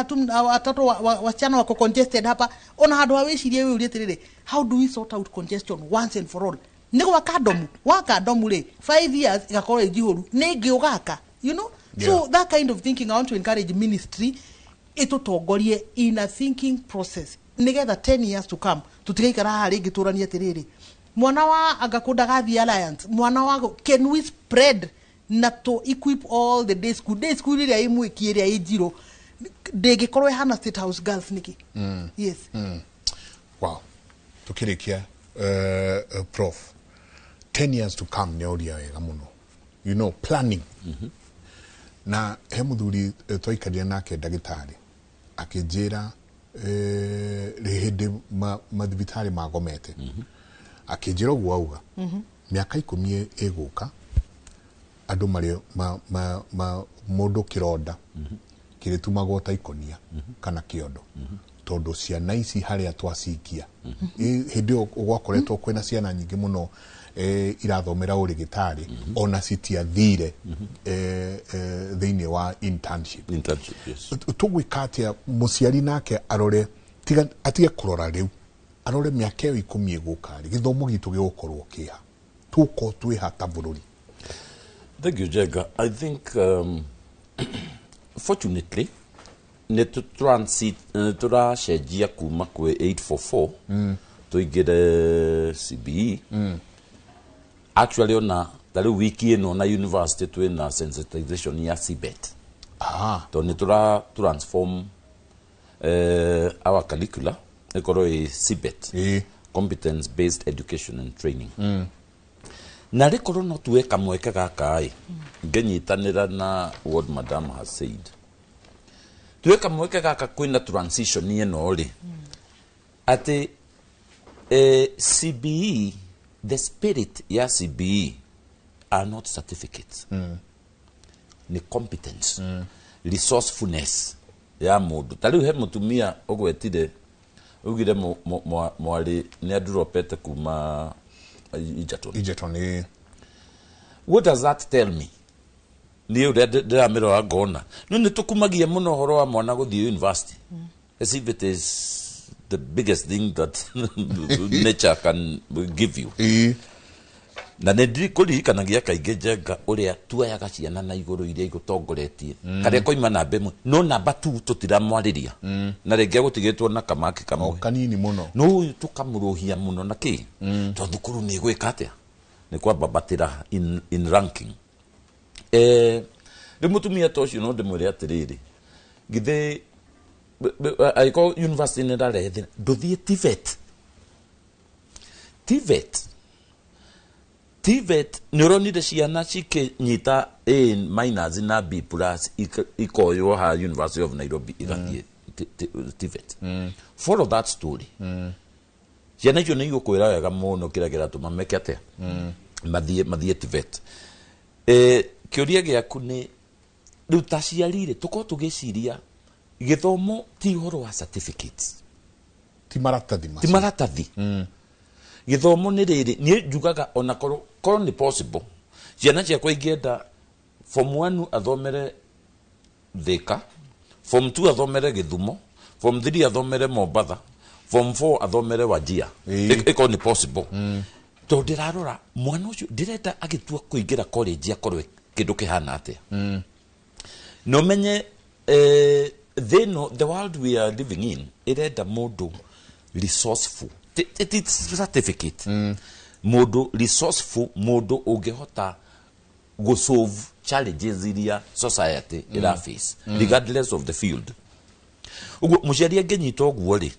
S7: watoto wasichana wako congested hapa." Ona handũ ha wĩcirie, wĩũrie atĩrĩrĩ, how do we sort out congestion once and for all? Nĩ gwaka ndomu, waka ndomu rĩ, 5 years ĩgakorwo ĩ njihũru, nĩ ĩngĩ ũgaka. So that kind of thinking, I want to encourage ministry ĩtũtongorie in a thinking process nigetha 10 years to come tutigaikara haha rĩngĩ tũranie atĩrĩrĩ, mwana wa anga ndagathiĩ Alliance, mwana wa, can we spread na to equip all the day school? Day school ĩrĩa ĩ Mwĩki, ĩrĩa ĩ Njirũ, ndĩngĩkorwo ĩhana State House Girls nĩkĩ? Yes.
S6: Wow, tukĩrĩkia, prof, 10 years to come nĩ ũria wega mũno, planning. Na he mũthuri twaikarire nake ndagĩtarĩ akĩnjĩra, hĩndĩ mathibitarĩ magomete, akĩnjĩra ũguo, auga mĩaka 10 ĩgũka andũ marĩ ma mũndũ kĩronda kĩrĩtumagwo ta ikonia kana kĩondo, tondũ ciana ici harĩa twacikia. Hĩndĩ ĩyo gwakoretwo kwĩna ciana nyingĩ mũno irathomera ũrĩgĩtarĩ, ona citiathire thĩinĩ wa internship.
S8: Internship, yes.
S6: Tũgwĩka atĩa mũciari nake arore, tiga atige kũrora rĩu, arore mĩaka ĩyo 10 ĩgũka rĩ, gĩthomo gitũ gĩgũkorwo kĩha, tũgũkorwo twĩha ta bũrũri?
S8: Thank you, Jenga. I think, fortunately, nĩ transit nĩ tũracenjia kuma kwĩ 844 tũingĩre CBE. Actually, ona ta rĩu wiki ĩno na university twĩna sensitization ya CBET. Tondũ nĩ tũra transform our curricula ĩkorwo ĩ CBET, competence based education and training. Na rĩkorwo no tuwe kamweke gaka ĩ ngĩnyitanĩra na what madam has said, tuwe kamweke gaka kwĩna transition ĩno rĩ, atĩ CBE, the spirit ya CBE are not certificates, ni competence, resourcefulness. Ya mũndũ ta rĩu he mũtumia ũgwetire ugire mwarĩ nĩ andropete kuma Egerton.
S6: Egerton, ĩĩ.
S8: What does that tell me? Niĩ ũrĩa ndĩramĩrora ngona no nĩ tũkumagia mũno ũhoro wa mwana gũthiĩ university as if it is the biggest thing that nature can give you. Na nĩ ndikũririkanagia kaingĩ, Njenga, ũrĩa tuoyaga ciana na igũrũ iria igũtongoretie, karĩa koima namba 1 no namba 2 tũtiramwarĩria, na rĩngĩ agũtigĩtwo na kamaki kamwe
S6: kanini mũno,
S8: no ũyũ tũkamũrũhia mũno na kĩ, tondũ thukuru nĩ ĩgwĩka atĩa, nĩ kwambambatĩra in ranking. Rĩu mũtumia ta ũcio no ndĩmwĩre atĩrĩrĩ, githĩ angĩkorwo university nĩ ĩrarehe thĩna, ndũthiĩ TVET. TVET nĩ ũronire ciana cikĩnyita A minus na B plus ikoywo ha University of Nairobi igathiĩ TVET. Follow that story. Ciana icio nĩ igũkwĩra wega mũno kĩrĩa kĩratũma meke atĩa, mathiĩ TVET. Kĩũria gĩaku nĩ rĩu ta aciari rĩ, tũkorwo tũgĩciria gĩthomo ti ũhoro wa certificates.
S6: Ti maratathi macio.
S8: Ti maratathi. Gĩthomo nĩ rĩrĩ, niĩ njugaga ona korwo nĩ possible, ciana ciakwa ingĩenda form 1 athomere Thika, form 2 athomere Gĩthumo, form 3 athomere Mombatha, form 4 athomere Wajir. Ĩkorwo nĩ possible, tondũ ndĩrarora mwana ũcio, ndĩrenda agĩtua kũingĩra college akorwo kĩndũ kĩhana atĩa. Na ũmenye thĩ ĩno, the world we are living in, ĩrenda mũndũ resourceful. Ti certificate, mũndũ resourceful, mũndũ ũngĩhota gũsolve challenges iria society ĩra face, regardless of the field. Ũguo mũciari angĩnyita ũguo rĩ,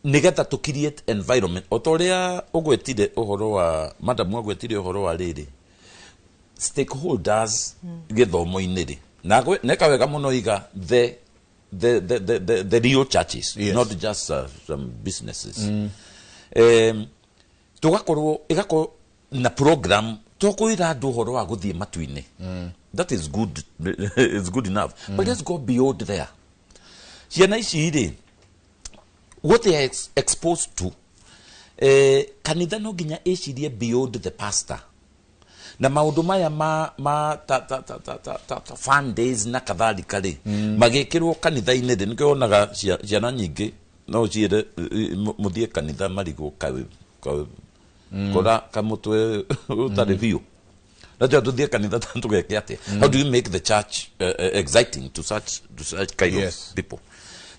S8: nĩgetha tũ create environment o ta ũrĩa ũgwetire ũhoro wa madam, agwetire ũhoro wa rĩrĩ stakeholders gĩthomo-inĩ rĩ, na neka wega mũno iga the real churches, not just some businesses. Tũgakorwo ĩgakorwo na program tũkwĩra andũ ũhoro wa gũthiĩ matu-inĩ. That is good, it's good enough, but let's go beyond there. Ciana ici rĩ, what they are exposed to, kanitha no nginya ĩcirie beyond the pastor na maũndũ maya ma ta fun days na kadhalika rĩ, magĩkĩrwo kanitha-inĩ rĩ, nĩkĩo wonaga ciana nyingĩ no ciĩre mũthiĩ kanitha marigwo kaĩ kora kamũtwe ũtarĩ biũ na tũthiĩ kanitha tũgeke atĩa? How do you make the church exciting to such kind of people?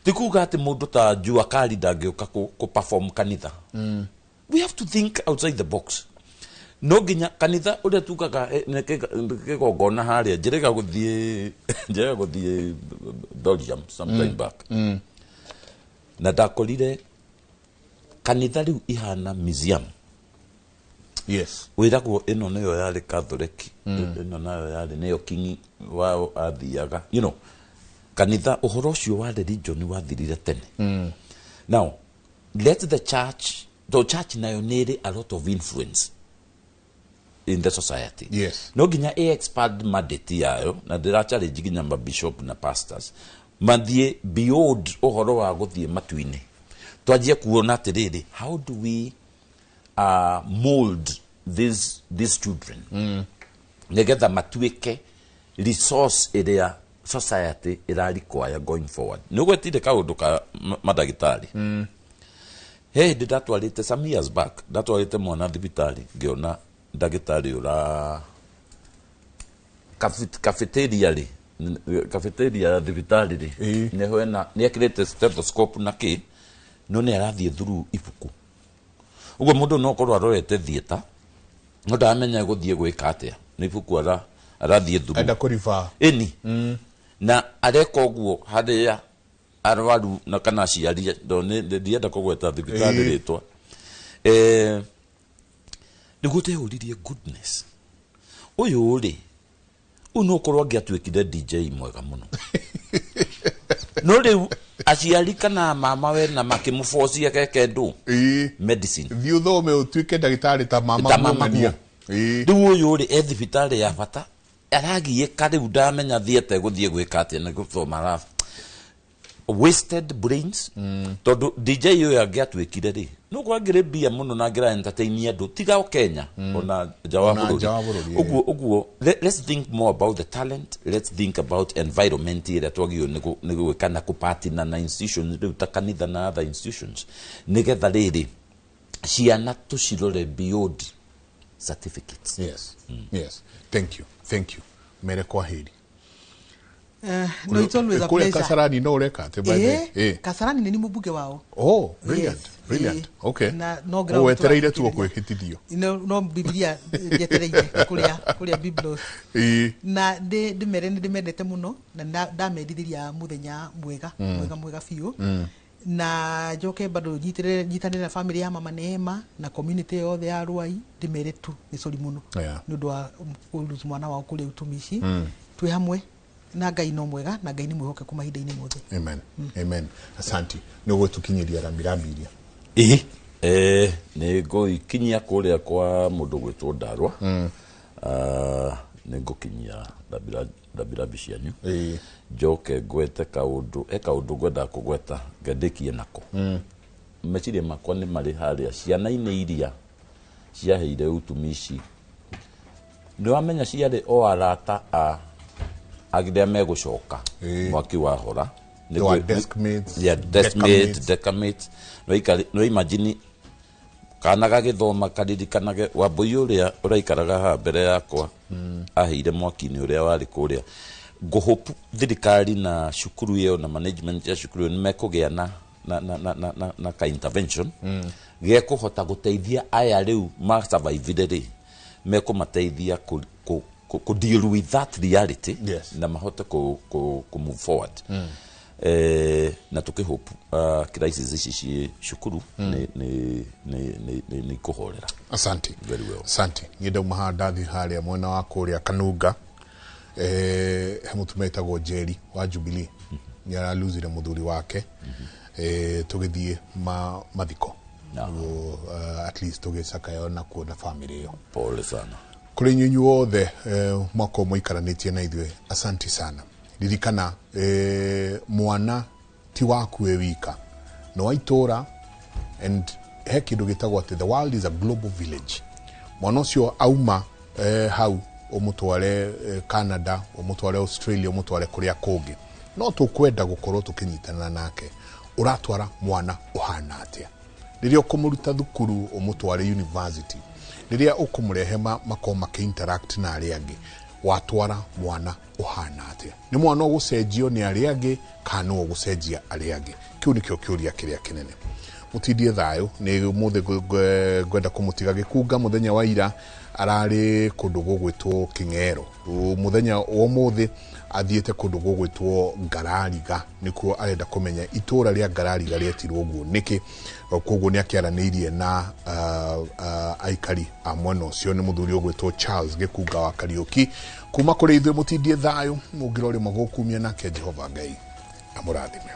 S8: Ti kuga atĩ mũndũ ta Jua Kali ndangĩũka kũ perform kanitha. We have to think outside the box. No nginya kanitha ũrĩa tugaga nĩ kĩgongona harĩa njĩrĩga gũthiĩ Belgium sometime back, na ndakorire kanitha rĩu ihana museum. Wĩragwo ĩno nĩyo yarĩ Catholic, ĩno nayo yarĩ nĩyo king wao athiaga, kanitha ũhoro ũcio wa religion wathirire tene. Now let the church nayo nĩ ĩrĩ a lot of influence in the society. No nginya ĩ expand mandate yayo, na ndĩra challenge nginya mabishop na pastors mathiĩ beyond ũhoro wa gũthiĩ matu-inĩ, twanjie kuona atĩrĩrĩ, how do we mold these children nĩgetha matuĩke resource ĩrĩa society ĩra require going forward? Nĩ ũgwetire kaũndũ ka mandagĩtarĩ. He hĩndĩ ndatwarĩte, some years back, ndatwarĩte mwana thibitarĩ, ngĩona ndagĩtarĩ ũra cafeteria rĩ, cafeteria ya thibitarĩ rĩ, nĩho ena nĩ ekĩrĩte stethoscope na kĩ, no nĩ arathiĩ through ibuku ũguo. Mũndũ no korwo arorete theatre no ndaramenya gũthiĩ gwĩka atĩa, nĩ ibuku arathiĩ through.
S6: Enda kũriba.
S8: Ĩni, na areka ũguo harĩa arwaru na kana aciari ndienda kũgweta thibitarĩ rĩtwa. Nĩguo ndeyũririe, goodness, ũyũ rĩ, ũyũ no korwo angĩatuĩkire DJ mwega mũno, no rĩu aciari kana mama we na makĩmũbocia keke ndũ medicine.
S6: Thiĩ ũthome ũtuĩke ndagĩtarĩ ta mama.
S8: Ta mama.
S6: Guo.
S8: Guo rĩu ũyũ rĩ e thibitarĩ ya bata. Aragiĩka rĩu, ndamenya thiĩte gũthiĩ gwĩka atĩa nĩ gũthoma arabu wasted brains, tondũ DJ ũyũ angĩatuĩkire rĩ, no kwangĩrĩ mbia mũno na angĩra entertain andũ tiga o Kenya, ona nja wa
S6: Ona nja wa
S8: bũrũri.
S6: bũrũri,
S8: Ũguo let's think more about the talent, let's think about environment ĩrĩa twagĩrĩirwo nĩ gwĩka na kũpartner na institutions rĩu ta kanitha na other institutions, nĩgetha rĩrĩ ciana tũcirore beyond certificates.
S6: Yes, thank you, thank you. Mere kwaheri.
S7: No, it's always a
S6: Kũrĩa
S7: pleasure.
S6: Kasarani no ũreka atĩ, by the way?
S7: Kasarani nĩ ni mũmbunge wao.
S6: Oh, brilliant.
S7: Yes.
S6: Brilliant. Okay.
S7: Na no
S6: Oh,
S7: ground
S6: wetereire tu
S7: tũrathikĩrĩria.
S6: kwĩhĩtithio.
S7: No Bibilia njetereire kũrĩa Biblos. Na ndĩmere nĩ ndĩmendete mũno na ndamendithĩria mũthenya mwega, mwega mwega biũ. Na njoke bado nyitanĩre na family ya mama Neema na community yothe ya Ruai, ndĩmere tu nĩ sorry mũno nĩ ũndũ wa kũ mwana wao kũrĩa utumishi. Twĩ hamwe na Ngai no mwega na Ngai nĩ mwĩhokeku mahinda-inĩ mothe.
S6: Amen, amen. Asanti. Nĩ ũgũtũkinyĩria rambirambi iria?
S8: Ĩĩ, nĩ ngũikinyia kũrĩa kwa mũndũ gwĩtwo Ndarwa. Ah, nĩ ngũkinyia rambirambi cianyu. Njoke ngwete kaũndũ, he kaũndũ ngwendaga kũgweta ngendĩkie nako. Meciria makwa nĩ marĩ harĩa ciana-inĩ iria ciaheire utumishi. Nĩ wamenya ciarĩ o arata a arĩa megũcoka mwaki wahora.
S6: They were deskmates,
S8: Yeah, deskmate,
S6: decamates.
S8: Decamate. No imagine kana gagĩthoma karirikanage wambũi ũrĩa ũraikaraga haha mbere yakwa aheire mwaki-inĩ ũrĩa warĩ kũrĩa. Ngũhope thirikari na cukuru ĩyo na management ya cukuru ĩyo nĩ mekũgĩa na ka intervention gekũhota gũteithia aya rĩu masurvivire rĩ, mekũmateithia kũ deal with that reality na mahote kũ move forward. Na tũkĩhope crisis ici ciĩ cukuru nĩ ikũhorera.
S6: Asante.
S8: Very well.
S6: Asante. Niĩ ndauma haha ndathiĩ harĩa mwena wa kũrĩa Kanunga, he mũtumia wĩtagwo Njeri wa Jubilee, nĩ araluzire mũthuri wake. Tũgĩthiĩ mathiko. Nĩguo, at least tũgĩcakayo nakuo na family ĩyo.
S8: Pole sana.
S6: Kũrĩ inyuĩ inyuothe, mwaka ũmwe ikaranĩtie na ithuĩ, asanti sana. Ririkana, mwana ti waku wĩ wika, nĩ wa itũra, and he kĩndũ gĩtagwo atĩ the world is a global village. Mwana ũcio auma hau ũmũtware Canada, ũmũtware Australia, ũmũtware kũrĩa kũngĩ, no tũkwenda gũkorwo tũkĩnyitanĩra nake. Ũratwara mwana ũhana atĩa rĩrĩa ũkũmũruta thukuru ũmũtware university, rĩrĩa ũkũmũrehe makorwo makĩ-interact na arĩa angĩ? Watwara mwana ũhana atĩa? Nĩ mwana ũgũcenjio nĩ arĩa angĩ kana nĩwe ũgũcenjia arĩa angĩ? Kĩu nĩkĩo kĩũria kĩrĩa kĩnene. Mũtindie thayũ. Nĩ ũmũthĩ ngwenda kũmũtiga gĩkunga. Mũthenya wa ira ararĩ kũndũ gũgwĩtwo Kĩng'ero, mũthenya wa ũmũthĩ athiĩte kũndũ gũgwĩtwo Ngarariga, nĩkuo arenda kũmenya itũra rĩa Ngarariga rĩetirwo ũguo nĩkĩ. Koguo nĩ akĩaranĩirie na aikari a mwena ũcio. Nĩ mũthuri ũgwĩtwo Charles Gĩkunga wa Kariũki. Kuma kũrĩ ithuĩ, mũtindie thayũ, mũngĩrorĩma gũkumia nake Jehova Ngai amũrathime.